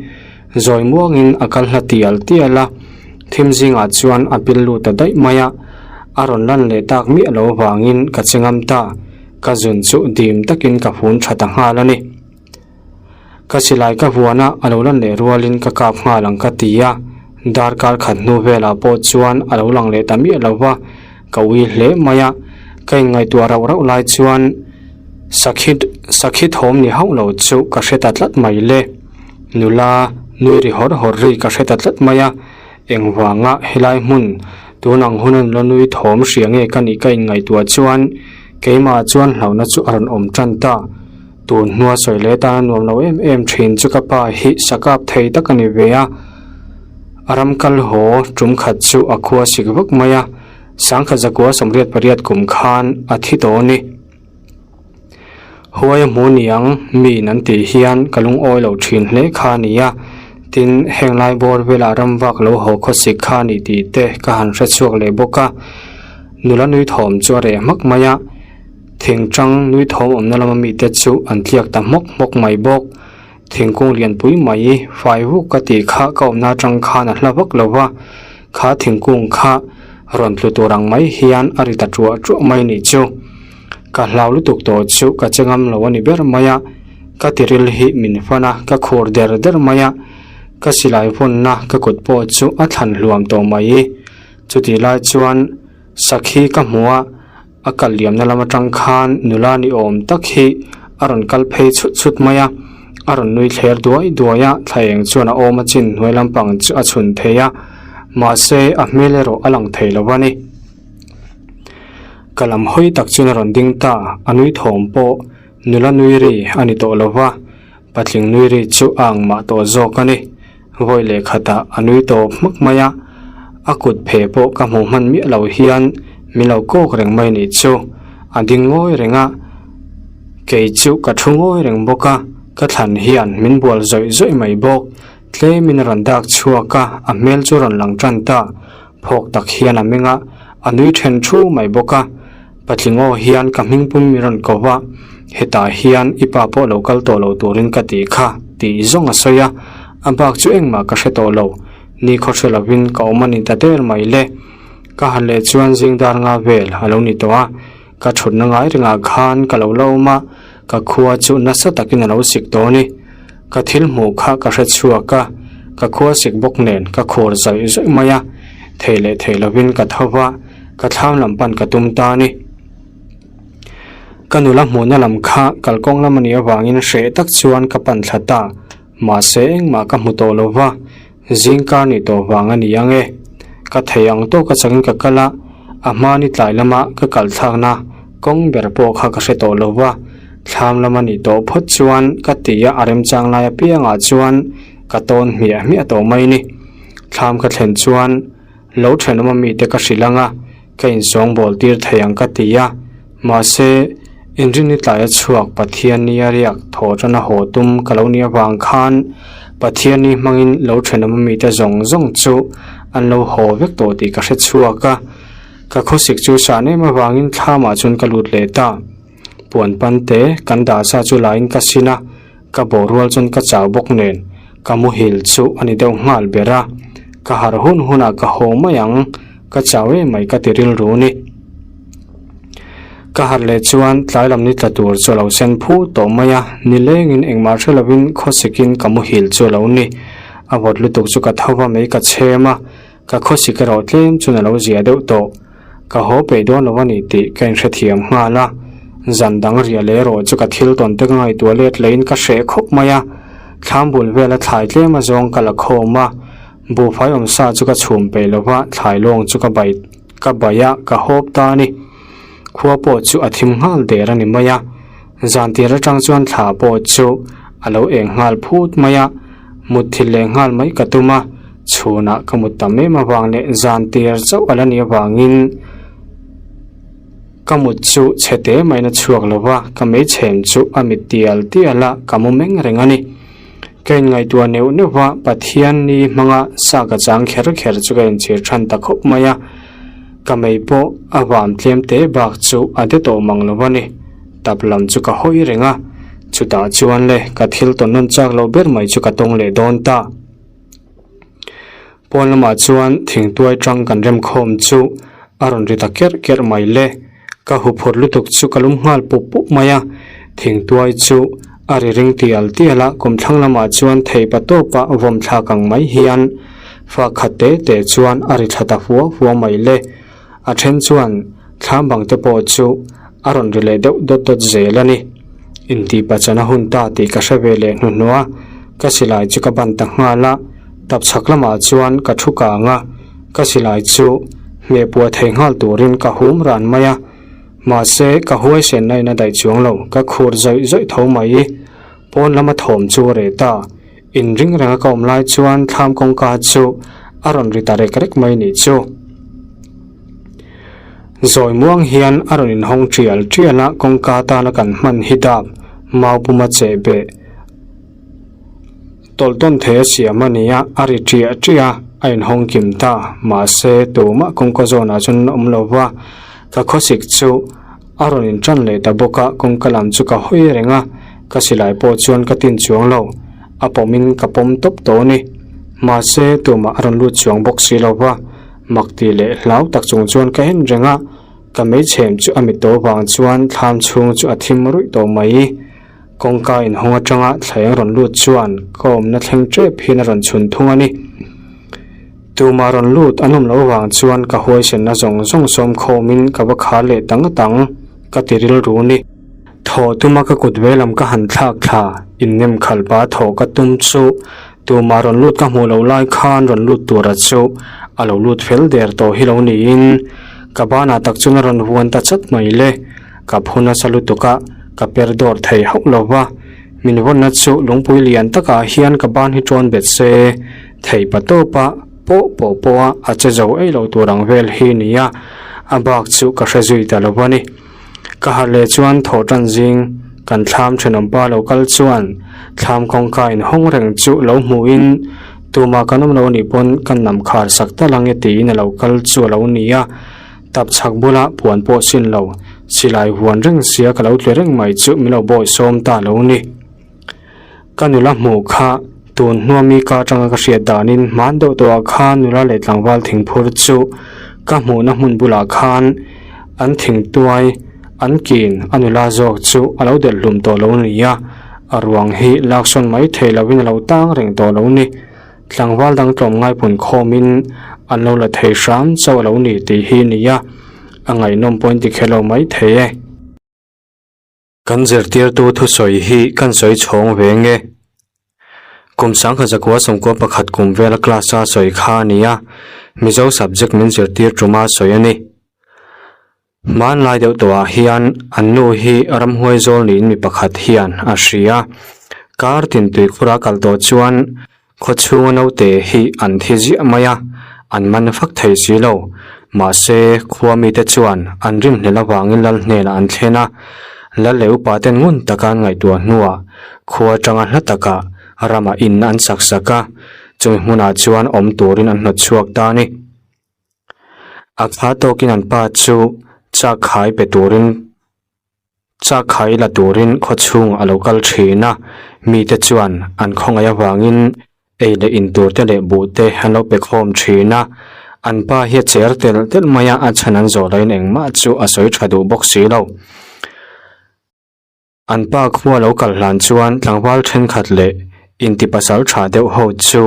Zawi muangin a kal hla tial tial a, thim zingah chuan a pil lut ta daih mai a, a rawn lan leh tak miah lo vangin ka che ngam ta, ka zun chu dim takin ka fun tha ta nghal a ni. Ka silai ka vuan a, a lo lan leh rualin ka kap nghal ang ka ti a, darkar khat hnu velah pawh chuan a lo lang leh ta miah lo va, ka ui hle mai a, ka inngaihtuah rauh rauh lai chuan sakhi sakhi thawm ni hauh lo chu ka hre ta tlat mai le. Nula nui ri hawr hawr ri ka hre ta tlat mai a, engvanga helai hmun tun ang huna nula nui thawm hria nge ka nih ka inngaihtuah chuan keimah chuan hlauhna chu a rawn awm tan ta. Tun hnua sawi leh tana nuam lo em em thin chu ka pa hi sakap thei tak a ni ve a, a ram kal haw tum khat chu a khua sik vak mai a, sangkhat zakua 88 kum khan a thi tawh a ni. Huai a hmu niang miin an tih hian ka lungawi loh thin hle kha a ni a, tin heng lai bawr velah ram vak lo haw khawsik kha a ni tih te ka han hre chhuak leh bawk a. Nula nui thawm chu a reh hmak mai a, thingtang nui thawm awmna lama mite chu an tliak ta hmawk hmawk mai bawk. Thingkung lianpui mai fai vuk ka tih kha ka awmna atang khan a hla vak lo va, kha thingkung kha rawn tlu tur ang mai hian a ri ta tuah tuah mai nih chu. Ka hlau lutuk tawh chu ka che ngam lo a ni ber mai a, ka tiril hi min fan a, ka khur der der mai a, ka silai vawnna ka kut pawh chu a thlan hluam tawh mai. Chutih lai chuan sakhi ka hmu a. A kal liamna lam atang khan nula ni awm tak hi a rawn kal phei chhut chhut mai a, a rawn nui thler duai duai a, thla eng chuan a awm a chin hnuai lampang chu a chhun thei a, mahse a hmel erawh a lang thei lo a ni. Ka lam hawi tak chuan a rawn ding ta, a nui thawm pawh nula nui ri a ni tawh lo va, Patling nui ri chu a ang mah tawh zawk a ni. Vawi leh khatah a nui tawp hmak mai a, a kut phe pawh ka hmuh hman miah lo hian min lo kawk reng mai nih chu. A ding ngawi reng a, kei chu ka thu ngawi reng bawk a, ka thlan hian min bual zawih zawih mai bawk. Tlemin a rawn dak chhuak a, a hmel chu rawn lang tan ta. Phawk tak hian a meng a, a nui then thu mai bawk a. Patling aw hian ka hming pum min rawn ko va, hetah hian i pa pawh lo kal tawh lo turin ka tih kha, tih zawng a sawi a, a bak chu engmah ka hre tawh lo, ni khaw hre lovin ka awm a ni ta der mai le. Ka han leh chuan zing dar nga vel a lo ni tawh a, ka thutna ngai ringah khan ka lo la awm a, ka khua chu nasa takin a lo sik tawh a ni. Ka thil hmuh kha ka hre chhuak a, ka khua sik bawk nen ka khur zawih zawih mai a, thei leh thei lovin ka tho va, ka thlam lam pan ka tum ta a ni. Ka nula hmuhna lam kha kalkawng lam a nih avangin hreh tak chuan ka pan thla ta, mahse engmah ka hmu tawh lo va, zingkar nih tawh vang a ni ang e. Ka thei ang tawk a changin ka kal a, a hma ni tlai lama ka kal thlakna kawng ber pawh kha ka hre tawh lo va, thlam lama nih tawh phawt chuan ka ti a, a remchang lai apiangah chuan ka tawn hmiah hmiah tawh mai ni. Thlam ka thlen chuan. Lo thenawm a mite ka hrilh ang a, ka insawngbawl tir thei ang ka ti a. Mahse, inrinni tlaia chhuak Pathianni a riak thaw tana haw tum ka lo nih avang khan Pathianni hmangin lo thenawm a mite zawng zawng chu an lo haw vek tawh tih ka hre chhuak a. Ka khawsik chu san em avangin thlamah chuan ka lut leh ta. Puan pan te kan dah sa chu lain ka sin a, ka borual chuan ka chau bawk nen ka muhil chu a ni deuh nghal ber a, ka harh hun hunah ka haw mai ang, ka chau em mai ka ti rilru ni. Ka harh leh chuan tlai lam ni tla tur chu a lo sen phut tawh mai a, nilengin engmah hre lovin khawsikin ka muhil chu a lo ni. A vawt lutuk chu ka tho va mai ka chhem a, Ka khawsik erawh tlem chuan a lo zia deuh tawh. Ka haw peih dawn lo a ni tih ka inhrethiam nghal a. Zan dang riah leh erawh chu ka thil tawn te ka ngaihtuah let leiin ka hreh khawp mai a. Thlam bul vela thlai tlem azawng ka la khawm a. Buhfai awm sa chu ka chhum peih lo va, thlai lawng chu ka bai ka bai a, ka hawp ta a ni. Khua pawh chu a thim nghal der a ni mai a. Zan tir atang chuan thla pawh chu a lo eng nghal phut mai a, mutthilh leh nghal mai ka tum a, chhunah ka mut tam em avang leh zan tir chauh a la nih avangin ka mut chu chhe te maiin a chhuak lo va, ka meichhem chu a mit tial tial a, ka mu meng reng a ni. Ka inngaihtuah neuh neuh va, Pathian ni hmanga sa ka chang kher kher chu ka inchhir than ta khawp mai a, ka mei pawh a vam tlem te bak chu a de tawh mang lo a ni. Tap lam chu ka hawi reng a, chutah chuan le ka thil tawn nawn chak loh ber mai chu ka tawng leh dawn ta. Pawn lamah chuan thingtuai tang kan remkhawm chu a rawn ri ta kerh kerh mai le. Ka huphurh lutuk chu ka lum nghal pup pup mai a, thingtuai chu a ri ring tial tial a, kumthlang lamah chuan theipa tawpa vawm thlak ang mai hian fa khat te te chuan a ri thla ta fua fua mai le. A then chuan thlam bang te pawh chu a rawn ri leh deuh dawt dawt zel a ni. Intih pachana hun ta tih ka hre ve leh hnuhnawh a. Ka silai chu ka ban ta nghal a, tap chhak lamah chuan ka thu kang a, ka silai chu hmeh puah thei nghal turin ka hum ran mai a. Mahse, ka huaisen na in a daih chuang lo, ka khur zawih zawih tho mai. Pawn lama thawm chu a reh ta. Inring renga ka awm lai chuan thlam kawngka chu a rawn ri ta rek rek mai nih chu. Zawi muang hian a rawn inhawng tial tial a, kawngka tana kan hman hi dap mau puma cheh beh tawlh tawn thei a siam a ni a, a ri tiah tiah a, a inhawng kim ta. Mahse, tumah kawngka zawnah chuan an awm lo va, ka khawsik chu a rawn intan leh ta bawk a, kawngka lam chu ka hawi reng a, ka silai pawh chuan ka tin chuang lo, a pawmin ka pawm tawp tawh a ni. Mahse, tumah a rawn lut chuang bawk si lo va. Mak tih leh hlau tak chung chuan ka en reng a, ka meichhem chu a mit tawh vang chuan thlam chhung chu a thim ruih tawh mai. Kawngka inhawng atanga thlaeng rawn lut chuan ka awmna thleng tep hian a rawn chhun thung a ni. Tumah rawn lut an awm loh vang chuan ka huaisenna zawng zawng sawm khawmin ka va khar leh ta ngawt ang ka ti rilru ni. Thawh tuma ka kut ve lam ka han thlak thla, innem khalh pa thawh ka tum chu tumah rawn lut ka hmuh loh lai khan rawn lut tura chu a lo lut fel der tawh hi lo niin ka banah tak chuan a rawn vuan ta chat mai le. Ka phu nasa lutuk a, ka per dawr thei hauh lo va, min vawnna chu lungpui lian takah hian ka ban hi ṭawn bet se, thei pa tawpa pawh pawh pawha a che zo ei lo tur ang vel hi nia, a bak chu ka hre zui ta lo va ni. Ka harh leh chuan thawh tan zing kan thlam thenawmpa lo kal chuan thlam kawngka inhawng reng chu lo hmuhin tumah kan awm lo anih pawn kan nam khar sak tal ang e tiin a lo kal chu a lo ni a, tap chhak bula puan pawh sin lo silai huan reng sia ka lo tle reng mai chu min lo bawi sawm ta lo ni. Ka nula hmuh kha tun hnua mi ka atanga ka hriat danin hman deuh tawhah khan nula leh tlangval thingphur chu ka hmuhna hmun bulah khan an thingtuai an kin a nula zawk chu a lo delh hlum tawh lo ni a, a ruang hi laksawn mai thei lovin a lo tang reng tawh lo ni. Tlangval dang tlawmngai pun khawmin an lo la thei hram chauh a lo ni tih hi ni a, a ngaihnawm pawhin tikhe lo mai thei e. Kan zirtirtu thusawi hi kan sawi chhawng ve nge? Kum sangkhat zakua sawmkua pakhat kum vela class a sawi kha a ni a, Mizo subject min zirtir tuma sawi a ni. Hmanlai deuh tawhah hian an nu hi ramhuai zawl niin mi pakhat hian a hria. Kar tin tuikhura kal tawh chuan Khaw chhunga naute hi an thi ziah mai a, an man fak thei si lo. Mahse, khua mite chuan an rinhlelh avangin lal hnenah an thlen a, lal leh upa ten ngun taka an ngaihtuah hnuah khua atanga hla takah ramah in an sak sak a, chumi hmunah chuan awm turin an hnawt chhuak ta a ni. A kha tawkin an pa chu chak khai pe turin Chak khai la turin khaw chhung a lo kal thin a, mite chuan an khawngaih avangin ei leh in tur te leh buh te an lo pe khawm thin a. An pa hi a cher telh telh mai a, a chhan an zawh laiin engmah chu a sawi tha duh bawk si lo. An pa khua lo kal hlan chuan tlangval thenkhat leh inti pasal tha deuh ho chu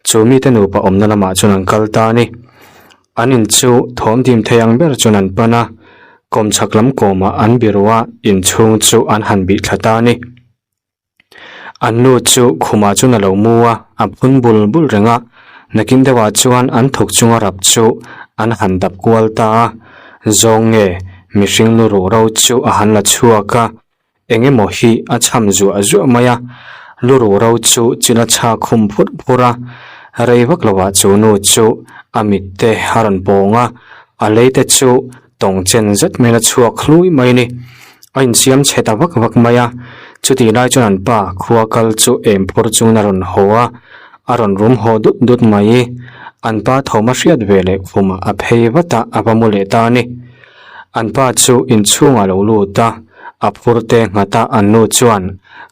chu mite nupa awmna lamah chuan an kal ta a ni. An in chu thawm dim thei ang ber chuan an pan a, kawmchhak lam kawmah an biru a, inchhung chu an han bih thla ta a ni. An nu chu khumah chuan a lo mu a, a phun bul bul reng a, nakin deuhah chuan an thawk chunga rap chu an han dap kual ta a, zawng nge mihring lu ruh ro chu a han la chhuak a, Eng emaw hi a chham zuah zuah mai a, lu ruh ro chu chil a chhak khum phur phur a, rei vak lovah chu nu chu a mit te a rawn pawng a, a lei te chu tawng chen zet maiin a chhuak hlui mai a ni. A insiam chhe ta vak vak mai a, chutih lai chuan an pa khua kal chu em phur chungin a rawn haw a, a rawn rum haw dut dut mai. An pa thawm a hriat ve leh khumah a phei vat a, a va mu leh ta a ni. An pa chu inchhungah a lo lut a, a phur te nghat a an nu chuan,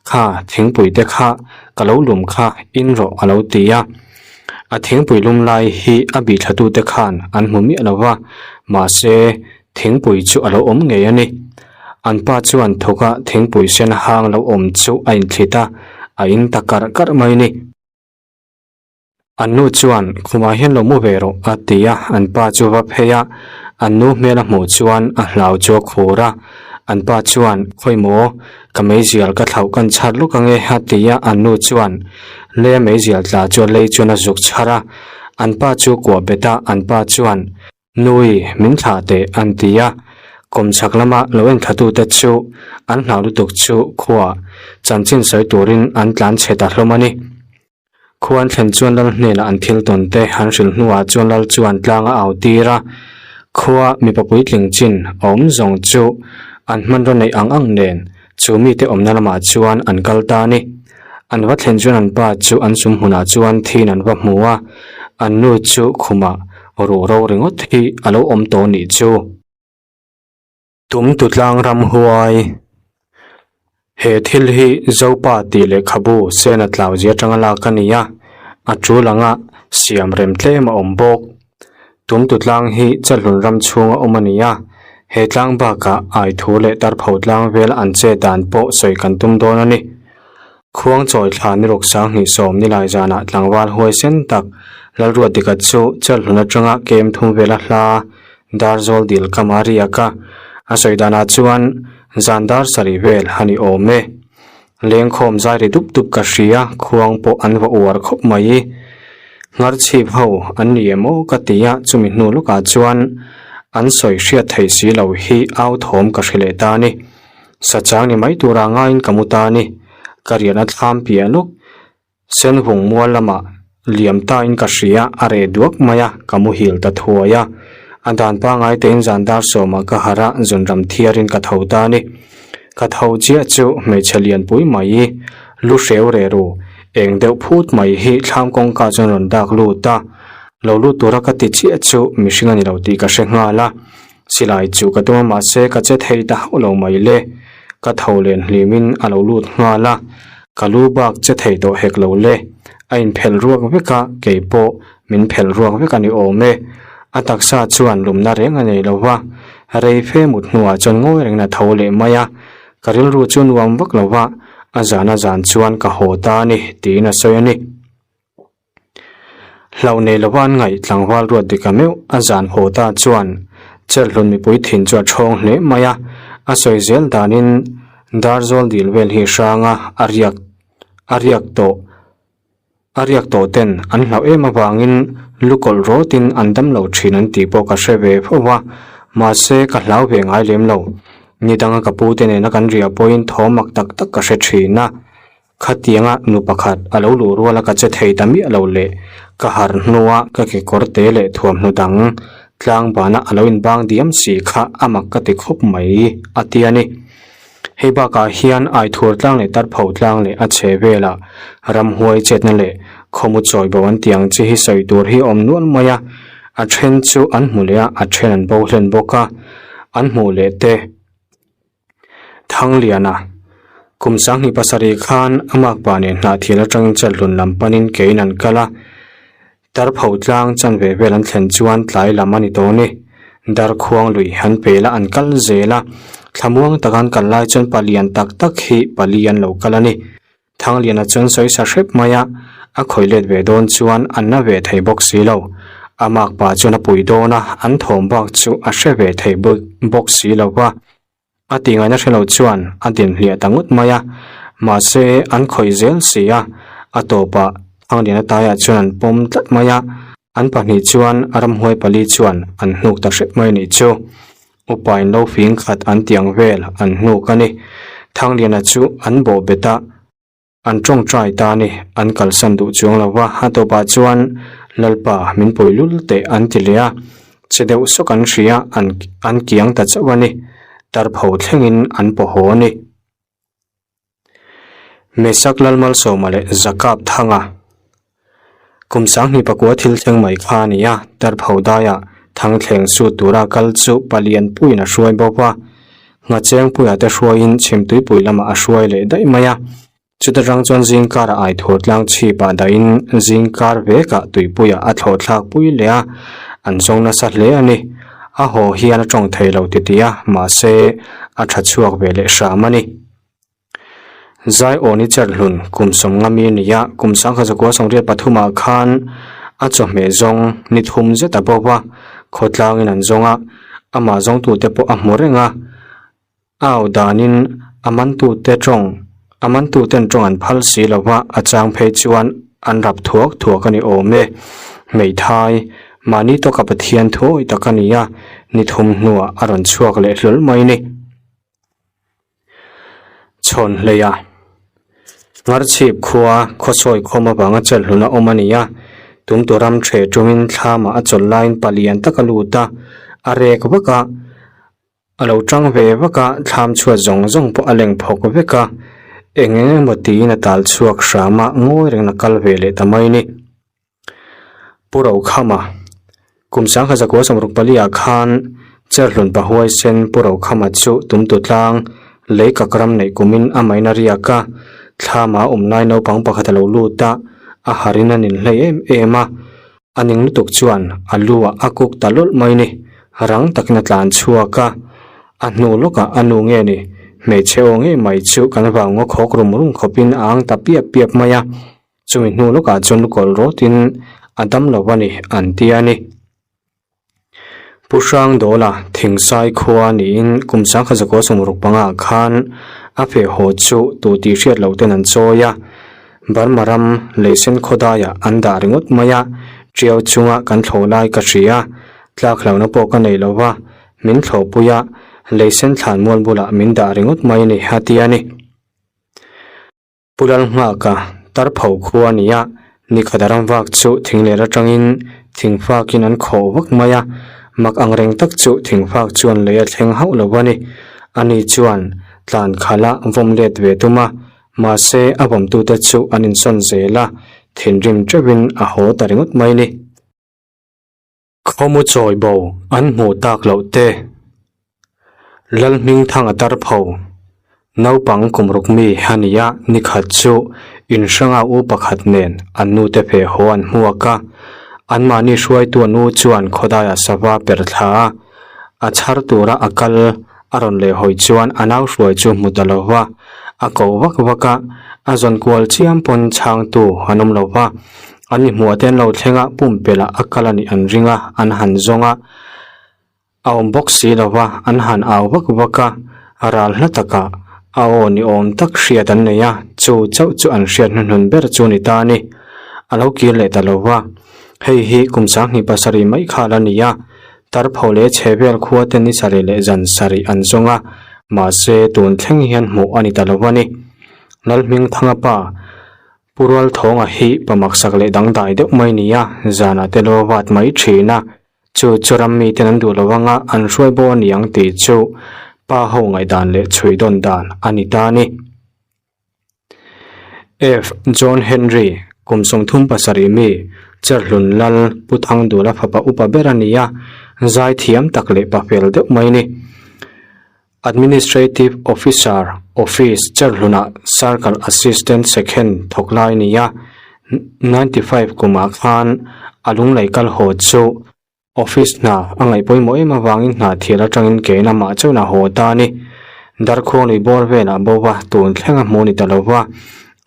Kha, thingpui te kha ka lo lum kha in rawh a lo ti a. A thingpui lum lai hi a bihthla tute khan an hmu miah lo va, mahse thingpui chu a lo awm ngei a ni. An pa chuan thawka thingpui sen hang lo awm chu a inthlit a, a in ta karh karh mai a ni. An nu chuan, Khumah hian lo mu ve rawh, a ti a. An pa chu va phei a, an nu hmel a hmuh chuan a hlau chu a khur a. An pa chuan, Khawi maw, ka meizial ka thlauh kan chhar lawk ange a ti a, an nu chuan leia meizial tla chu a lei chuan a zuk chhar a. An pa chu kuah bet a, an pa chuan, Nui, min thlah teh an ti a. Kawmchhak lama lo enthlatute chu an hlau lutuk chu khuaa chanchin sawi turin an tlan chhe ta hlawm a ni. Khua an thlen chuan lal hnenah an thil tawn te an hrilh hnuah chuan lal chuan tlang a au tir a, khua mipa puitling chin a awm zawng chu an hmanraw neih ang ang nen chu mite awmna lamah chuan an kal ta a ni. An va thlen chuan an pa chu an sum hmunah chuan thin an va hmu a, an nu chu khumah ruhro ringawt hi a lo awm tawh nih chu. Tum tu tlang ramhuai. He thil hi Zopa tih lehkhabu Sena tlau zia atanga lak a ni a, a tul anga siam rem tlem a awm bawk. Tum tu tlang hi Chalhlun ram chhunga awm a ni a, he tlang bakah Aithu leh Tarpho tlang vel an che dan pawh sawi kan tum dawn a ni. Khuangchawi thla ni ruk 2019 nilai zanah tlangval huaisen tak Lalruatdika chu Chalhlun atanga kem thum vela hla Darzawl dil kam a riak a, a sawi danah chuan zan dar sarih vel a ni awm e. Lengkhawm zai ri dup dup ka hria, khuang pawh an va uar khawp mai. Ngharchhip ho an ni em aw ka ti a, chumi hnu lawkah chuan an sawi hriat theih si lo hi au thawm ka hre leh ta a ni. Sachang ni mai tura ngaiin ka mu ta a ni. Ka riahna thlam piah lawk Senvung mual lamah liam tain ka hria, a reh duak mai a, ka muhil ta thuai a. A dan pangai tein zan dar sawmah ka harh a, zunram thiarin ka tho ta a ni. Ka tho chiah chu hmeichhe lianpui mai, lu hreu reh ru, eng deuh phut mai hi thlam kawngka chuan rawn dak lut a. Lo lut tura ka ti chiah chu mihring a ni lo tih ka hre nghal a. Silai chu ka tum a mahse ka che thei ta hauh lo mai le. Ka tho len hlimin a lo lut nghal a, ka lu bak che thei tawh hek lo le. A inphelh ruak vek a, kei pawh min phelh ruak vek a ni awm e. A taksa chuan lumna reng a nei lo va, rei fe mut hnuah chuan ngawi rengin a tho leh mai a. Ka rilru chu nuam vak lo va, a zan a zan chuan ka haw ta a ni tiin a sawi a ni. Hlauh nei lova an ngaih tlangval ruat dika meuh a zan haw ta chuan Chelhlun mipui thin chu a ṭhawng hle mai a, a sawi zel danin Darzawl dil vel hi hranga a riak a riak tawh a riak tawh ten an hlauh em avangin lu kawlh rawtin an dam lo ṭhin an tih pawh ka hre ve fo va, mahse ka hlau ve ngai lem lo. Ni danga ka pute nena kan riah pawhin thaw mak tak tak ka hre ṭhin a. Khatianga nu pakhat a lo luh ruala ka che thei ta miah lo leh ka harh hnua ka kekawr te leh thuamhnu dang tlang bana a lo inbang diam si kha a mak ka ti khawp mai a ti a ni. Hei bakah hian Aithur tlang leh Tarpho tlang leh a chhe velah ramhuai chetna leh khawmu chawi bo an tih ang chi hi sawi tur hi a awm nual mai a, a then chu an hmu leh a, a then an bo hlen bawk a, an hmuh leh te. Thangliana, Kum 27 khan a makpa nen hnahthial atangin Chelhlun lam panin kein an kal a, Tarpho tlang chanve vel an thlen chuan tlai lam a ni tawh a ni. Darkhuang lui an pel a, an kal zel a, thlamuang taka an kal lai chuan palian tak tak hi pali an lo kal a ni. Thangliana chuan sawi sa hrep mai a, a khawih let ve dawn chuan an na ve thei bawk si lo. A makpa chuan a pui dawn a, an thawm bak chu a hre ve thei bawk si lo va. A tih ngaihna hre lo chuan a din hliah ta ngawt mai a, mahse an khawih zel si a, a tawpah Thangliana taiah chuan an pawm tlat mai a, an pahnih chuan ramhuai pali chuan an hnuk ta hrep mai a nih chu. Upa in lo fing khat an ti ang vel an hnuk a ni. Thangliana chu an bawh bet a, an tawngtai ta a ni, an kalsan duh chuang lo va, a tawpah chuan Lalpa min pui lul teh an ti leh a, che deuh sawk an hria an an kiang ta chauh a ni, tarpho thlengin an paw haw a ni. Mesak Lalmalsawma leh Zakap Thanga Kum 2009 thil thleng mai kha a ni a, Tarpho daiah Thangthleng sut tura kal chu palian puiin a hruai bawk a, Nghachengpuia te hruaiin Chhimtuipui lamah a hruai leh daih mai a. Chuta rang chuan zingkara aithur tlang chhipah dahin zingkar vekah tuipuiah a thlawh thlak pui leh a, an zawng nasa hle a ni. A haw hian a tawng thei lo titi a, mahse a tha chhuak ve leh hram a ni. Zaiawni Cherhlun kum 50 mi a ni a, kum 1983 ah khan a chawhmeh zawng ni thum zet a bo va, khawtlangin an zawng a, amah zawngtute pawh a hmu reng a. A au danin a mantute tawng a mantuten tawng an phal si lo va, a chang phei chuan an rap thuak thuak a ni awm e. Hmeithai, mahni tawka Pathian thuawi tak a ni a, ni thum hnuah a rawn chhuak leh hlawl mai ni. Chhawn hleia Ngarchhip khua khawsawi khawm avanga chelhlun a awm a ni a, tumtu ram ṭhe ṭungin thlamah a chawlh laiin palian tak a lut a, a rek vak a, a lo ṭang ve vak a, thlam chhuat zawng zawng pawh a leng phawk vek a, eng eng emaw tiin a tal chhuak hram a, ngawi rengin a kal ve leh ta mai a ni. Pu Rokhama, Kum sangha zakua sawmruk paliah khan Cherhlun Pahuaisen Pu Rokhama chu tumtu tlang lei kak ram neih kumin a main a riak a, thlama a awm lai naupang pakhat a lo lut a, a harin a ninhlei em em a, a ning lutuk chuan a lu ah a kuk ta lawlh mai ni, rang takin a tlan chhuak a, a hnu lawkah a nu nge ni, hmeichhe aw ngei mai chu kan vau ngaw khawk rum rum khawpin a ang ta piap piap mai a. Chumi hnu lawkah chuan lukawlh rawtin a dam lo a ni an ti a ni. Pu Hrangdawla Thingsai khua niin kum sangkhat zakua sawmruk pangah khan a feh haw chu tu tih hriat loh ten an chawi a, Burma ram leisen khawdaiah an dah ringawt mai a, Tiau chunga kan thlawh lai ka hria, tlak hlauhna pawh ka nei lo va, min thlawhpui a, leisen thlanmual bulah min dah ringawt mai a ni a ti a ni. Pu Lalnghaka Tarpho khua a ni a, nikhat a ram vak chu thing leh atangin thingfakin an khawh vak mai a, mak ang reng tak chu thingfak chuan lei a thleng hauh lo a ni. Ani chuan tlan khala vawm let ve tum a, mahse a vawmtute chu an insawn zel a, thinrim teuhin a haw ta ringawt mai a ni. Khawmu chawi bo an hmuh tak loh te, Lalhmingthanga Tarpho, naupang kum ruk mi a ni a, nikhat chu inhranga u pakhat nen an nute feh haw an hmuak a, anmahni hruaitu an u chuan khawdaiah sava per thla a, a chhar tura a kal a rawn leh hawi chuan a nau hruai chu hmu ta lo va, a ko vak vak a, a zawn kual chiam pawn chhangtu an awm lo va. An ni hmuh te an lo thleng a, pumpelh ah a kal a nih an ring a, an han zawng a, a awm bawk si lo va, an han au vak vak a, a ral hla takah a aw ni awm tak hriat an nei a, chu chauh chu an hriat hnuhnun ber chu ni ta a ni. A lo kir leh ta lo va, hei hi kum sanghnih pasarih mai kha la ni a, Tarpho leh chhe vel khua te ni sarih leh zan sarih an zawng a, mahse tun thleng hian hmuh a ni ta lo a ni. Lalhmingthanga pa. Pu Rualthawnga hi pa maksak leh dangdai deuh mai ni a, zanah te lo vat mai thin a, chu chu ram miten an duh lo anga an hruai bo a ni ang tih chu pa ho ngaihdan leh chhui dawn dan a ni ta a ni. F. John Henry, kum 37 mi, Cherhlun Lal Pu Thangdula fapa upa ber a ni a, zai thiam tak leh pa fel deuh mai a ni. Administrative Officer Office Cherhlunah Circle Assistant Second thawk lai a ni a, 95 kumah khan a lunglei kal haw chu Office hna a ngaih pawimawh em avangin hna thial atangin kein amah chuan a haw ta a ni. Darkhuanglui bawr velah bo va tun thleng a hmuh ni ta lo va,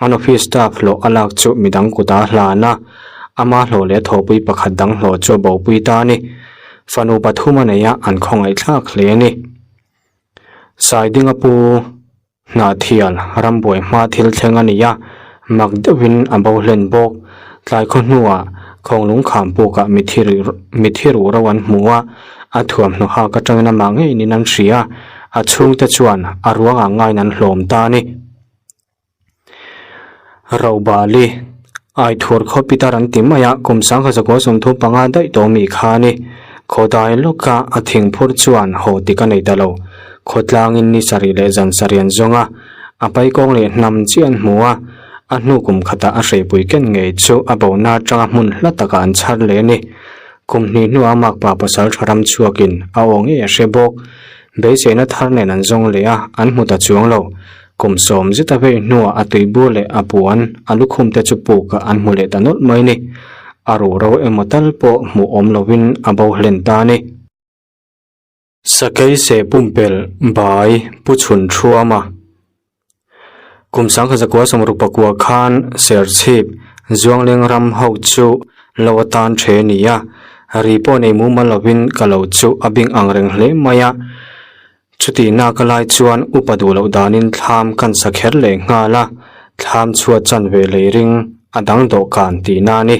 an office staff hlawh a lak chu midang kutah a hlan a, ama hlawh leh a thawhpui pakhat dang hlawh chu a bopui ta a ni. Fanu pathum a nei a, an khawngaihthlak hle a ni. Saidinga pu Hnahthial rambuai hma thil thleng a ni a, mak deuhin a bo hlen bawk. Tlai khaw hnuah Khawnglung kham pukah mithi ruh ro an hmu a, a thuamhnaw hak atangin amah ngeiin an hria, a chhungte chuan a ruangah ngaiin an hlawm ta a ni. Robali, Aithur khaw pitar an ti mai a, kum sangkhat zakua 35 daih tawh mi kha a ni. Khawdai lawka a thingphur chuan haw tik a nei ta lo. Khawtlangin ni sarih leh zan sarih an zawng a, a paikawng leh hnam chiah an hmu a, a hnu kum khatah a hreipui ken ngei chu a bona atanga hmun hla takah an chhar leh a ni. Kum hnih hnuah a makpa pasal tha ram chhuakin a aw ngei a hre bawk. Beiseina thar nen an zawng leh a, an hmu ta chuang lo. Kum sawm zet a vei hnuah a tuibur leh a puan a lukhum te chu puk ah an hmu leh ta nawlh mai ni. A ruhro emaw tal pawh hmuh awm lovin a bo hlen ta a ni. Sakei seh pumpelh bai pu chhun thuam a. Kum 1969 khan Serchhip Zuangleng ram ho chu lo atan the a ni a, ri pawh nei mumal lovin ka lo chu a bing ang reng hle mai a. Chutih nak a lai chuan upa duh loh danin thlam kan sa kher leh nghal a, thlam chhuat chanve lei ring a dang dawhkan tihna a ni.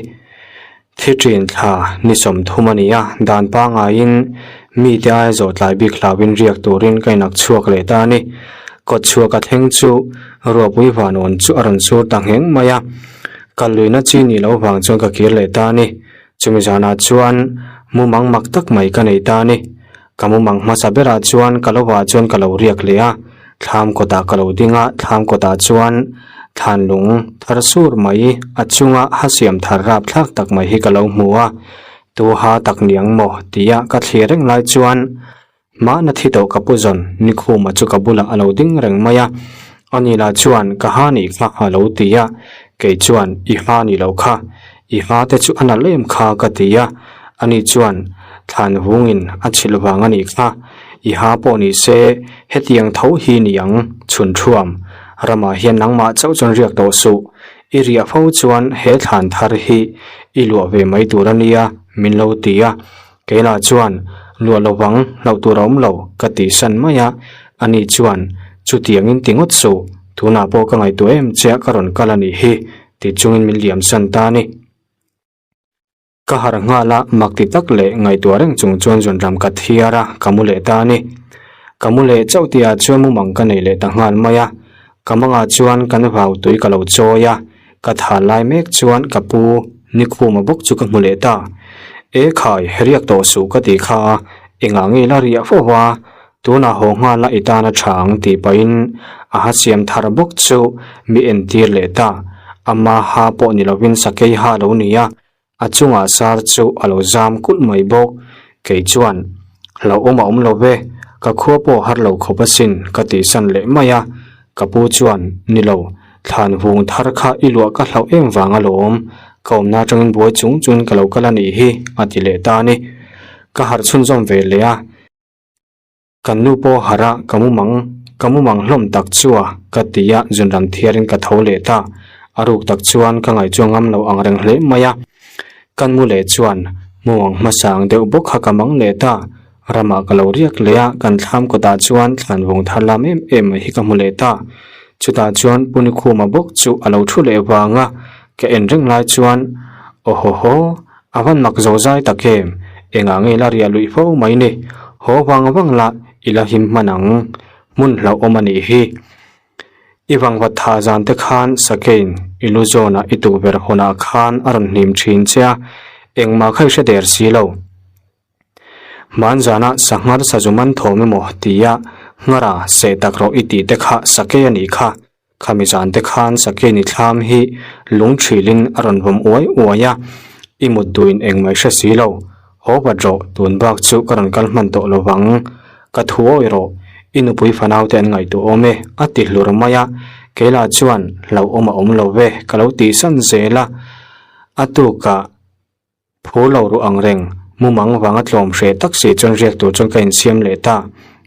Thi ṭin thla ni 30 a ni a, dan pangaiin mite aia zawh tlai bik hlauhin riak turin ka inak chhuak leh ta a ni. Kawt chhuak a thleng chu ruahpui vanawn chu a rawn sur ta ngheng mai a, kal luihna chi nih loh vang chuan ka kir leh ta a ni. Chumi zanah chuan mumang mak tak mai ka nei ta a ni. Ka mumang hmasa berah chuan ka lovah chuan ka lo riak leh a, thlam kawtah ka lo ding a, thlam kawtah chuan thlan lung thar sur mai a chunga ha siam thar rap thlak tak mai hi ka lo hmu a, tu ha tak niang maw tia ka thlir reng lai chuan mahna thi tawh ka pu zawn Nikhuma chu ka bulah a lo ding reng mai a, ani lah chuan ka ha nih kha a lo ti a, kei chuan i ha nih loh kha I hma te chu a nalh em kha ka ti a, ani chuan thlan vungin a chhilh vang a nih kha. I ha pawh ni se hetiang tho hi ni ang, chhun thuam. Ramah hian nangmah chauh chuan riak tawh suh. I riah fo chuan he thlan thar hi i luah ve mai tur a nia, min lo ti a. Keilah chuan luah lovang hlauh tur a awm lo ka tih san mai a, ani chuan chutiangin ti ngawt suh, tunah pawh ka ngaihtuah em che a ka rawn kal a nih hi, Ti chungin min liam san ta a ni. Ka harh nghal a, mak ti tak leh ngaihtuah reng chung chuan zunram ka thiar a, ka mu leh ta a ni. Ka mu leh chauh tihah chuan mumang ka nei leh ta nghal mai a, ka mangah chuan kan vau tui ka lo chawi a, ka thal lai mek chuan ka pu Nikhuma bawk chu ka hmu leh ta. E khai, riak tawh suh ka tih kha a, engah nge la riah fo va? Tunah haw nghal a i tan a tha ang tih pahin a ha siam thar bawk chu mi entir leh ta. Ama ha pawh ni lovin sakei ha lo ni a, a chungah sar chu a lo zam kulh mai bawk. Kei chuan, Hlauhawm a awm lo ve, ka khua pawh har lo khawp asin ka tihsan leh mai a. Ka pu chuan, Ni lo, thlan vung thar kha i luah ka hlauh em vang alawm, ka awmna atangin buai chung chungin ka lo kal a nih hi a ti leh ta a ni. Ka harh chhunzawm ve leh a. Kan nu pawh harh a, ka mumang, ka mumang hlawm tak chu a, ka ti a, zunram thiarin ka tho leh ta. A ruk tak chuan ka ngaihchuah ngam lo ang reng hle mai a. Kan mu leh chuan mumang hmasa ang deuh bawk kha ka mang leh ta. Ramah ka lo riak leh a, kan thlam kawtah chuan thlan vawng thar lam em em mai hi ka hmu leh ta. Chutah chuan Pu Nikhuma bawk chu a lo thu leh vang a, ka en reng lai chuan, Aw haw haw, A van mak zo zai tak em? Engah nge la riah luih fo mai ni? Haw vang vang la, i la him hman ang. Hmun hlauhawm a nih hi. I vangvat tha zan te khan Sakein i lu zawnah i tukverh hawnah khan a rawn hnim thin che a, engmah kha i hre der si lo. Hman zana sanghar sazu man thawm emaw tia nghara seh tak rawh i tih te kha Sakei a nih kha. Khami zan te khan Sakeni thlam hi lung thrilin a rawn vawm uai uai a, i mut duhin engmah i hre si lo. Haw vat rawh, tun bak chu ka rawn kal hman tawh lo vang. Ka thu awi rawh, i nupui fanau te an ngaihtuah awm e, a ti hlur mai a. Keilah chuan hlauhawm a awm lo ve, ka lo tihsan zel a. A tukah. Phur lo ruh ang reng, mumang vanga tlawm hreh tak si chuan riak tur chuan ka insiam leh ta.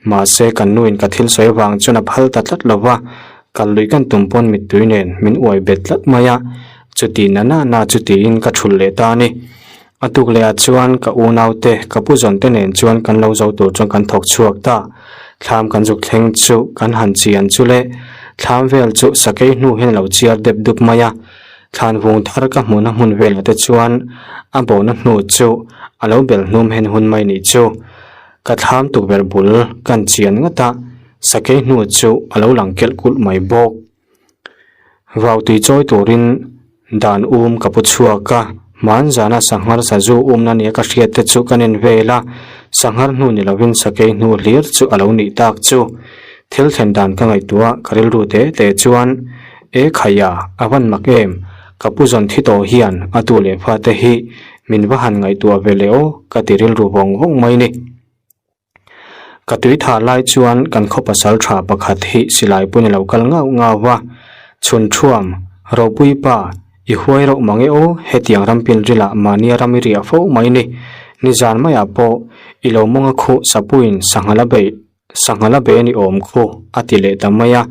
Mahse, kan nuin ka thil sawi vang chuan a phal ta tlat lo va, kal lui kan tum pawn mittui nen min uai bet tlat mai a, chuti na na na chu tiin ka thulh leh ta a ni. A tuk leh ah chuan ka unaute, ka pu zawn te nen chuan kan lo zo tur chuan kan thawk chhuak ta. Thlam kan zuk thleng chu kan han chian chu le, thlam vel chu sakei hnu hian a lo chiar dep dup mai a. Thlan vung thar ka hmuhna hmun velah te chuan a bohna hnu chu a lo bel hnum hen hun mai nih chu. Ka thlam tukverh bul kan chian ngawt a, sakei hnu chu a lo lang kelh kulh mai bawk. Vau tui chawi turin dan um ka pu chhuak a, hman zana sanghar sazu umna nia ka hriat te chu ka nen vel a, sanghar hnu ni lovin sakei hnu hlir chu a lo nih tak chu. Thil thlen dan ka ngaihtuah ka rilru te te chuan E khaia, a van mak em? Ka pu zawn thi tawh hian a tu leh fate hi min va han ngaihtuah ve leh aw ka ti rilru vawng vawng mai ni. Ka tui tha lai chuan kan khaw pasal tha pakhat hi silai pawhin a lo kal ngau ngau va, Chhun thuam, Ropui pa, i huai rauh mang e aw, hetiang ram pilrilah mahnia ram i riah fo mai ni. Nizan maiah pawh i lo mawnga khuh sapuiin sangha la beih Sangha la be ni awm khu a ti leh ta mai a,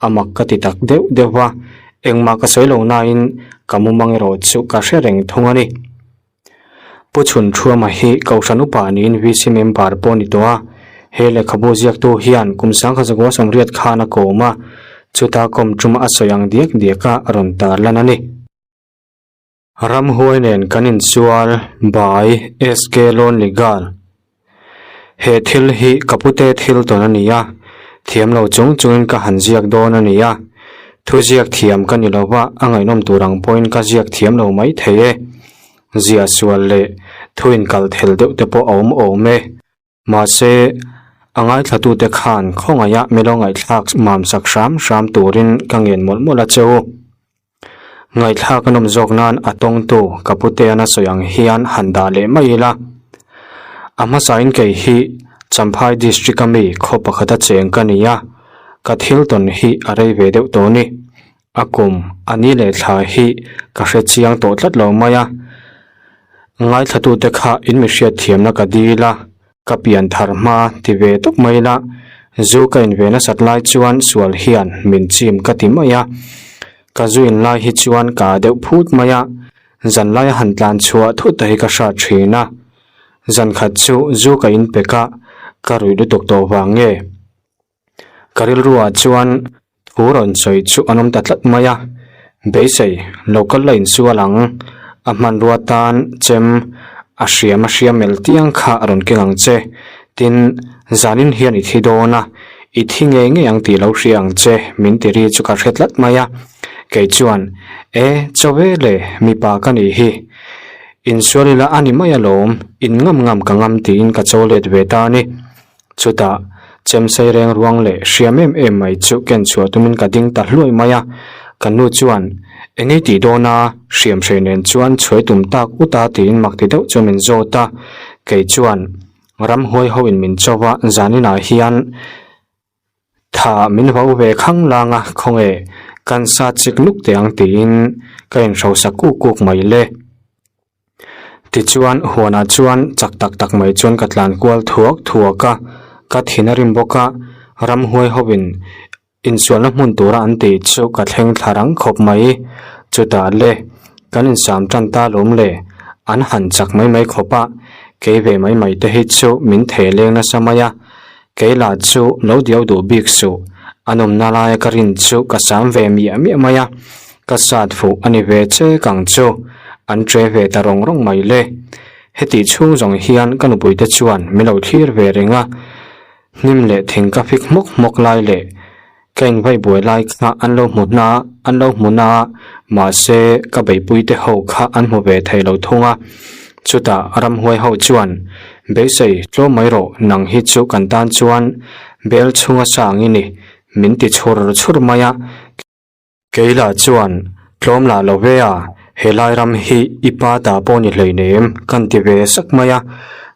a mak ka ti tak deuh deuh va, engmah ka sawi lo nain ka mumang erawh chu ka hre reng thung a ni. Pu Chhun Thuama hi Kohhran upa niin VC member pawh a ni tawh a, He lehkhabu ziaktu hian kum 1980 khan a kawm a, chuta kawm tum a sawi ang diak diak a rawn tarlan a ni. Ramhuai nen kan insual by SK Lonely Girl. He thil hi ka pute thil tawn a ni a, thiam lo chung chungin ka han ziak dawn a ni a. Thu ziak thiam ka ni lova, a ngaihnawm tur ang pawhin ka ziak thiam lo mai thei e. Ziah sual leh thu inkal thel deuh te pawh a awm awm e. Mahse, a ngaithlatute khan khawngaiha milo ngaihthlak mamsak hram hram turin ka ngen mawlh mawlh a che u. Ngaihthlak a nawm zawk nan a tawngtu ka putean a sawi ang hian han dah leh mai ila. A hmasain kei hi Champhai District a mi khaw pakhata cheng ka ni a, ka thil tawn hi a rei ve deuh tawh ni. A kum a ni leh thla hi ka hre chiang tawh tlat lo mai a. Ngaithlatute kha in mi hriat thiamna ka dil a, ka pian thar hma ti ve tawp mai ila, zu ka in ve nasat lai chuan sual hian min chim ka ti mai a. Ka zu in lai hi chuan ka a deuh phut mai a, zan laia han tlan chhuah thut te hi ka hrat thin a. Zan khat chu zu ka in pek a, ka ruih lutuk tawh vang nge? Ka rilruah chuan thu rawn sawi chu an awm ta tlat mai a, beisei lo kal la insual ang, a hmanrua tan chem a hriam a hriam mel tiang kha a rawn keng ang che, tin zanin hian i thi dawn a, i thi ngei ngei ang tih lo hria ang che min ti ri chu ka hre tlat mai a, kei chuan e chaw ve le mipa ka nih hi, insual ila a ni mai alawm, in ngam ngam ka ngam tiin ka chaw let ve ta a ni. Chutah, chemsei reng ruang leh hriam em em mai chu ken chhuah tumin ka ding ta hluai mai a. Ka nu chuan, Eng ei tih dawn a? Hriam hrei nen chuan chhuai tum tak ut a tiin mak ti deuh chu min zawt a. Kei chuan, Ramhuai ho in min cho va, zaninah hian tha min vau ve khang lang a, khawnge kan sa chik luk teh ang tiin ka inhrosa kuk kuk mai le. Tichuan, huanah chuan chak tak tak mai chuan ka tlan kual thuak thuak a, ka thin a rim bawk a, ramhuai hovin insualna hmun tura an tih chu ka thleng thla rang khawp mai. Chutah le, kan insam tan ta lawm le, an han chak mai mai khawp a, kei ve mai mai te hi chu min thei leng nasa mai a, kei lah chu lo diau duh bik suh, a nawmna laia ka rin chu ka sam ve miah miah mai a. Ka sat fuh a ni ve che kang chu an tre ve ta rawng rawng mai le. Hetih chhung zawng hian ka nupui te chuan min lo thlir ve reng a, hnim leh thing ka fik hmawk hmawk lai leh ka invaih buai lai kha an lo hmu hna an lo hmu na a, mahse ka beihpui te ho kha an hmu ve thei lo thung a. Chutah ramhuai ho chuan, Beisei tlawm mai rawh nang hi chu kan tan chuan bel chhunga sang i ni min ti chhur chhur mai a. Keila chuan, Tlawm lah lo ve a, helai ram hi i pa ta pawh ni hleinem, kan ti ve sak mai a.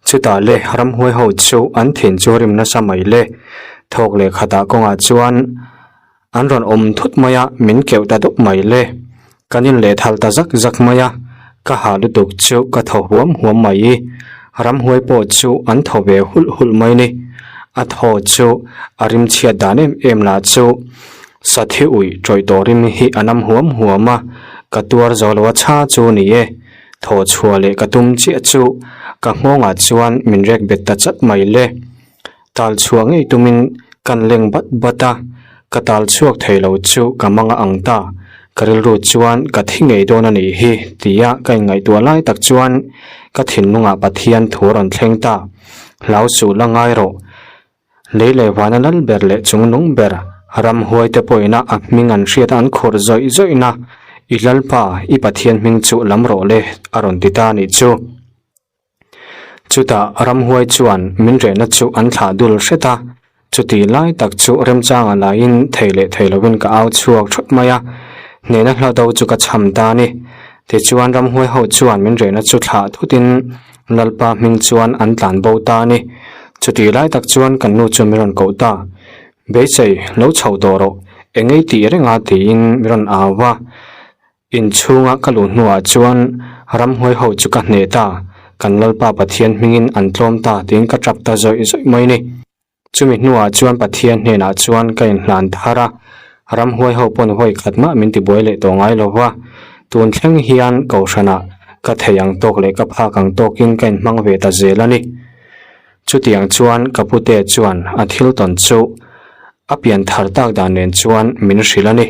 Chutah le ramhuai ho chu an thin chu rim nasa mai le. Thawk leh khatah kawngah chuan an rawn awm thut mai a, min keuh ta dawp mai le. Kan inlehthal ta zak zak mai a, ka hah lutuk chu ka thaw huam huam mai. Ramhuai pawh chu an thaw ve hulh hulh mai ni. A thaw chu a rimchhiat dan em em lah chu. Sathi uih tawih tawh rim hi a nam huam huam a, ka tuar zo lo a chha chu ni e. Thaw chhuah leh ka tum chiah chu ka nghawngah chuan min rek bet ta chat mai le. Tal chhuah ngei tumin kan leng bat bat a, ka tal chhuak thei lo chu ka mang a ang ta. Ka rilru chuan ka thi ngei dawn a nih hi tia ka inngaihtuah lai tak chuan ka thinlungah Pathian thu a rawn thleng ta. Hlau suh la ngai rawh. Lei leh vana lal ber leh chungnung ber, ramhuaite pawhina a hming an hriat a an khawrh zawih zawihna, I Lalpa, i Pathian hming chu lam rawh le, a rawn ti ta a nih chu. Chutah ramhuai chuan min rehna chu an thlah dul hret a, chutih lai tak chu remchanga laiin thei leh thei lovin ka au chhuak thawt mai a, hnehna hla do chu ka chham ta a ni. Tichuan ramhuai ho chuan min rehna chu thlah thutin Lalpa hming chuan an tlan bo ta a ni. Chutih lai tak chuan kan nu chu min rawn koh ta. Beisei, lo chho tawh rawh, eng ei tih reng a tiin min rawn au va. Inchhunga ka luh hnuah chuan ramhuai ho chu ka hneh ta, kan Lalpa Pathian hmingin an tlawm ta tiin ka tap ta zawih zawih mai ni. Chumi hnuah chuan Pathian hnenah chuan ka inhlan thar a, ramhuai ho pawn vawi khat mah min tibuai leh tawh ngai lo va. Tun thleng hian Kohhranah ka thei ang tawk leh ka phak ang tawkin ka inhmang ve ta zel a ni. Chutiang chuan ka pute chuan a thil tawn chu a pian thar tak dan nen chuan min hrilh a ni.